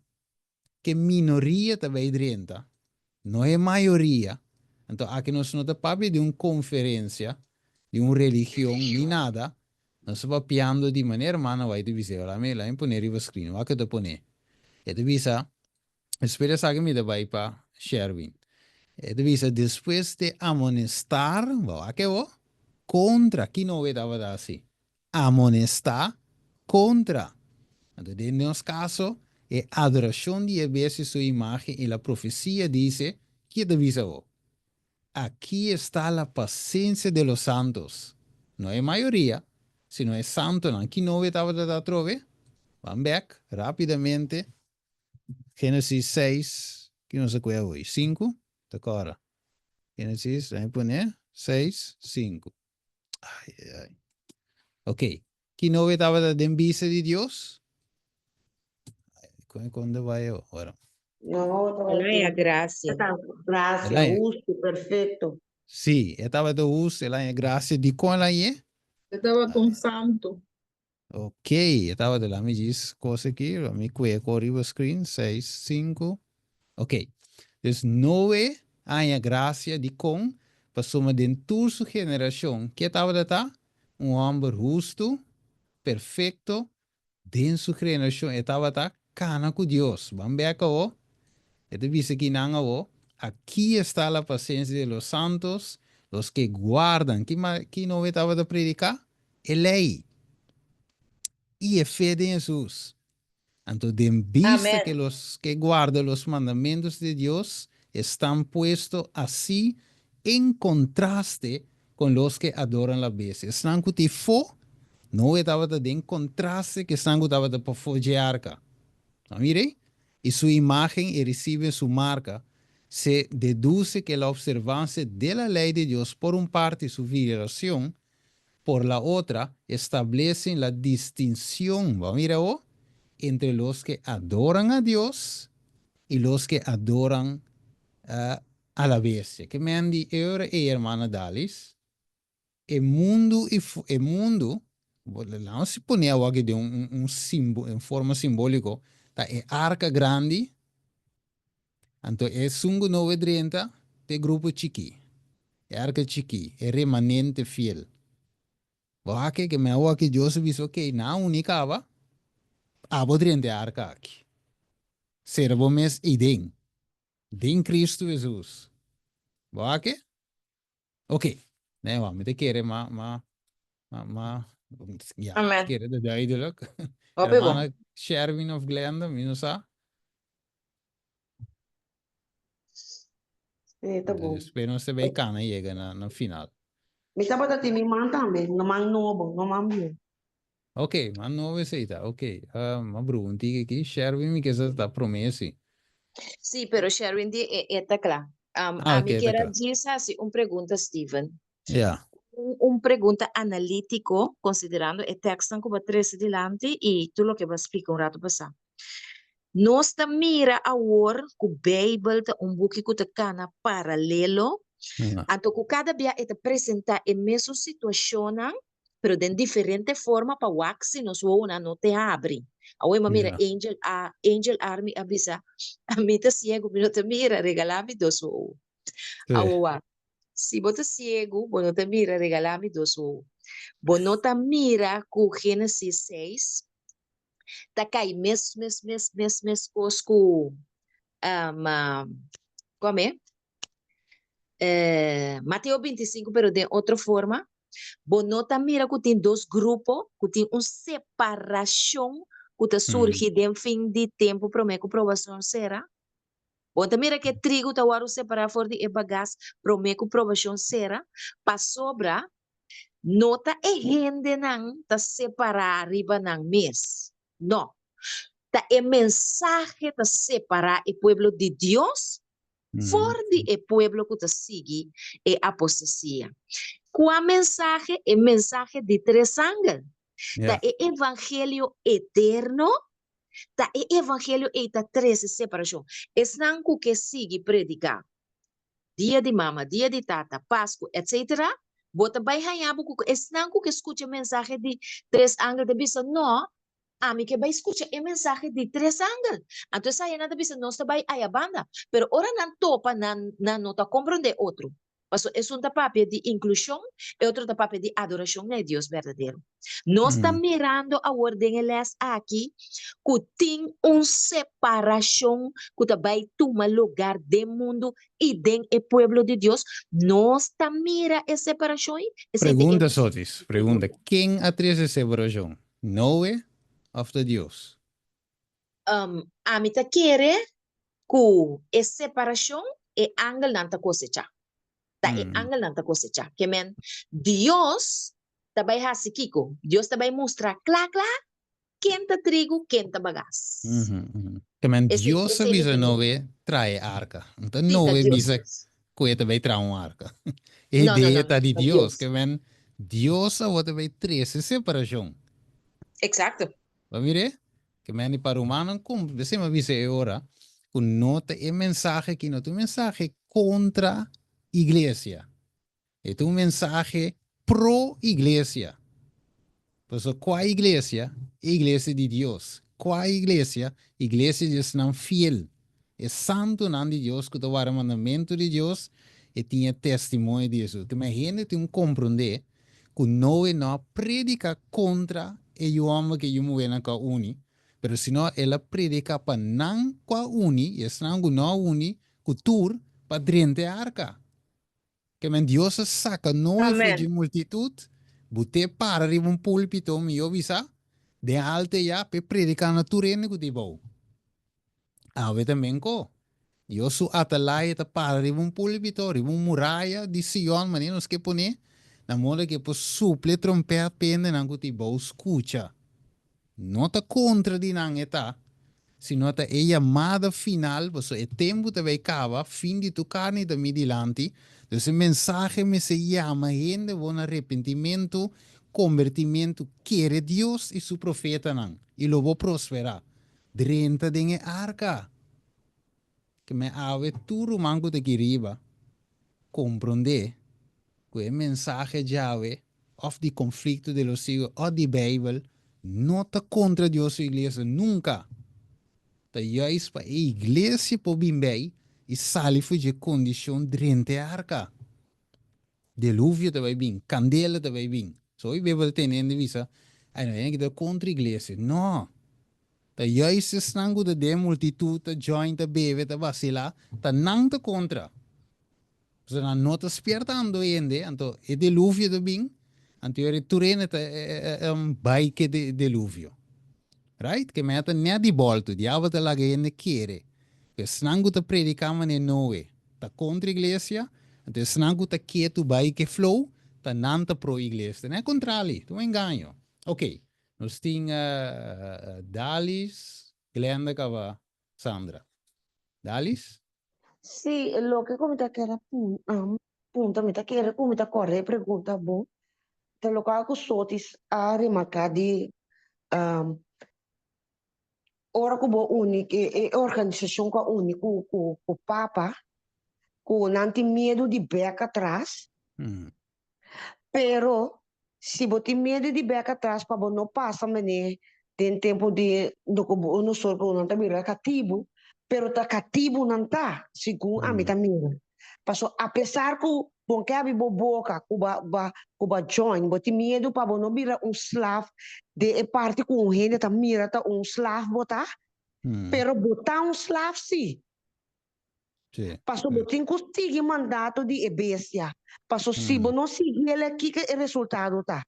[SPEAKER 1] ke minoria ta bay drenta, no e mayoria. Anto aki nos no ta papia di un conferencia, di un religion, ni nada. Nos ta papiando di manera hermana White ta bisa, ora mi laga mi pone riba screen, wak e ta pone. E ta bisa, despues di esaki mi ta bay pa Sherwin. E ta bisa, despues di amonestar, bo wak e bo, contra, kino e tabata hasi? Amonestá kontra. Anto den nos kaso, e adorashon di e bestia su imágen i la profesia dise. Ki ta bisa bo? Aquí está la paciencia de los santos. No e mayoria, sino e santonan. Ki Noe tabata ta atrobe? Ban bek rapidamente. Genesis 6, ki nos a kue awor? 5? Ta kora. Genesis, laat mi pone 6, 5. Ai, ai, ai. Ok. Ki Noe tabata den bista di Dios? Kon kon de bai ora?
[SPEAKER 2] No,
[SPEAKER 4] El haña gracia.
[SPEAKER 2] Gracia, hustu, perfecto.
[SPEAKER 1] Sí, e tabata hustu, el haña gracia. Dikon el hañ'é?
[SPEAKER 10] E tabata un santu.
[SPEAKER 1] Ok, e tabata, laat mi djis kos aki, laat mi kue ko riba screen, 6, 5. Ok, dus Noe a haña gracia dikon? Pasobra den tur su generashon, ke tabata ta? Un hòmber hustu, perfekto, den su generashon e tabata kana ku Dios. Ban bek awo, e ta bisa kinan awo, Aki esta la pasensia de los santos, los ke guardan. Ki ki Noe tabata prediká? E lei i e fe den Hesus. Anto den bista ke los ke guarda los mandamentos de Dios estan puesto asi en contraste con los ke adoran la bestia. Esnan ku tin fo, Noe tabata den contraste ku esnan ku tabata pafó dje arka. A mira ei? Y su imagen y reciben su marca, se deduce que la observancia de la ley de Dios por un parte y su violación por la otra establecen la distinción, bo a mira awo, entre los que adoran a Dios y los que adoran a la bestia. Ke men di e ora ei, hermana Dalis? E mundu i e mundu, laga nos pone awo aki den un un simbo un forma simbóliko, ta e arka grandi, anto esun ku no drenta ta e grupo chikí. E arka chikí, e remanente fiel. Bo wak ke mi a wak Dios a bisa, ok, nan a uni kaba, abo drenta e arka aki. Sera bo mes eiden, den Cristo Jesus. Bo wak? Ok, nee wak, mi ta kere ma, ma, ma, ma, ya,
[SPEAKER 4] Amen.
[SPEAKER 1] kere ta duidelijk.
[SPEAKER 4] Hopi bon.
[SPEAKER 1] Hermana Sherwin of Glenda, mi no sa.
[SPEAKER 2] Sí, ta bon.
[SPEAKER 1] Despues nos ta bay cana yega na, na final.
[SPEAKER 2] Mi tabata tin mi man tambe, no man nobo, no man bieu.
[SPEAKER 1] Ok, man nobo esey ta, ok. Uh, ma bru un tiki aki, Sherwin mi kesa ta prome si.
[SPEAKER 4] Sí, pero Sherwin di e, e ta kla. Um,
[SPEAKER 1] Ah,
[SPEAKER 4] a
[SPEAKER 1] ok,
[SPEAKER 4] mi
[SPEAKER 1] e ta
[SPEAKER 4] kier a
[SPEAKER 1] kla.
[SPEAKER 4] djis hasi un pregunta, Steven.
[SPEAKER 1] Ja.
[SPEAKER 4] Un, un pregunta analítiko, konsiderando e tekstnan ku bo a trese dilanti i tur loke bo a splika un ratu pasá. Nos ta mira awor ku Beibel ta un buki ku ta kana paralelo, anto ku kada bia e ta presentá e mesun situashonnan, pero den diferente forma pa wak si nos wowonan no te habri. Awor mi a mira Angel a Angel Army a bisa, ami ta siegu, mi no ta mira, regalá mi dos wowo. Awor wak, si bo ta siegu, bo no ta mira, regalá mi dos wowo. Bo no ta mira ku Génesis seis ta kai mes mes mes mes meskos ku um, kome? Eh, Mateo 25 pero den otro forma. Bo no ta mira ku tin dos grupo, ku tin un separashon ku ta surgi den fin di tempu promé ku probashon sera? Bo ta mira ku e trigu ta wòrdu separá for di e bagas promé ku probashon sera? Pasobra No ta e hendenan ta separá riba nan mes. No. Ta e mensahe ta separá e pueblo di Dios for di e pueblo ku ta sigui e apostasia. Kua mensahe? E mensahe di tres angel. Ta e evangelio eterno. Ta e evangelio ei ta trese separashon. Esnan ku ke sigui prediká Dia di Mama, Dia di Tata, Pasku, etc. Bo ta bai haña bo ku esnan ku ke skucha mensahe di tres angel ta bisa, No, ami ke bai skucha e mensahe di tres angel. Anto esei nan ta bisa, Nos ta bai aya banda. Pero ora nan topa, nan nan no ta komprondé otro. Pasobra esun ta papia di inklushon, e otro ta papia di adorashon na e Dios berdadero. Nos ta mirando awor den e les aki ku tin un separashon ku ta bai tuma lugar den mundu i den e pueblo di Dios. Nos ta mira e separashon ei?
[SPEAKER 1] Esei ta e Pregunta, Sotis, pregunta. Ken a trese e separashon? Noe òf ta Dios?
[SPEAKER 4] Ami ta kere ku e separashon. e angelnan ta kosechá. Ta e angelnan ta kosechá. Ke men, Dios ta bai hasi kiko? Dios ta bai mustra kla kla ken ta trigu, ken ta bagas.
[SPEAKER 1] Ke men,
[SPEAKER 4] Esei,
[SPEAKER 1] Dios a
[SPEAKER 4] esei mi
[SPEAKER 1] bisa
[SPEAKER 4] ta mira.
[SPEAKER 1] Noe traha e arka. No ta
[SPEAKER 4] Sí, ta
[SPEAKER 1] Noe
[SPEAKER 4] Dios
[SPEAKER 1] bisa
[SPEAKER 4] mes.
[SPEAKER 1] ku e ta bai traha un arka. E
[SPEAKER 4] No, no,
[SPEAKER 1] idea
[SPEAKER 4] no, no,
[SPEAKER 1] ta di
[SPEAKER 4] ta
[SPEAKER 1] Dios.
[SPEAKER 4] Dios.
[SPEAKER 1] Ke men, Dios awor ta bai trese separashon.
[SPEAKER 4] Eksakto.
[SPEAKER 1] Bo a mir'é? Ke men di pa rumannan kumpli. P'esei mi a bisa e ora ku no ta e mensahe aki no ta un mensahe kontra iglesia. E ta un mensahe pro iglesia. Pasobra kua iglesia? E iglesia di Dios. Kua iglesia? Iglesia di esnan fiel, e santunan di Dios ku ta warda mandamentu di Dios i tin e testimonio di Hesus. Ke men hende tin ku komprondé ku Noe no a prediká kontra e yu hòmber ku e yu muhénan ku a uni, pero sino el a prediká pa nan ku a uni i esnan ku no a uni ku tur pa drenta e arka. Ke men Dios a saka Noe for
[SPEAKER 2] Amen.
[SPEAKER 1] dje multitut, but'é para riba un púlpito, mihó bisá, den alte ya, p'e prediká na tur hende ku ta bou. Awe tambe ko. Dios su atalaya ta para riba un púlpito, riba un muraya di Sion, manera nos ke pon'é, na moda ku e por supla e trompèt p'e hendenan ku ta bou skucha. No ta kontra di nan e ta, sino ta e yamada final, pasobra e tempu ta bay kaba, fin di tur karni ta mi dilanti. Dus e mensahe mester yama hende bo na repentimentu, kombertimentu, kere Dios i su profetanan, i lo bo prosperá. Drenta den e arka! Ke men awe tur ruman ku ta aki riba komprondé ku e mensahe djawe òf di konflikto de los siglos òf di Beibel no ta kontra Dios su iglesia nunka. Ta juist pa e iglesia por bin bei i sali for dje kondishon drenta e arka. Deluvio ta bai bin, kandela ta bai bin. So hopi bes bo ta tende hende bisa, Ai no, hende ki ta kontra iglesia. No! Ta juist esnan ku ta den multitut, ta join, ta bebe, ta basilá, ta nan ta kontra. Pasobra nan no ta spiertando hende, anto e deluvio ta bin, anto yora tur hende ta bai ke deluvio. Right? Ke meta net di bolto, diabel ta laga hende kere ku esnan ku ta prediká manera Noe ta kontra iglesia, anto esnan ku ta ketu bai ke flow ta nan ta pro iglesia. Ta net kontrali, ta un engaño. Ok, nos tin Dalis, Glenda kaba Sandra. Dalis?
[SPEAKER 2] Sí, loke ku mi ta kere punta, mi ta kere ku mi ta kòrda e pregunta bon, ta lokual ku Sotis a remarká di ora ku bo uni e e organisashon ku a uni ku ku ku Papa, ku nan tin miedu di bèk atras, Pero si bo tin miedu di bek atras pa bo no pasa mene den tempu di loke bo nosotros ku nan ta bira katibu, pero ta katibu nan ta, segun ami ta mira. Paso apesar ku bo ke abi bo boka ku ba ba ku ba join, bo tin miedu pa bo no bira un slaaf den e parti ku un hende ta mira ta un slaaf bo ta, pero bo ta un slaaf si.
[SPEAKER 1] Sí.
[SPEAKER 2] Paso bo tin ku sigui mandato di e bestia. Paso si bo no sigui el, kiko e resultado ta?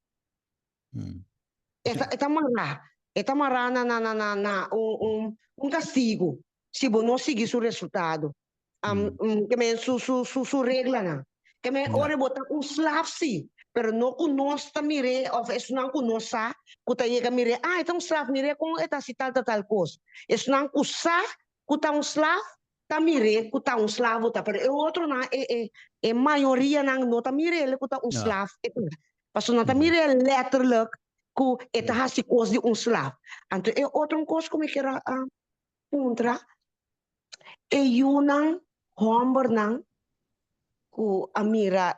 [SPEAKER 2] E ta, e ta mará. E ta mará na, na, na, na, na un, un, un kastigu si bo no sigui su resultado. Um, ke men su, su, su, su reglanan. Ke men ora bo ta un slaaf si, pero no ku nos ta mir'é òf esnan ku no sa ku ta yega mir'é, ah, e ta un slaaf, mir'é kon e ta hasi tal, tal, tal kos. Esnan ku sa ku ta un slaaf ta mir'é ku ta un slavo ta, pero e otronan, e e e mayorianan no ta mir'é ku ta un slaaf e ta, pasobra nan ta mir'é letterlijk ku e ta hasi kos di un slaaf. Anto e otro kos ku mi kier a puntra, e yunan hòmbernan ku a mira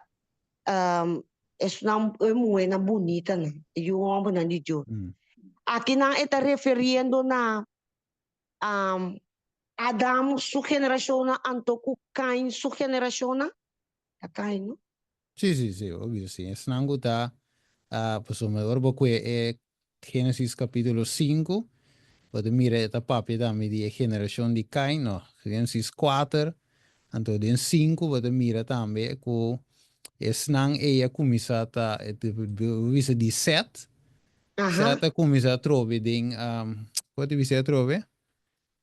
[SPEAKER 2] esnan e muhénan bunitanan, e yu hòmbernan di Dios, akinan e ta referiendo na Adam su generashonnan anto ku Kain su generashonnan? Ta Kain, no?
[SPEAKER 1] Sí, sí, sí, obvio, sí. Esnan ku ta, pasobra ora bo kue e Génesis kapítulo sinku, bo ta mira e ta papia tambe di e generashon di Kain, no, Génesis kuater, anto den sinku bo ta mira tambe ku esnan ei a kuminsá ta, bo bisa di Sèt, Sèt a kuminsá atrobe den, kua ta bisa atrobe?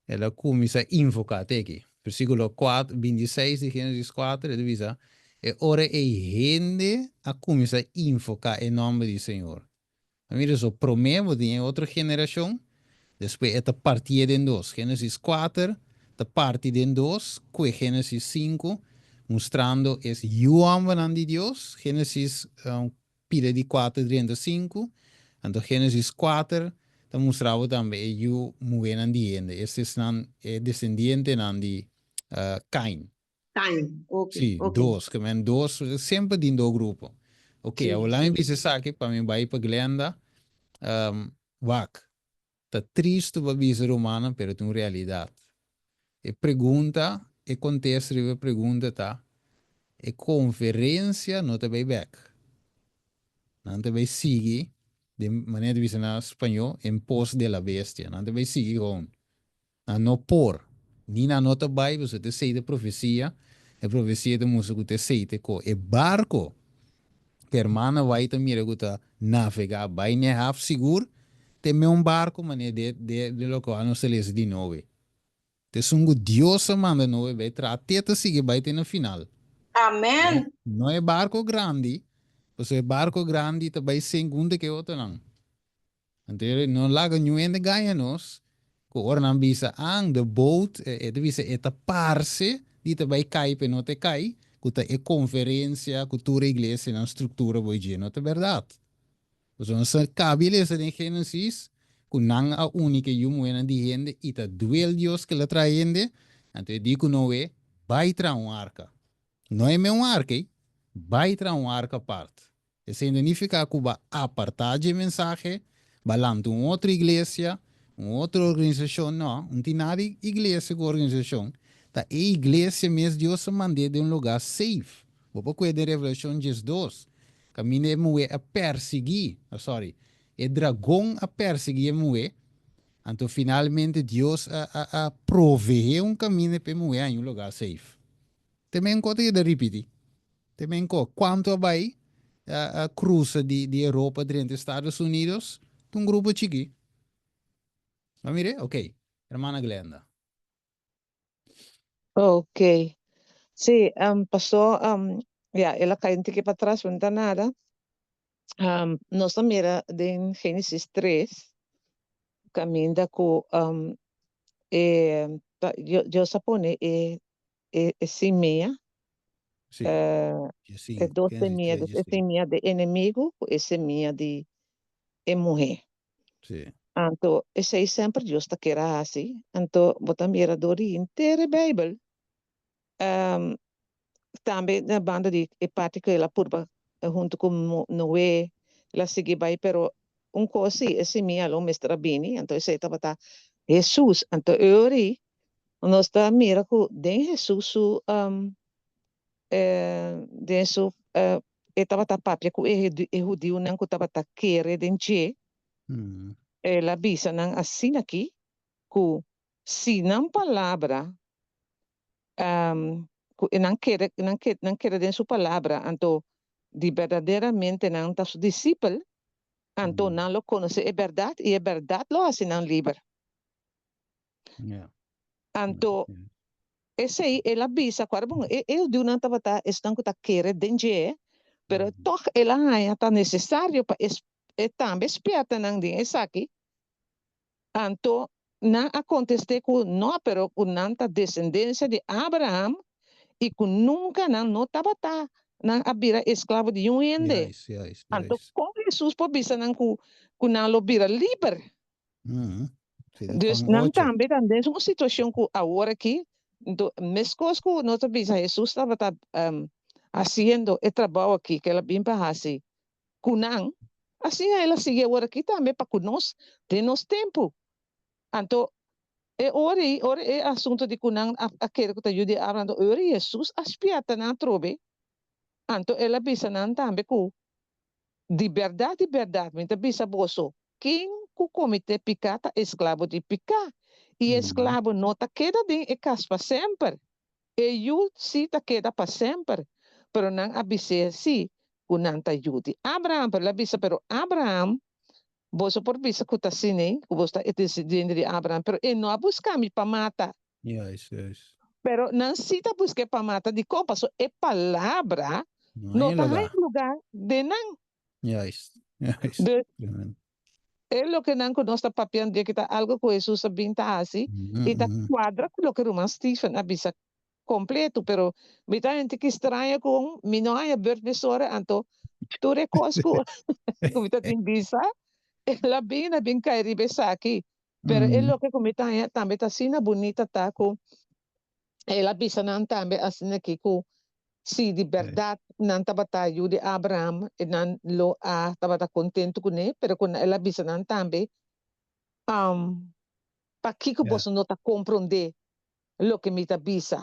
[SPEAKER 1] El a kuminsá invoká, te aki. Versíkulo 4, 26 di Génesis 4, e ta bisa, E ora ei hende a kuminsá invoká e nòmber di Señor. A mira so, promé bo tin e otro generashon, despues e ta partié den dos. Génesis 4 ta parti den dos ku e Génesis 5, mustrando es yu hòmbernan di Dios, Génesis pida di kuater 35, anto Génesis 4 ta mustra bo tambe e yu muhénan di hende, esta esnan e desendientenan di Kain.
[SPEAKER 2] Kain, ok,
[SPEAKER 1] Sí,
[SPEAKER 2] ok.
[SPEAKER 1] dos, ke men dos, semper tin dos grupo. Ok,
[SPEAKER 2] Sí,
[SPEAKER 1] awor laat mi
[SPEAKER 2] sí.
[SPEAKER 1] bisa esaki pa mi bai pa Glenda. Wak, Ta tristu pa bisa rumannan pero ta un realidat. E pregunta, e kontesta riba e pregunta ta, e konferensia no ta bai bek. Nan ta bai sigui, den manera di bisa na spañó, en pos de la bestia. Nan ta bai sigui gewoon. Nan no por, ni nan no ta bai, pasobra ta esei ta profesia, e profesia ta mustra ku ta esei ta ko. E barko ku hermana White ta mira ku ta navegá bai n'e haf sigur, ta e meun barko manera de de de lokual nos ta lesa di Noe. Ta esun ku Dios a manda Noe bai traha te ta sigui bai te na final.
[SPEAKER 11] Amen.
[SPEAKER 1] No e barko grandi, pasobra e barko grandi ta bai sengun ku e otronan. Anto e no laga niun hende gaña nos, ku ora nan bisa, An, de boat, e ta bisa e ta parse di ta bai kai pe no ta kai, ku ta e konferensia ku tur e iglesianan struktura bo dje, no ta bèrdat. Pasobra nos a kabi lesa den Génesis ku nan a uni ku e yu muhénan di hende i ta duel Dios ku el a traha hende, anto e di ku Noé, Bai traha un arka. No e meun arka ei, bai traha un arka apart. Esei no nifiká ku bo a apartá dje mensahe, bo a lanta un otro iglesia, un otro organisashon. No, un tin nada di iglesia ku organisashon. Ta e iglesia mes Dios a mand'é den un lugá safe. Bo por kue den Revelashon 12, kaminda e muhé a persiguí, oh sorry, e dragon a persiguí e muhé, anto finalmente Dios a a a proveé un kaminda pa e muhé haña un lugá safe. Te men ko ta yeda ripiti. Te men ko kuantu a bai a krusa di di Europa drenta Estados Unidos? Ta un grupo chiki. Bo mire? Ok. Hermana Glenda.
[SPEAKER 5] Ok. Sí, um, pasó, um, ya, el a kai un tiki patras, pero no ta nada. Um, nos ta mira den Génesis 3, kaminda ku um, e, ta, Dios a pone e, e, e simia,
[SPEAKER 1] Sí.
[SPEAKER 5] eh,
[SPEAKER 1] Dje
[SPEAKER 5] e
[SPEAKER 1] sinku,
[SPEAKER 5] dos
[SPEAKER 1] Génesis
[SPEAKER 5] semia,
[SPEAKER 1] 3,
[SPEAKER 5] dus
[SPEAKER 1] dje
[SPEAKER 5] e
[SPEAKER 1] sinku.
[SPEAKER 5] semia de enemigo ku e semia di e muhé.
[SPEAKER 1] Sí.
[SPEAKER 5] Anto, esei semper Dios ta kere hasi. Anto, bo ta mira dor di henter e Bijbel, Um, tambe na banda di e parti ku el a purba huntu ku Noé, el a sigui bai, pero un kos si, e simia lo mester a bini, anto esei tabata Hesus. Anto e ora ei nos ta mira ku den Hesus su um, eh, den su eh, e tabata papia ku e, e hudiunan ku tabata kere den dje, el a bisa nan asina aki ku si nan palabra ku e nan kere nan ke nan kere den su palabra anto di berdaderamente nan ta su disipel anto nan lo konosé e bèrdat i e bèrdat lo hasi nan liber. Anto esei el a bisa ku bon e e hudiunan tabata esnan ku ta kere den dje pero tòg el a haña ta nesesario pa e e tambe spièrta nan den esaki Anto nan a kontest'é ku nò, pero ku nan ta desendensia di Abraham i ku nunka nan no tabata nan a bira esklabo di niun hende.
[SPEAKER 1] Juist, juist,
[SPEAKER 5] Anto
[SPEAKER 1] juist.
[SPEAKER 5] kon Hesus por bisa nan ku ku nan lo bira liber?
[SPEAKER 1] Mm. Sí, ta
[SPEAKER 5] Dus
[SPEAKER 1] Juan
[SPEAKER 5] nan
[SPEAKER 1] ocho.
[SPEAKER 5] tambe ta den un situashon ku awor aki, anto meskos ku nos ta bisa Hesus tabata hasiendo e trabou aki ku el a bin pa hasi ku nan, asina el a sigui awor aki tambe pa ku nos den nos tempu. Anto, e ora ei, ora e asunto di ku nan a a kere ku ta yu di Abraham, anto e ora Hesus a spièrta nan atrobe, anto el a bisa nan tambe ku, Di bèrdat, di bèrdat, mi ta bisa boso, ken ku kometé piká ta esklabo di piká, i e esklabo no ta keda den e kas pa semper, E yu sí ta keda pa semper. Pero nan a bis'é sí ku nan ta yu di Abraham. Pero el a bisa, Pero Abraham, boso por bisa ku ta asina, ku boso ta e desendiente di Abraham, pero e no a buska mi pa mata.
[SPEAKER 1] Juist, juist.
[SPEAKER 5] Pero nan sí ta busk'é pa mata. Dikon? Pasobra e palabra
[SPEAKER 1] No
[SPEAKER 5] no
[SPEAKER 1] hay
[SPEAKER 5] ta
[SPEAKER 1] lugá.
[SPEAKER 5] haña lugá den nan.
[SPEAKER 1] Juist, juist.
[SPEAKER 5] Dus
[SPEAKER 1] Tremendo.
[SPEAKER 5] e lokenan ku nos ta papiando di aki ta algu ku Hesus a bin ta hasi i ta kuadra ku loke ruman Stephen a bisa kompleto. Pero mi ta henti ki straño ku mi no haña beurt mesora, anto tur e kos ku ku mi ta tin bisa, el a bin, el a bin kai riba esaki. Pero e loke ku mi ta haña tambe ta asina bunita ta ku el a bisa nan tambe asina aki ku si di bèrdat nan tabata yu di Abraham, e nan lo a tabata kontentu kuné, pero ku el a bisa nan tambe, Pakiko boso no ta komprondé loke mi ta bisa?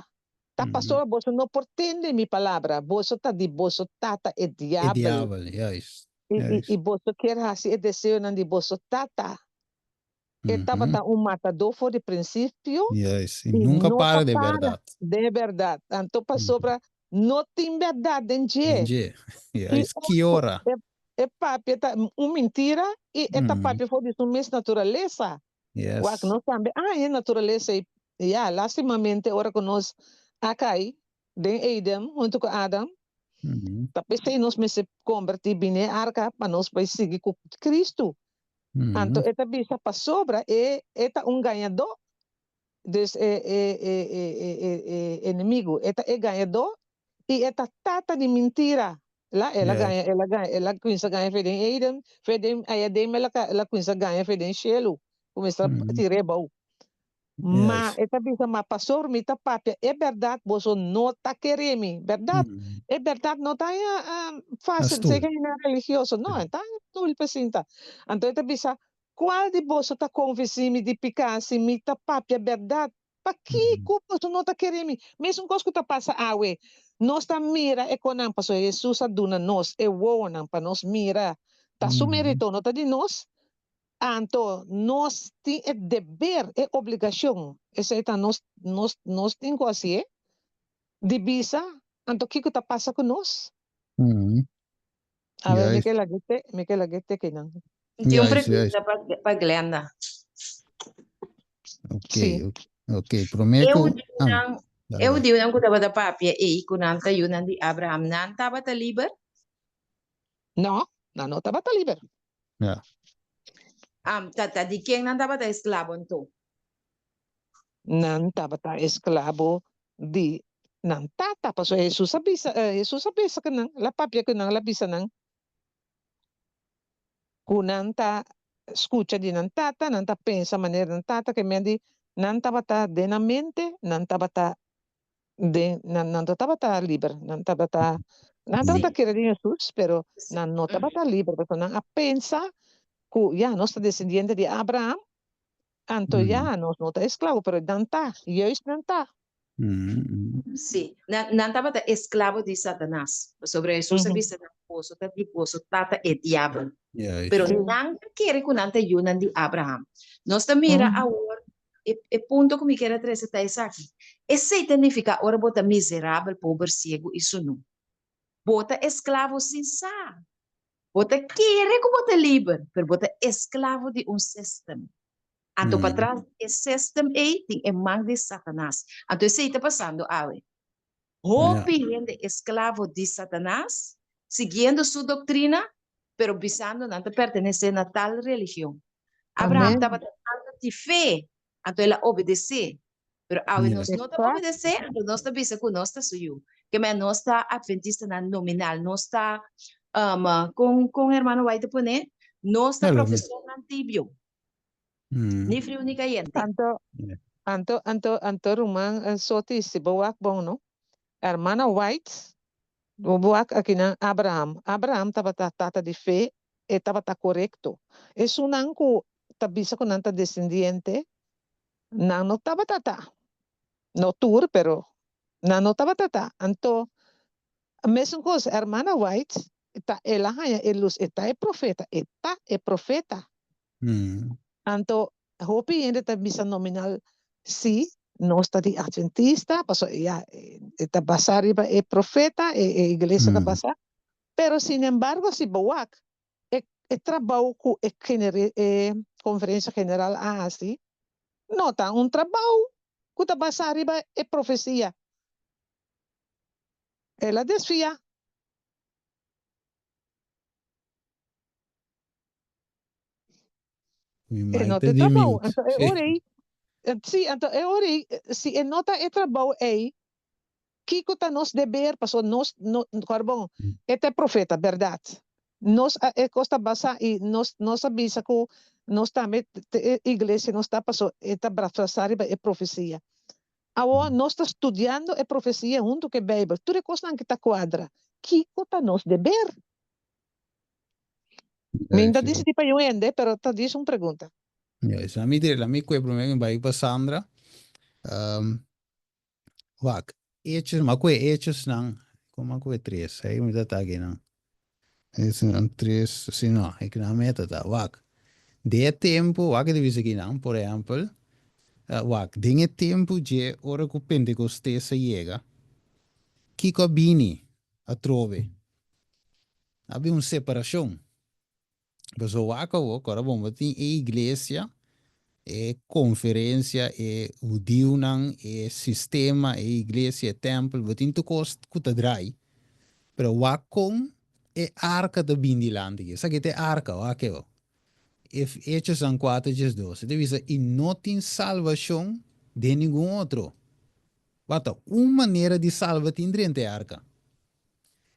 [SPEAKER 5] Ta pasobra boso no por tende mi palabra, boso ta di boso tata e
[SPEAKER 1] E
[SPEAKER 5] diabel,
[SPEAKER 1] diabel, juist,
[SPEAKER 5] i
[SPEAKER 1] juist.
[SPEAKER 5] i boso kier hasi e deseonan di boso tata. E tabata un matadó for di prinsipio
[SPEAKER 1] Juist, i
[SPEAKER 5] i
[SPEAKER 1] nunka
[SPEAKER 5] no
[SPEAKER 1] para
[SPEAKER 5] ta
[SPEAKER 1] den
[SPEAKER 5] para
[SPEAKER 1] bèrdat.
[SPEAKER 5] den e bèrdat. Anto pasobra no tin bèrdat den dje.
[SPEAKER 1] Den dje,
[SPEAKER 5] I
[SPEAKER 1] juist. Ki
[SPEAKER 5] ora
[SPEAKER 1] ora?
[SPEAKER 5] ku e papia ta un mintira i e ta papia for di su mes naturalesa.
[SPEAKER 1] Yes.
[SPEAKER 5] Wak nos tambe a haña e naturalesa ei. Ya, lastimamente ora ku nos a kai den Eden huntu ku Adam, ta p'esei nos mester kombertí bini e arka pa nos bai sigui ku Kristu. Anto e ta bisa pasobra e e ta un gañadó, dus e e e e e e e enemigu e ta e gañadó i e ta tata di mintira. La el a gaña, el a gaña, el a kuminsá gaña fe den Eden, fe den aya den el a el a kuminsá gaña fe den shelu, kuminsá tir'é abou. Ma e ta bisa, ma pastor mi ta papia e bèrdat, boso no ta kere mi. Bèrdat, e bèrdat no ta fásil, zeker hende religioso, no, e ta stoel pa sinta. Anto e ta bisa, kual di boso ta konvensí mi di piká si mi ta papia bèrdat? Pakiko boso no ta kere mi? Mesun kos ku ta pasa awe. Nos ta mira e konan pasobra Hesus a duna nos e wowonan pa nos mira. Ta su merito, no ta di nos. Anto nos tin e deber, e obligashon, esei ta nos, nos, nos tin ku hasié, di bisa, anto kiko ta pasa ku nos? A ver, mi ke lag'é te, mi ke lag'é te kinan.
[SPEAKER 11] Tin un
[SPEAKER 1] Juist,
[SPEAKER 11] pregunta
[SPEAKER 1] juist.
[SPEAKER 11] pa, pa Glenda.
[SPEAKER 1] Ok,
[SPEAKER 5] Sí.
[SPEAKER 1] ok, ok. Promé
[SPEAKER 11] E
[SPEAKER 1] ku... Ah,
[SPEAKER 11] hudiunan,
[SPEAKER 1] dale,
[SPEAKER 11] e
[SPEAKER 1] dale.
[SPEAKER 11] hudiunan ku tabata papia ei, ku nan ta yunan di Abraham, nan tabata liber?
[SPEAKER 5] No, nan no tabata liber.
[SPEAKER 1] Ja.
[SPEAKER 11] Am, ta, ta di ken nan tabata esklabo anto?
[SPEAKER 5] Nan tabata esklabo di nan tata, pasobra Hesus a bisa, Hesus a bisa ku nan, el a papia ku nan, el a bisa nan ku nan ta skucha di nan tata, nan ta pensa manera nan tata, ke men di nan tabata den nan mente, nan tabata den, nan nan no tabata liber, nan tabata, nan tabata
[SPEAKER 11] Sí.
[SPEAKER 5] kere den Hesus, pero nan no tabata liber, pasobra nan a pensa ku ya nos ta desendiente di Abraham, anto ya nos no ta esklabo, pero nan ta, juist nan ta.
[SPEAKER 11] Sí, nan, nan tabata esklabo di Satanas, pasobra Hesus a bisa nan, Boso ta di boso tata e diabel. Pero nan ta kere ku nan ta yunan di Abraham. Nos ta mira awor, e, e punto ku mi kier a trese ta esaki. Esei ta nifiká ora bo ta miserabel, pober, siegu i sunú. Bo ta esklabo sin sa. Bo ta kere ku bo ta liber, pero bo ta esklabo di un system. Anto patras di e system ei tin e man di Satanas. Anto esei ta pasando awe. Hopi hende esklabo di Satanas, siguiendo su doktrina, pero bisando nan ta pertenesé na tal religion. Abraham tabata tantu di fe, anto el a obedesé. Pero awe nos no ta obedesé, anto nos ta bisa ku nos ta su yu. Ke men nos ta atventistanan nominal, nos ta, kon kon hermano White ta pone? Nos ta profesornan tibio, ni friu ni kayente.
[SPEAKER 5] Anto, anto, anto, anto ruman Soti, si bo wak bon no, hermana White, bo wak akinan Abraham, Abraham tabata tata di fe, e tabata korekto. Esunnan ku ta bisa ku nan ta desendiente, Nan no tabata ta. No tur, pero nan no tabata ta. Anto, mesun kos, Hermana White, ta el a haña e lus, e ta e profeta, e ta e profeta. Anto, hopi hende ta bisa nominal, sí, nos ta di Adventista, pasobra ya, e ta basá riba e profeta, e e iglesia ta basá, pero sinembargo si bo wak e e trabou ku e e konferensia general a hasi no ta un trabou. ku ta basá riba e profesia. El a desviá.
[SPEAKER 1] Mi
[SPEAKER 5] E
[SPEAKER 1] mic
[SPEAKER 5] no
[SPEAKER 1] ta
[SPEAKER 5] ta e
[SPEAKER 1] di
[SPEAKER 5] trabou.
[SPEAKER 1] mute.
[SPEAKER 5] Anto e
[SPEAKER 1] Sí.
[SPEAKER 5] ora ei, sí, anto e ora ei, si e no ta e trabou ei, kiko ta nos deber? Pasobra nos no, kòrda bon, e ta e profeta, bèrdat. Nos a, e kos ta basá i nos, nos a bisa ku nos tambe ta e iglesia nos ta pasobra e ta basá riba e profesia. Awor nos ta studiando e profesia huntu ku e Beibel, tur e kosnan ki ta kuadra. Kiko ta nos deber? Mi no ta disidí pa yu hende, pero ta djis un pregunta.
[SPEAKER 1] Juist, laat mi dire, laat mi kue promé mi bai pa Sandra. Um, wak, hechos, ma kue hechosnan, kon a kue tres, hei mi ta ta akinan. Hechosnan tres, si no, e kina meta ta, wak. Den e tempu, wak e ta bisa akinan, por ehèmpel, wak, den e tempu dje ora ku Pentekostes a yega, kiko a bini atrobe? A bin un separashon. Pasobra wak awor, ku ora bon bo tin e iglesia, e konferensia, e hudiunan, e sistema, e iglesia, e tèmpel, bo tin tur kos ku ta drai. Pero wak kon e arka ta bin dilanti aki. Esaki ta e arka, wak e. Hechosnan kuater diesdos, e ta bisa, I no tin salbashon den ningun otro. Wak ta un manera di salba tin drenta e arka.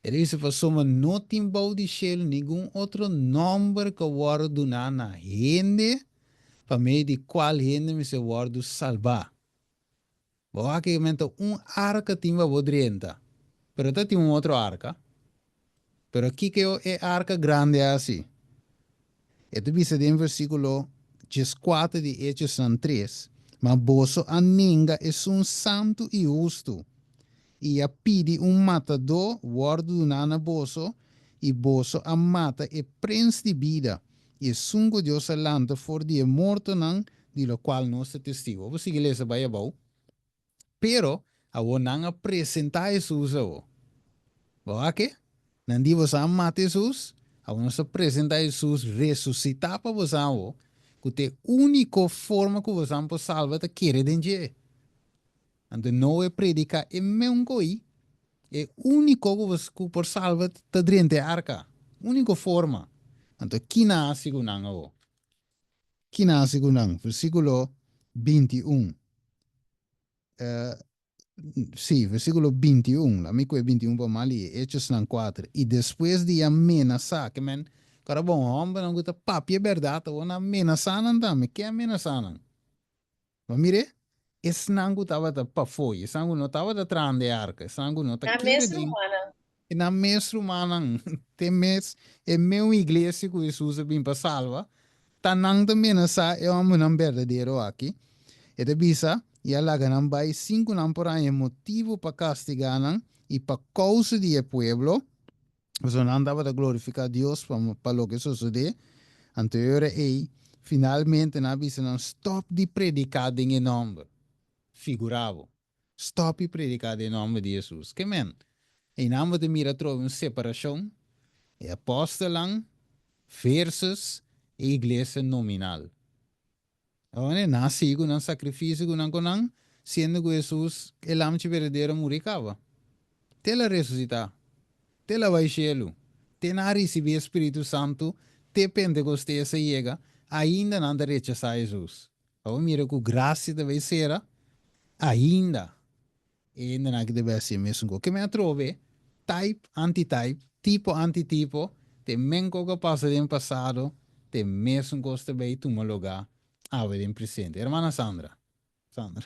[SPEAKER 1] E ta bisa pasobra no tin bou di shelu ningun otro nòmber ku a wòrdu duná na hende pa medio di kual hende mester wòrdu salbá. Bo wak e menta un arka tin pa bo drenta, pero ta tin un otro arka. Pero kiko e arka grandi a hasi? E ta bisa den versíkulo dieskuater di Hechosnan tres, Ma boso a nenga esun santu i hustu, i a pidi un matadó wòrdu duná na boso, i boso a mata e Prens di bida, i esun ku Dios a lanta for di e mortonan, di lokual nos ta testigu. Bo sigui lesa bai abou. Pero, awor nan a presentá Hesus awor. Bo wak ke? Nan di, Boso a mata Hesus, awor nos ta presentá Hesus resusitá pa boso awor, ku ta e úniko forma ku boso por salba ta kere den dje. Anto Noe prediká e meun koi, e úniko ku boso ku por salba ta drenta e arka. Úniko forma. Anto kina hasi ku nan awor? Kina hasi ku nan? Versíkulo 21. Sí, versíkulo 21. La mi ku e 21 pa mal i Hechosnan 4. I despues di a menasá, ke men, kòrda bon, hòmbernan ku ta papia e bèrdat awor nan a menasá nan tambe. Ke a menasá nan? Bo mir'é? Esnan ku tabata pafó i esnan ku no tabata trahando e arka, esnan ku no ta
[SPEAKER 11] Nan
[SPEAKER 1] kere
[SPEAKER 11] mes
[SPEAKER 1] den
[SPEAKER 11] rumannan.
[SPEAKER 1] E nan mes rumannan, te mes e meun iglesia ku Hesus a bin pa salba, ta nan ta menasá e hòmbernan berdadero aki. E ta bisa, I a laga nan bai sin ku nan por haña motibu pa kastigá nan i pa kousa di e pueblo, pasobra nan tabata glorifiká Dios pa pa loke sosodé. Anto e ora ei, finalmente nan a bisa nan, Stòp di prediká den e nòmber. Figurá bo. Stop di prediká den nòmber di Hesus. Ke men? Einan bo ta mira atrobe un separashon, e apòstelnan versus e iglesia nominal. Awor nan a sigui ku nan sakrifisio ku nan ku nan, siendo ku Hesus, e Lamchi berdadero, a muri kaba. Te el a resusitá. Te el a bai shelu. Te nan a risibí e Spiritu Santu, te Pentekostes a yega, ainda nan ta rechasá Hesus. Awor mira ku grasia ta bay sera ainda e hendenan aki ta bay hasi e mesun kos. Ke men atrobe type anti-type, tipo anti-tipo, te men kos ku a pasa den pasado te mesun kos ta bay tuma lugá awe den presente. Hermana Sandra. Sandra.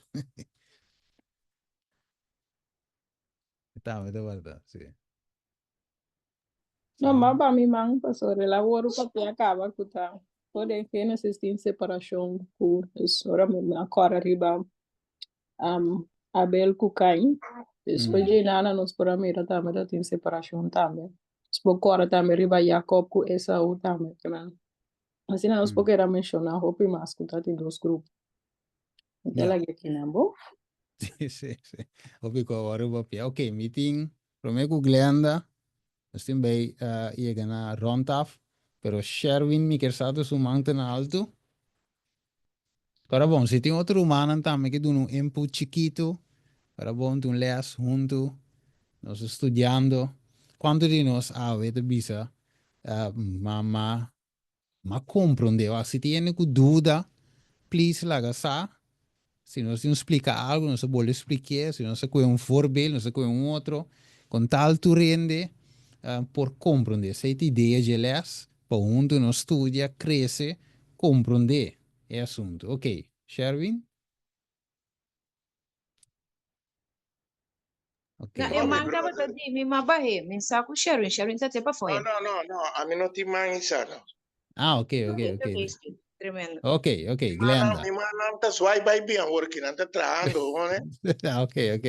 [SPEAKER 1] Tambe ta bèrdat, si.
[SPEAKER 10] No, ma pa mi man pasobra el a wòrdu papia kaba ku ta for den Génesis tin separashon ku es ora mi a kòrda riba um, Abel ku Cain. Despues dje nana nos por a mira tambe ta tin separashon tambe. Nos por kòrda tambe riba Jacob ku Esaú tambe. Asina nos por keda menshoná hopi mas ku ta tin dos grupo. Mi ta laga aki nan bo.
[SPEAKER 1] Sí, sí, sí. Hopi ku a wòrdu papia. Ok, mi tin promé ku Glenda, nos tin bai yega na rònt af, pero Sherwin mi kier sa ta su man ta na altu. Ora bon, si tin otro rumannan tambe ke duna un input chikitu, ora bon tin un les huntu, nos ta studiando. Kuantu di nos awe ta bisa, Ma, ma, ma komprondé. Wak, si tin hende ku duda, please laga sa. Si nos tin un splika algu, nos ta bolbe spliké. Si nos ta kohe un voorbeeld, nos ta kohe un otro. Kon tal tur hende por komprondé. Esei ta idea dje les, pa huntu nos studia, krese, komprondé e asuntu. Ok, Sherwin? Ok.
[SPEAKER 11] Na e man tabata di mi ma bah'é. Mi sa ku Sherwin. Sherwin ta te pafó
[SPEAKER 6] ya. No, no, no, no. Ami no tin man isa, no.
[SPEAKER 1] Ah, ok, ok, ok.
[SPEAKER 11] Ok, tremendo.
[SPEAKER 1] Ok, ok, Glenda.
[SPEAKER 6] Mi mannan ta zwaai bai bien awor ki nan ta trahando, hoor.
[SPEAKER 1] Ok, ok.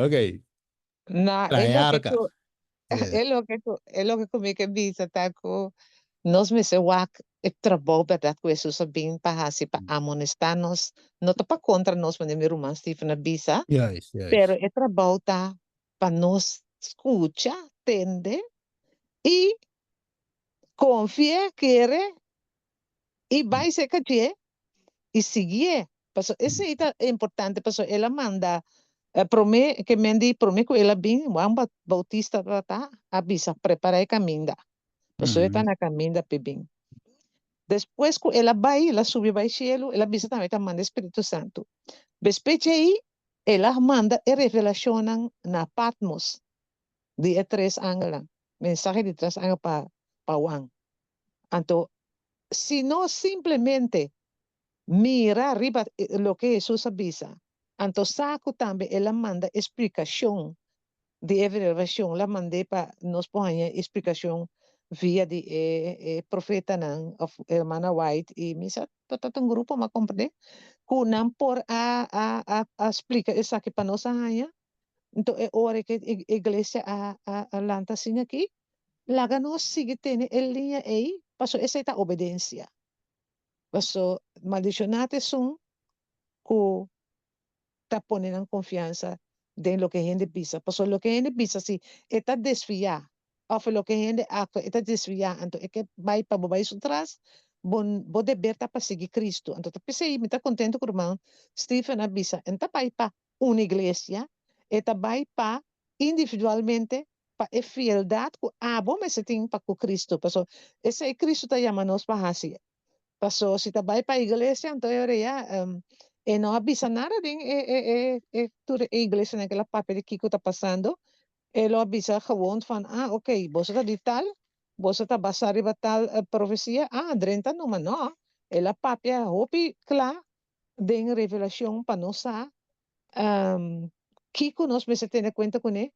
[SPEAKER 1] Ok.
[SPEAKER 5] Na, e
[SPEAKER 1] Trae
[SPEAKER 5] loke
[SPEAKER 1] arka.
[SPEAKER 5] ku
[SPEAKER 1] Yeah.
[SPEAKER 5] e loke ku e loke ku mi ke bisa ta ku nos mester wak e trabou bèrdat ku Hesus a bin pa hasi pa amonestá nos, no ta pa kontra nos manera mi ruman Stephen a bisa,
[SPEAKER 1] Juist, juist.
[SPEAKER 5] pero e trabou ta pa nos skucha, tende i konfia, kere i bai serka dje i siguié. Pasobra esei ta importante, pasobra el a manda promé ke men di promé ku el a bin, Juan Bautista tabata a bisa prepará e kaminda. Pasobra e ta na kaminda p'e bin. Despues ku el a bai, el a subi bai shelu, el a bisa tambe ta manda e Spiritu Santu. Despues djei el a manda e revelashonnan na Patmos di e tres angelnan, mensahe di tres angel pa pa Juan. Anto si nos simplemente mira riba loke Hesus a bisa, anto sa ku tambe el a manda e splikashon di e revelashon, el a mand'é pa nos por haña e splikashon via di e e profetanan òf hermana White i mi sa ta ta un grupo mi a komprendé ku nan por a a a splika esaki pa nos a haña. Nto e ora ke e iglesia a a lanta asina aki, laga nos sigui tene e liña ei, pasobra esei ta obedensia. Paso maldishoná ta esun ku ta pone nan konfiansa den loke hende bisa. Paso loke hende bisa si e ta desviá òf loke hende aktua e ta desviá, anto e ke bai pa bo bai su tras, bo bo deber ta pa sigui Kristu. Anto ta p'esei mi ta kontentu ku ruman Stephen a bisa, e no ta bai pa un iglesia, e ta bai pa individualmente pa e fieldat ku abo mester tin pa ku Kristu. Paso esei Kristu ta yama nos pa hasi. Paso si ta bai pa iglesia anto e ora ya e no a bisa nada den e e e e tur e iglesianan ku el a papia di kiko ta pasando. E lo a bisa gewoon van ah ok boso ta di tal, boso ta basa riba tal profesia, ah drenta numa. No, el a papia hopi kla den Revelacion pa nos sa kico nos mester tene cuenta cune,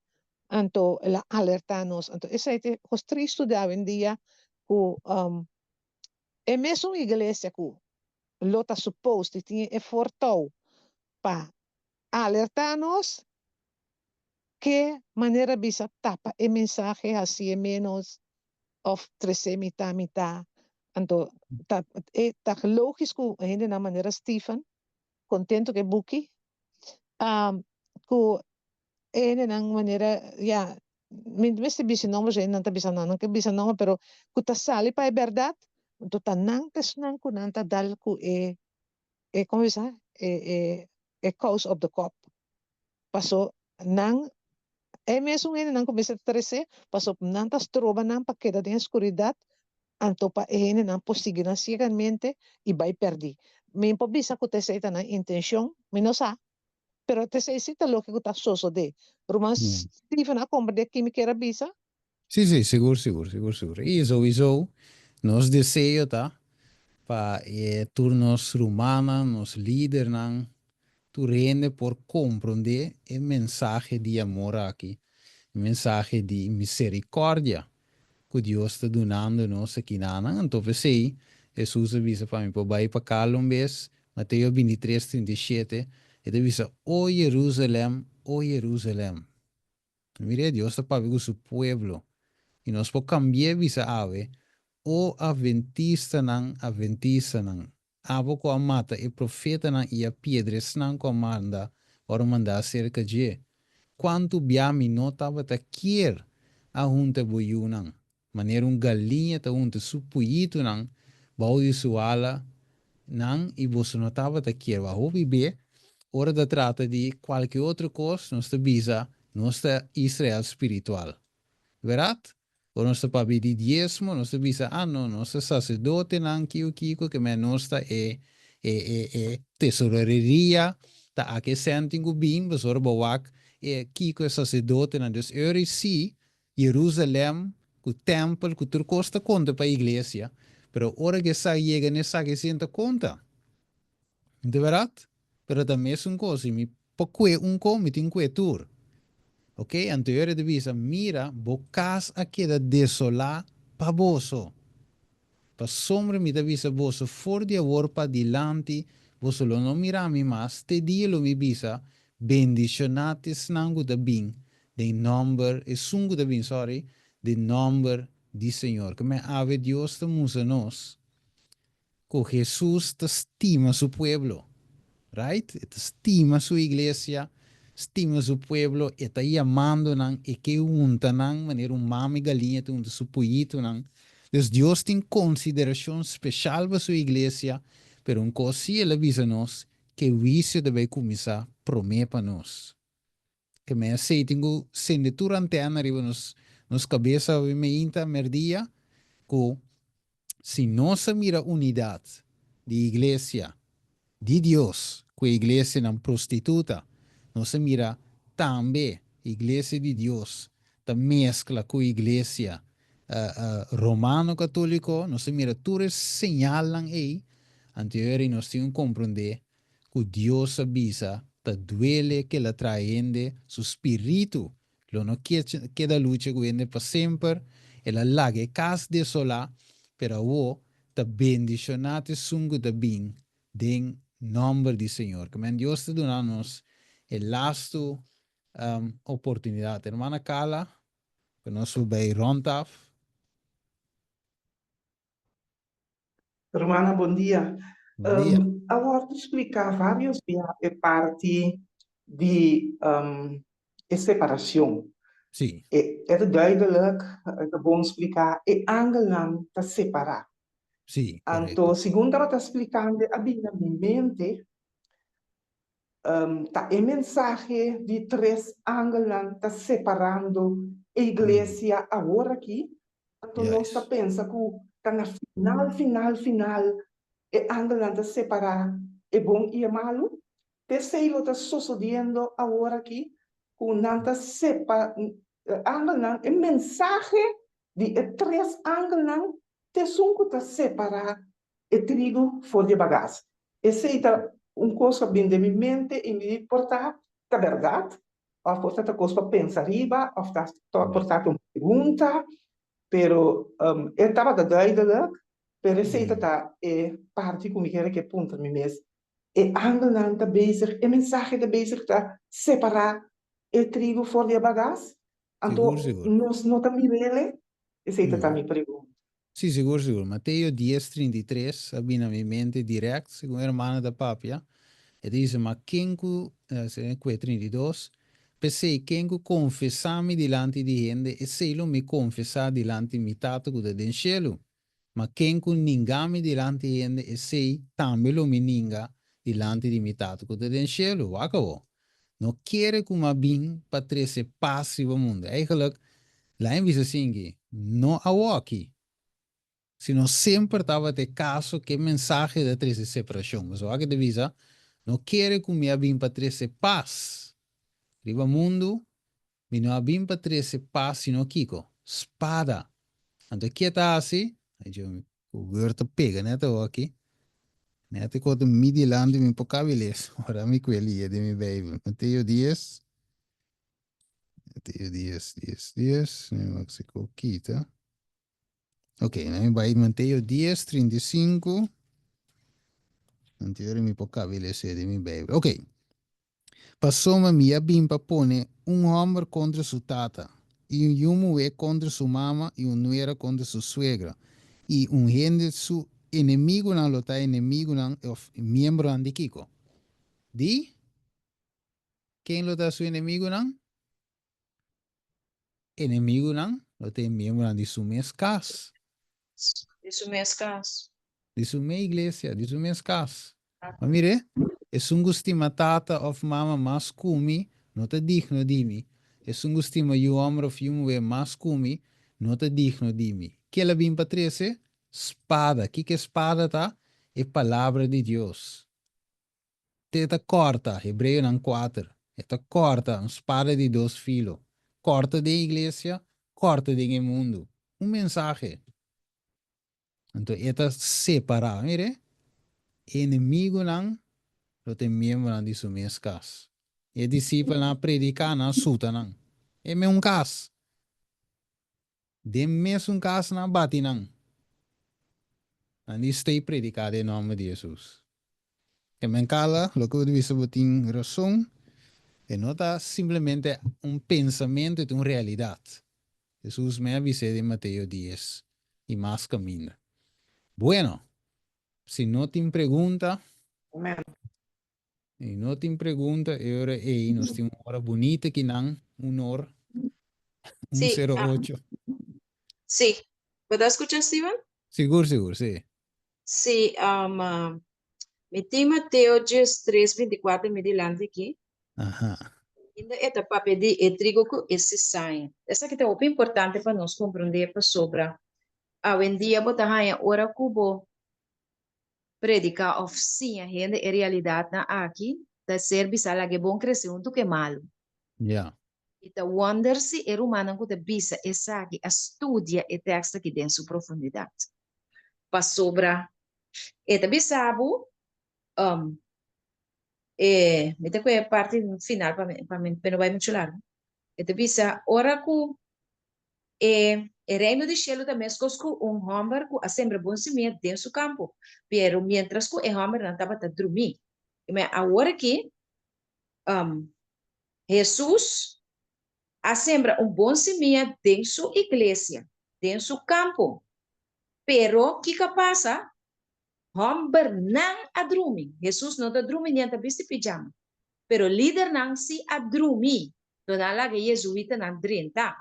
[SPEAKER 5] anto el a alerta nos. Anto esey ta e cos tristo di awendia cu e mesun iglesia cu lo ta suppose di tin e fortou pa alerta nos, ke manera bisa tapa e mensahe haci'e menos of trece mitá mitá. Anto ta e ta logis ku hendenan manera Stephen contento ku e buki ku e hendenan manera ya mi no mester bisa nomber so hendenan ta bisa nan no ke bisa nomber pero ku ta sali pa e berdad anto ta nan ta esnan ku nan ta dal ku e e como bisa e e e kous op de kop paso nan e mesun hendenan ku mester trese paso nan ta stroba nan pa keda den e skuridat anto pa e hendenan por sigui nan siegamente i bai pèrdí. Mi por bisa ku ta esei ta nan intenshon, mi no sa, pero ta esei si ta loke ku ta sosodé. Ruman Steven a komprendé ki mi kier a bisa?
[SPEAKER 1] Sí, sí, sigur, sigur, sigur, sigur. I souiso nos deseo ta pa e tur nos rumannan, nos lidernan, tur hende por komprondé e mensahe di amor aki, e mensahe di misericordia ku Dios ta dunando nos akinanan. Anto p'esei Hesus a bisa pa mi por bai pa kal un bes, Mateo bintitres, 37, e ta bisa, O Jerusalem, o Jerusalem! Mira, Dios ta papia ku su pueblo. I nos por kambi'é bisa awe, O atventistanan, atventistanan, abo ku a mata e profetanan i a piedra esnan ku a manda ora mandá serka dje. Kuantu bia mi no tabata kier a hunta bo yunan, manera un galiña ta hunta su puyitunan bou di su ala. nan i boso no tabata kier. Wak hopi be ora ta trata di kualke otro kos nos ta bisa nos ta Israel spiritual. Berat? Ora nos ta papia di diesmo nos ta bisa ah no nos ta saserdotenan kiko kiko ke men nos ta e e e e tesoreria ta aki e sèn tin ku bin pasobra bo wak e kiko e saserdotenan dus ora i si Jerusalem ku tèmpel ku tur kos ta konta pa iglesia pero ora ku esaki yega na esaki esei ta konta. Di bèrdat? Pero ta mesun kos, si mi por kue un ko, mi tin kue tur. Ok, anto e ora ta bisa, Mira, bo kas a keda desolá pa boso. Pasobra mi ta bisa boso, for di awor padilanti boso lo no mira mi mas, te dia lo mi bisa, Bendishoná ta esnan ku ta bin den nòmber, esun ku ta bin, sòri, den nòmber di Señor. Ke men awe Dios ta mustra nos Ku Hesus ta stima su pueblo, right? E ta stima su iglesia, stima su pueblo, e ta yamando nan, e ke hunta nan manera un mami galiña ta hunta su poyitonan. Dus Dios tin konsiderashon speshal pa su iglesia, pero un kos si el a bisa nos, ke huisio ta bai kuminsá promé pa nos. Ke men esei tin ku sende tur antena riba nos nos kabesa awe meinta merdia ku si nos a mira unidat di iglesia di Dios ku e iglesianan prostituta nos a mira tambe iglesia di Dios ta meskla ku iglesia romano katoliko nos a mira tur e señalnan ei anto e nos tin ku komprende ku Dios a bisa ta duele ke el a traha hende, su spiritu lo no keda lucha ku hende pa semper, el a laga e kas desolá, pero awor ta bendishoná t'esun ku ta bin den nòmber di Señor. Kimen Dios ta duna nos e lastu oportunidat. Hermana Carla, ku nos lo bai rònt af.
[SPEAKER 12] Hermana, bon dia.
[SPEAKER 1] Bon dia.
[SPEAKER 12] A wòrdu spliká vários bia e parti di e separashon.
[SPEAKER 1] Sí.
[SPEAKER 12] E ta duidelijk, e ta bon spliká, e angelnan ta separá.
[SPEAKER 1] Sí,
[SPEAKER 12] Anto,
[SPEAKER 1] korekto.
[SPEAKER 12] segun tabata splikando, a bini na mi mente, ta e mensahe di tres angelnan ta separando e iglesia awor aki, anto nos ta pensa ku ta na final, final, final e angelnan ta separá e bon i e malu. P'esei lo ta sosodiendo awor aki ku nan ta sepa e angelnan, e mensahe di e tres angelnan ta esun ku ta separá e trigo for di e bagas. Esei ta un kos ku a bin den mi mente i mi di por ta ta bèrdat òf por ta ta kos pa pensa riba òf ta por ta ta un pregunta, pero e tabata duidelik, pero esei ta ta e parti ku mi kere ke puntra mi mes. E angelnan ta bezig, e mensahe ta bezig ta separá e trigo for di e bagas, anto
[SPEAKER 1] Sigur, sigur.
[SPEAKER 12] nos no ta mir'el? Esei ta ta mi pregunta.
[SPEAKER 1] Sí, sigur, sigur. Mateo dies, 33 a bini na mi mente direct, segun e hermana ta papia. E ta bisa, Ma ken ku, kue 32, P'esei, ken ku konfesá mi dilanti di hende, esei lo mi konfesá dilanti mi Tata ku ta den shelu. Ma ken ku ninga mi dilanti hende, esei tambe lo mi ninga dilanti di mi Tata ku ta den shelu. Wak awor. No kere ku mi a bin pa trese pas riba mundu. Eigenlijk, laat mi bisa asinki, no awoki, sino semper tabata e kaso ku e mensahe ta trese separashon. Pasobra wak e ta bisa, No kere ku mi a bin pa trese pas riba mundu, Mi no a bin pa trese pas sino kiko? Spada! Anto ke ta hasi? Ai dje mi ku geur ta pega net awor aki. Net e kota mi dilanti mi por kabi les. Ora mi kue lia den mi Bijbel. Mateo dies. Mateo dies, dies, dies. Mi wak si ko kita. Ok, na mi bai Mateo dies, 35. Anto mi por kabi lese den mi Bijbel. Ok. Pasobra mi a bin pa pone un hòmber kontra su tata, i un yu muhé kontra su mama, i un nuera kontra su suegra, i un hende su enemigunan lo ta enemigunan òf miembronan di kiko? Di ken lo ta su enemigunan? Enemigunan lo ta e miembronan di su mes kas.
[SPEAKER 11] Di su mes kas.
[SPEAKER 1] Di su mes iglesia, di su mes kas. Ma mire, esun ku stima tata òf mama mas ku mi, no ta digno di mi. Esun ku stima yu hòmber òf yu muhé mas ku mi, no ta digno di mi. Ke el a bin pa trese? Spada. Kiko e spada ta? E Palabra di Dios. Te ta kòrta, Hebreonan kuater, e ta kòrta, un spada di dos filo. Kòrta den iglesia, kòrta den e mundu. Un mensahe. Anto e ta separá, mire, e enemigunan lo ta e miembronan di su mes kas. E disipelnan a prediká, nan a suta nan. E meun kas. Den mesun kas nan a bati nan. Nan di stay prediká den nòmber di Hesus. E men kala, loke bo ta bisa bo tin rason, e no ta simplemente un pensamentu, e ta un realidat. Hesus mes a bis'é den Mateo dies i mas kaminda. Bueno, si no tin pregunta,
[SPEAKER 12] Amen.
[SPEAKER 1] si no tin pregunta, e ora ei nos tin un ora bunita kinan, un or, un
[SPEAKER 11] Sí,
[SPEAKER 1] sero
[SPEAKER 11] ah,
[SPEAKER 1] ocho.
[SPEAKER 11] sí. Bo ta skucha, Steven?
[SPEAKER 1] Sigur, sigur, sí.
[SPEAKER 11] Sí, um, ah, mi tin Mateo 13, 24 mi dilanti aki.
[SPEAKER 1] Aha.
[SPEAKER 11] Ainda e ta papia di e trigo ku e sisaña. Esaki ta hopi importante pa nos komprondé pasobra awendia bo ta haña ora ku bo prediká òf siña hende e realidatnan aki ta ser bisá laga e bon krese huntu ku e malu.
[SPEAKER 1] Ya.
[SPEAKER 11] Mi ta wonder si e rumannan ku ta bisa esaki a studia e tekst aki den su profundidat. Pasobra e ta bisa bo, um, e, mi ta kohe e parti final pa mi, pa mi, pa no bai muchu largu. E ta bisa, ora ku e, e reino di shelu ta meskos ku un hòmber ku a sembra bon simia den su kampo, pero miéntras ku e hòmbernan tabata drumí. I men awor aki, um, Hesus a sembra un bon simia den su iglesia, den su kampo. Pero kiko a pasa? Hòmbernan a drumi. Hesus no ta drumi ni a ta bisti pijama. Pero lidernan si a drumi. Lo nan a laga e yezuitanan drenta.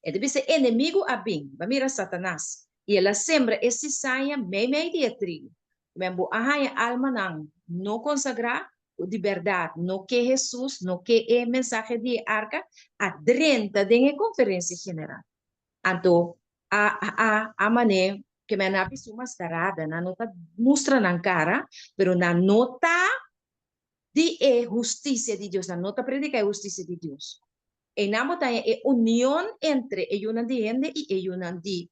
[SPEAKER 11] E ta bisa e enemigu a bin, bo a mira Satanas, i el a sembra e sisaña meimei di e trigu. Men bo a haña almanan no konsagrá ku di bèrdat no ke Hesus, no ke e mensahe di e arka, a drenta den e konferensia general. Anto a a a man'é ke men a bisti un maskarada, nan no ta mustra nan kara, pero nan no ta di e hustisia di Dios, nan no ta prediká e hustisia di Dios. Einan bo ta haña e union entre e yunan di hende i e yunan di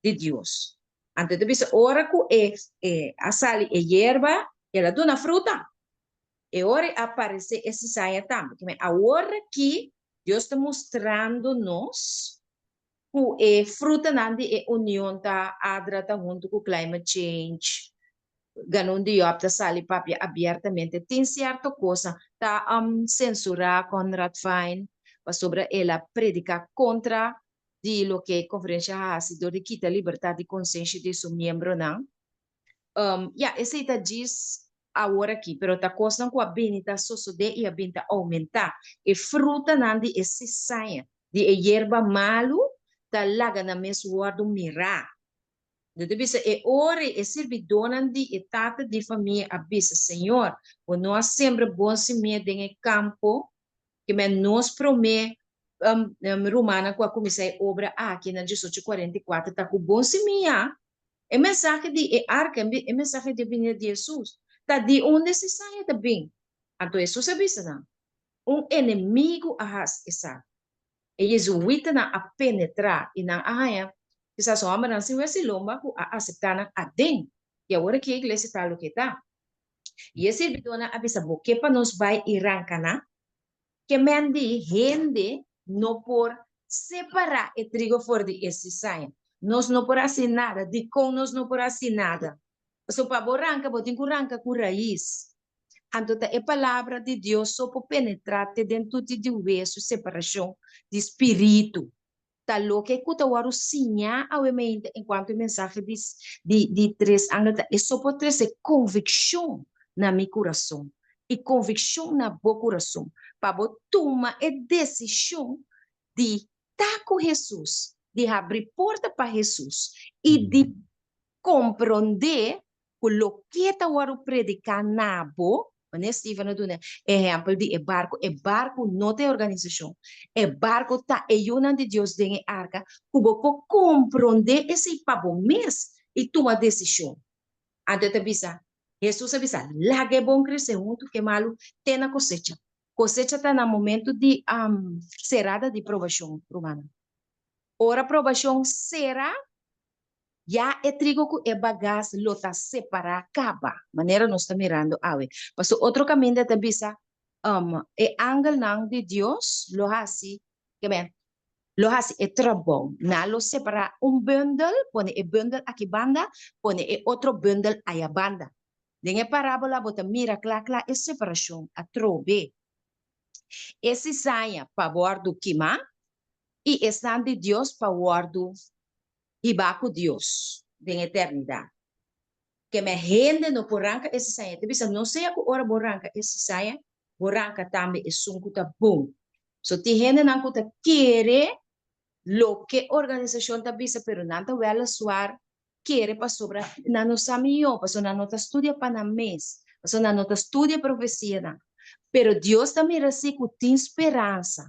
[SPEAKER 11] di Dios. Anto e ta bisa ora ku e e a sali e yerba, el a duna fruta. E ora ei a aparesé e sisaña tambe. Kimen awor aki Dios ta mustrando nos ku e frutanan di e union ta ADRA ta huntu ku climate change, Ganun Diop ta sali papia abiertamente. Tin sierto kosnan ta sensurá Conrad Vine pasobra el a prediká kontra di loke e konferensha a hasi dor di kita libertat di konsenshi di su miembronan. Ya, esei ta djis awor aki, pero ta kosnan ku a bini ta sosodé i a bini ta oumentá. E frutanan di e sisaña, di e yerba malu, ta laga nan mes wòrdu mirá. Lo ta bisa e ora ei e sirbidónan di e tata di famia a bisa, Señor, bo no a sembra bon simia den e kampo? Ke men nos promé rumannan ku a kuminsá e obra aki na diesocho kuarenta i kuater ta ku bon simia. E mensahe di e arka, e mensahe di e binida di Hesus, ta di unda e sisaña ta bin. Anto Hesus a bisa nan, Un enemigu a hasi esaki. E jezuitanan a penetrá i nan a haña kisas hòmbernan sin wes i lomba ku a aseptá nan aden. I awor aki e iglesia ta loke e ta. I e sirbidónan a bisa, Bo ke pa nos bai i ranka nan? Ke men di hende no por separá e trigo for di e sisaña. Nos no por hasi nada. Dikon nos no por hasi nada? Pasobra pa bo ranka, bo tin ku ranka ku rais. Anto ta e palabra di Dios so por penetrá te den tuti di wesu separashon di spiritu. Ta loke ku ta wòrdu siñá awe mainta enkuanto e mensahe di di di tres angel ta e so por trese konvikshon na mi kurason i konvikshon na bo kurason pa bo tuma e desishon di ta ku Hesus, di habri porta pa Hesus i di. komprondé ku loke ta wòrdu prediká na bo, manera Steven a duna e ehèmpel di e barku, e barku no ta e organisashon, e barku ta e yunan di Dios den e arka, ku bo por komprondé esei pa bo mes i tuma desishon. Anto e ta bisa, Hesus a bisa, Laga e bon krese huntu ku e malu te na kosecha. Kosecha ta na momentu di serada di probashon, rumannan. Ora probashon sera, ya e trigo ku e bagas lo ta separá kaba, manera nos ta mirando awe. Pasobra otro kaminda ta bisa, e angelnan di Dios lo hasi, lo hasi e trabou. Nan lo separá un bundel, pone e bundel aki banda, pone e otro bundel aya banda. Den e parábola bo ta mira kla kla e separashon atrobe. E sisaña pa wòrdu kimá i esnan di Dios pa wòrdu hibá ku Dios den eternidat. Keme hende no por ranka e sisaña. E ta bisa, no sea ku ora bo ranka e sisaña, bo ranka tambe esun ku ta bon. So tin hendenan ku ta kere loke organisashon ta bisa, pero nan ta wèleswar kere pasobra nan no sa mihó, pasobra nan no ta studia pa nan mes, pasobra nan no ta studia profesianan. Pero Dios ta mira si ku tin speransa.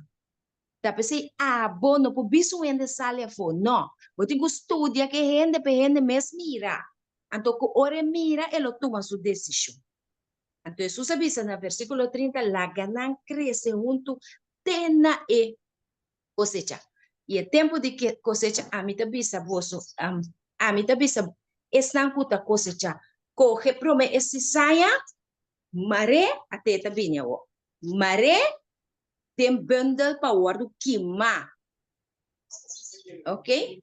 [SPEAKER 11] Ta p'esei abo no por bisa un hende sali afó, no. Bo tin ku studia ku e hende pa e hende mes mira. Anto ku ora e mira e lo tuma su desishon. Anto Hesus a bisa na versíkulo 30, Laga nan krese huntu te na e kosecha. I e tempu di kosecha ami ta bisa boso, ami ta bisa esnan ku ta kosechá, kohe promé e sisaña, mar'é, ate e ta bini awor, mar'é den bundel pa wòrdu kimá. Ok?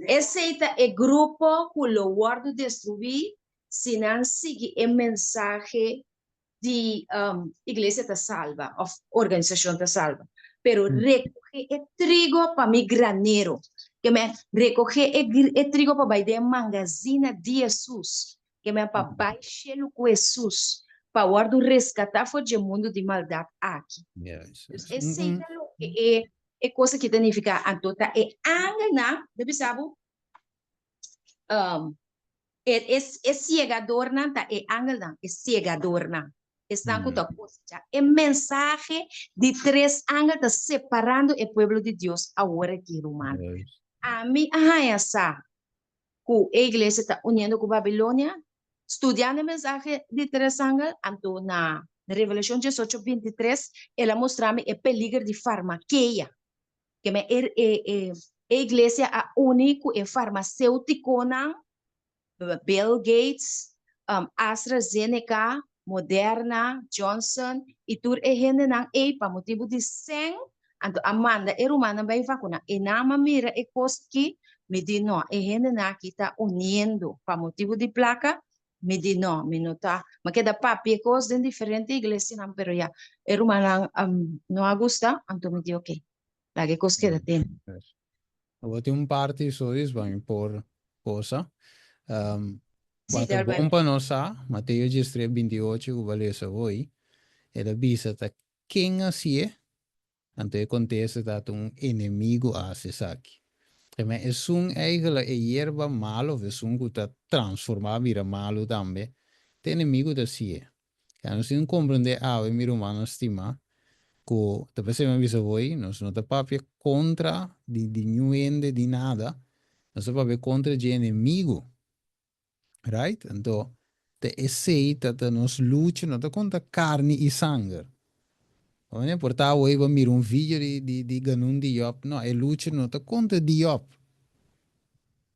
[SPEAKER 11] Esei ta e grupo ku lo wòrdu destruí si nan sigui e mensahe di um, iglesia ta salba òf organisashon ta salba. Pero rekohé e trigo pa mi granero. Ke men rekohé e, e trigo pa bai den mangazina di Hesus. Ke men pa bai shelu ku Hesus, pa wòrdu reskatá for dje mundu di maldat aki.
[SPEAKER 1] Yes.
[SPEAKER 11] Dus esei ta loke e E kos aki ta nifiká anto ta e angelnan, mi bisa bo, um, e, e, e siegadornan ta e angelnan, e siegadornan, esnan ku ta kosechá. E mensahe di tres angel ta separando e pueblo di Dios awor aki, ruman. Ami a haña sa ku e iglesia ta uniendo ku Babilonia, studiando e mensahe di tres angel, anto na Revelashon 18, 23, el a mustra mi e peliger di farmakeia. Ke men e, e, e, e iglesia a uni ku e farmaseutikonan, Bill Gates, um, AstraZeneca, Moderna, Johnson i tur e hendenan ei pa motibu di sèn, anto a manda e rumannan bai vakuná. E nan a mira e kos aki, mi di no, e hendenan aki ta uniendo pa motibu di plaka, mi di no, mi no ta. Mi a keda papia e kos den diferente iglesianan, pero ya, e rumannan no a gusta, anto mi di oke, laga e kos keda tene.
[SPEAKER 1] Bo tin un parti so dis pa mi por cosa. Um, Sí, ta bon pa nos sa, Mateo 13, 28 ku bo a lesa hoy, e ta bisa ta ken hasié, anto e kontesta ta ta un enemigu a hasi esaki. Te esun eigenlijk e yerba malu of esun ku ta transformá bira malu tambe, ta enemigu ta hasié. Ya nos tin comprende awe mi rumannan stima cu ta pesey mi a bisa hoy nos no ta papia contra di di niun hende di nada nos ta papia contra dje enemigo right anto ta esey ta ta nos lucha no ta contra carni y sanger por ta awe bo a mira un video di di di Ganun Diop no e lucha no ta contra Diop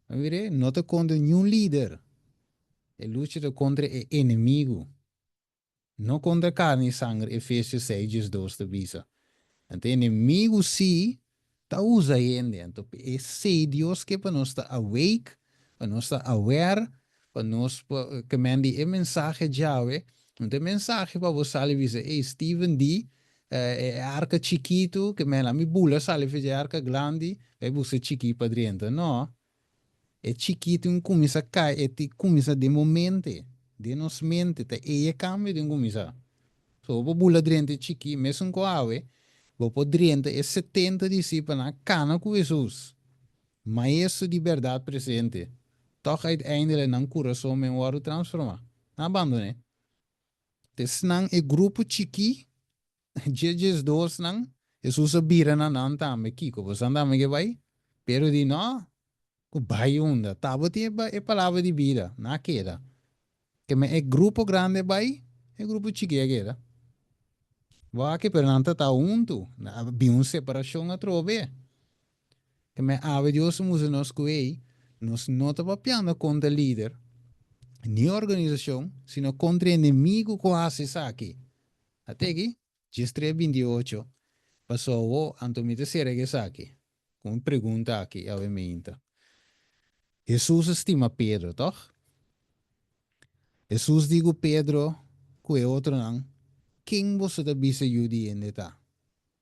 [SPEAKER 1] a mira no ta contra niun lider E lucha ta kontra e enemigu, no kontra karni i sanger, Efesios seis 12 ta bisa. Anto e enemigu sí ta usa hende. Anto p'esei Dios ke pa nos ta awake, pa nos ta aware, pa nos por ke men di e mensahe djawe, no ta e mensahe pa bo sali bisa, ey Steven di e arka chikitu, ke men laat mi bula sali for dje arka grandi, bai buska chikí pa drenta. No. E chikitu tin kuminsá kai, e tin kuminsá den bo mente, den nos mente, ta ei e kambio tin kuminsá. So bo por bula drenta e chikí, mesun ku awe, bo por drenta e 70 disipelnan a kana ku Hesus, Maestro di bèrdat presente. Tòg uiteindelijk nan kurason men wòrdu transformá. Nan a bandon'é. Ta esnan e grupo chikí, dje diesdosnan, Hesus a bira na nan tambe, Kiko, bosan tambe ke bai? Pedro di, Nò, ku bai unda? Tabatin e palabra di bida, nan a keda. Ke men e grupo grandi a bai, e grupo chikí a keda. Bo aki, pero nan ta ta huntu, a bin un separashon atrobe. Ke men awe Dios a mustra nos ku ei, nos no ta papiando kontra lider ni organisashon, sino kontra e enemigu ku hasi esaki. A teki? Djes tres 28, Paso awo, anto mi ta sera ku esaki, ku un pregunta aki awe meinta. Hesus a stima Pedro, tòg? Hesus di ku Pedro ku e otronan, Ken boso ta bisa Yu di hende ta?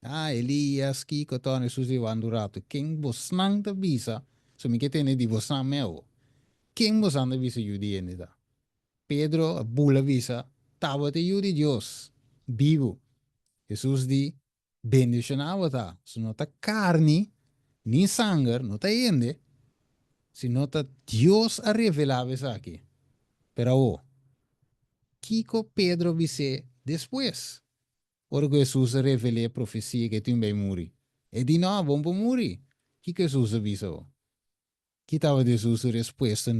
[SPEAKER 1] Ah, Elias, kiko tòn? Hesus di wak un ratu, Ken bosnan ta bisa? So mi ke tende di bosnan me awo. Ken bosan ta bisa Yu di hende ta? Pedro a bula bisa, Tabata e Yu di Dios bibu. Hesus di, Bendishoná bo ta, su no ta karni ni sanger, no ta hende, sino ta Dios a revelá bo esaki. Pero awor, kiko Pedro a bis'é despues, ora ku Hesus a revel'é e profesia ku e tin bai muri? E di, No, bo no por muri. Kiko Hesus a bisa bo? Ki tabata Hesus su respuesta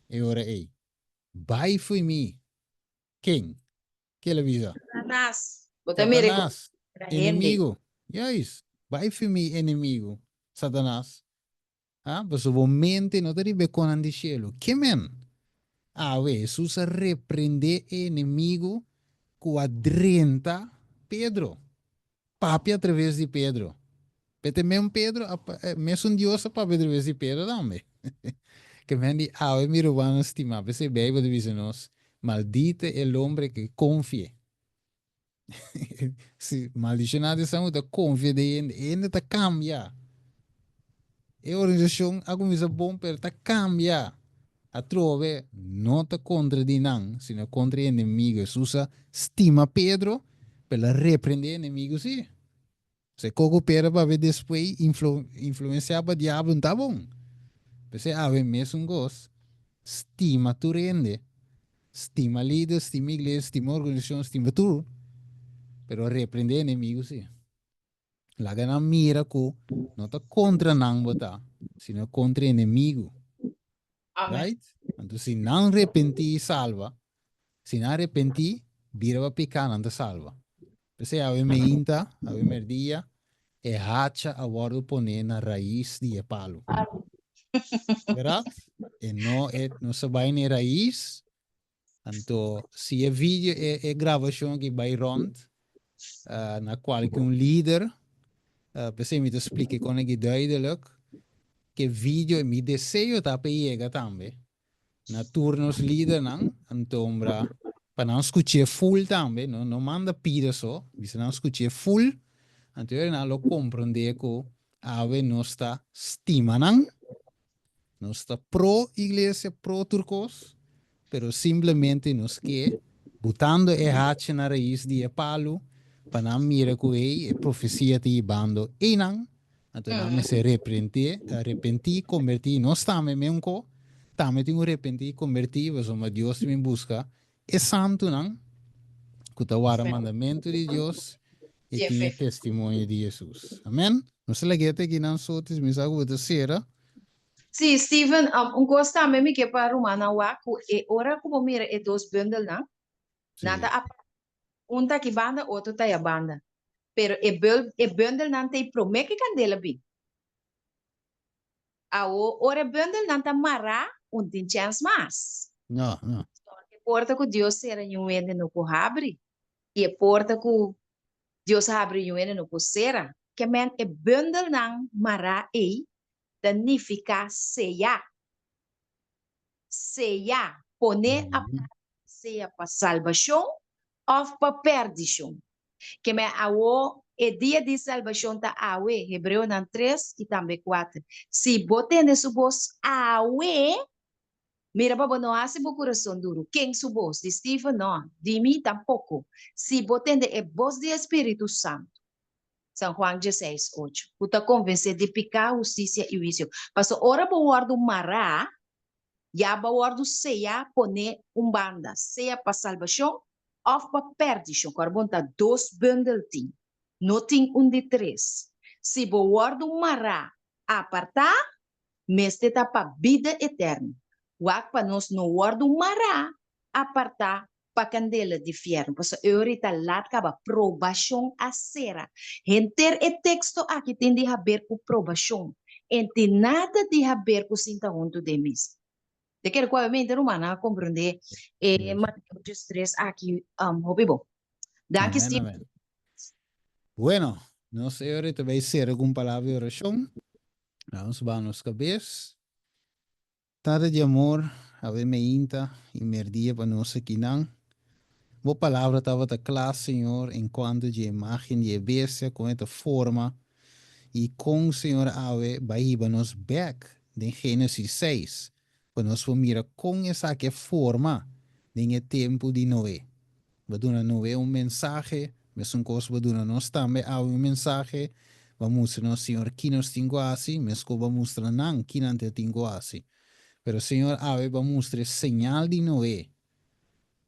[SPEAKER 1] e ora ei? Bai fo'i mi! Ken? Ke el a bisa?
[SPEAKER 11] Satanas! Bo ta mira ku
[SPEAKER 1] Satanas, enemigu! Juist! Bai fo'i mi, enemigu, Satanas! Ha? Pasobra bo mente no ta riba e konan di shelu. Ke men? Awe, Hesus a reprendé e enemigu ku a drenta Pedro. Papia atraves di Pedro. P'e men Pedro a mesun Dios a papia atraves di Pedro tambe. Ke men di awe mi rumannan stimá, p'esei Beibel ta bisa nos, Maldito el hombre ke konfia. Si, maldishoná ta esnan ku ta konfia den hende. E hende ta kambia. E organisashon a kuminsá bon, pero ta kambia. Atrobe no ta kontra di nan, sino kontra e enemigu. Hesus a stima Pedro, pero el a reprendé e enemigu sí. Se koko Pedro a papia despues influensiá pa diablo no ta bon. P'esei awe mesun kos, stima tur hende, stima lider, stima iglesia, stima organisashon, stima tur, pero reprendé e enemigu sí. Laga nan mira ku no ta kontra nan bo ta, sino kontra e enemigu.
[SPEAKER 11] Amen.
[SPEAKER 1] Right? Anto si nan repentí i salba, si nan repentí, bira pa piká, nan ta salba. P'esei awe meinta, awe merdia, e hacha a wòrdu poné na rais di e palu. Bèrdat? E no, e no sa bai na e rais, Anto si e video, e, e grabashon aki bai rond uh, na kualke un lider, uh, p'esei mi ta splika e kon aki duidelijk, ke video, mi deseo ta pa e yega tambe na tur nos lidernan, anto ombra pa nan skuch'é full tambe, no, no manda pida so, bisa nan skuch'é full, anto e ora nan lo komprondé ku awe nos ta stima nan, Nos ta pro iglesia, pro tur kos, pero simplemente nos ke butando e hacha na rais di e palu pa nan mira ku ei e profesia ta hibando einan, anto nan mester repentí, arepentí, kombertí. Nos tambe meun ko, tambe tin ku repentí, kombertí, pasobra Dios ta bin buska e santunan ku ta warda mandamentu di Dios i tin e testimonio di Hesus. Amen. Nos ta lag'é te aki nan sotis, mi sa ku bo ta sera.
[SPEAKER 11] Sí, Steven, un kos tambe mi ke pa rumannan wak ku e ora ku bo mira e dos bundelnan, nan ta apart. Un ta aki banda, otro ta aya banda. Pero e e bundelnan ta e promé ku e kandela bin. Awo, ora e bundelnan ta mará, un tin chèns mas.
[SPEAKER 1] No, no.
[SPEAKER 11] E porta ku Dios sera niun hende no por habri, i e porta ku Dios habri niun hende no por sera. Ke men e bundelnan mará ei ta nifiká seyá. Seyá, poné apart, sea pa salbashon òf pa pèrdishon. Ke men awo e dia di salbashon ta awe, Hebreonan tres i tambe kuater. Si bo tende su bos awe, mira pa bo no hasi bo kurason duru. Ken su bos? Di Steven? No, di mi tampoko. Si bo tende e bos di e Spiritu Santu, San Juan dieseis, ocho, ku ta konvensé di piká, hustisia i huisio. Pasobra ora bo wòrdu mará. Ya bo a wòrdu seyá poné un banda, sea pa salbashon òf pa pèrdishon. Kòrda bon ta dos bundel tin, no tin un di tres. Si bo wòrdu mará apartá, mester ta pa bida eterno. Wak pa nos no wòrdu mará apartá pa kandela di fièrnu, pasobra e ora ta lat kaba, probashon a sera. Henter e teksto aki tin di haber ku probashon, en tin nada di haber ku sinta huntu den misa. Te kere ku obviamente rumannan a komprendé e Mateo 13 aki hopi bon. Danki
[SPEAKER 1] Amen,
[SPEAKER 11] Steve.
[SPEAKER 1] amen. Bueno, nos e ora ta bai sera ku un palabra di orashon. Nos baha nos kabes. Tata di amor, awe meinta i merdia pa nos akinan. Bo palabra tabata kla, Señor, en kuanto dje imágen di e bestia, kon e ta forma, i kon, Señor, awe bai hiba nos bèk den Génesis seis, pa nos por mira kon esaki a forma den e tempu di Noé. Bo a duna Noé un mensahe, mesun kos bo a duna nos tambe awe un mensahe, bo a mustra nos, Señor, ki nos tin ku hasi, meskos bo a mustra nan ki nan ta tin ku hasi. Pero, Señor, awe bo a mustra e señal di Noé,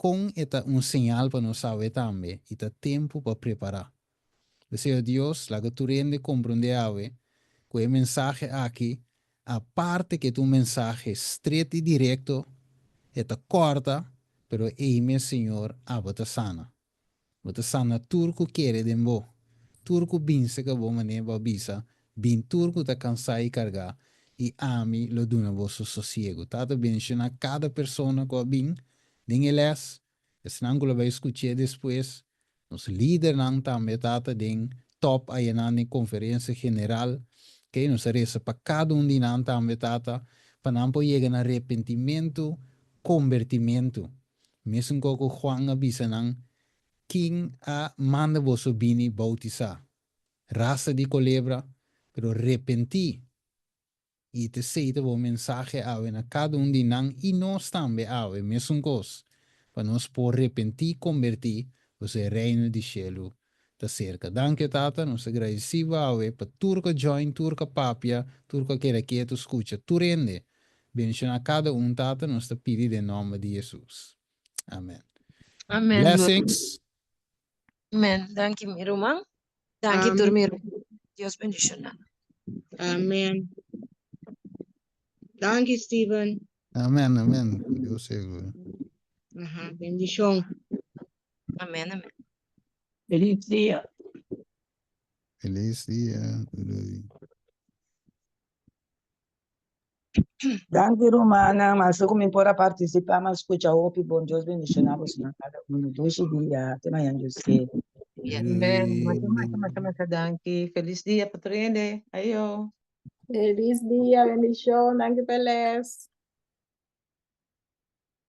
[SPEAKER 1] kon e ta un señal pa nos awe tambe, i ta tempu pa prepará. P'esei, o Dios, laga tur hende komprondé awe ku e mensahe aki, aparte ku e ta un mensahe stret i direkto, e ta kòrta, pero ei mes, Señor, abo ta sana. Bo ta sana tur ku kere den bo, tur ku binse ka bo manera bo a bisa, Bin tur ku ta kansá i kargá, i ami lo duna boso sosiegu. Tata bendishoná kada persona ku a bin den e lès, Esnan ku lo bai skuch'é despues, nos lidernan tambe tata den top ayanan den konferensia general, ke nos a resa pa kada un di nan tambe tata, pa nan por yega na repentimentu, kombertimentu. Mesun kos ku Juan a bisa nan, Kin a manda boso bini boutisá? Rasa di kolebra, pero repentí! I t'esei ta bo mensahe awe na kada un di nan i nos tambe awe, mesun kos, pa nos por repentí i kombertí, pasobra e Reino di Shelu ta serka. Danki, Tata, nos ta gradisí bo awe pa tur ku a join, tur ku a papia, tur ku a keda ketu skucha, tur hende. Bendishoná kada un, Tata, nos ta pidi den nòmber di Hesus. Amen.
[SPEAKER 4] Amen.
[SPEAKER 1] Blessings.
[SPEAKER 4] Amen. Danki mi ruman. Danki tur mi ruman. Dios bendiciona.
[SPEAKER 2] Amen. Danki Steven.
[SPEAKER 1] Amen, amen. Dios sea gloria.
[SPEAKER 2] Aha, bendicion.
[SPEAKER 4] Amen, amen.
[SPEAKER 3] Feliz dia.
[SPEAKER 1] Feliz dia. Doei.
[SPEAKER 3] Danki rumannan, mas ku mi por a partisipá, m'a skucha hopi bon. Dios bendishoná bosonan kada uno. Dushi dia, te mañan Dios kere.
[SPEAKER 5] Amen. Masha, masha, masha, masha danki. Feliz dia pa tur hende. Ayo.
[SPEAKER 10] Feliz dia, bendishon, danki pa e les.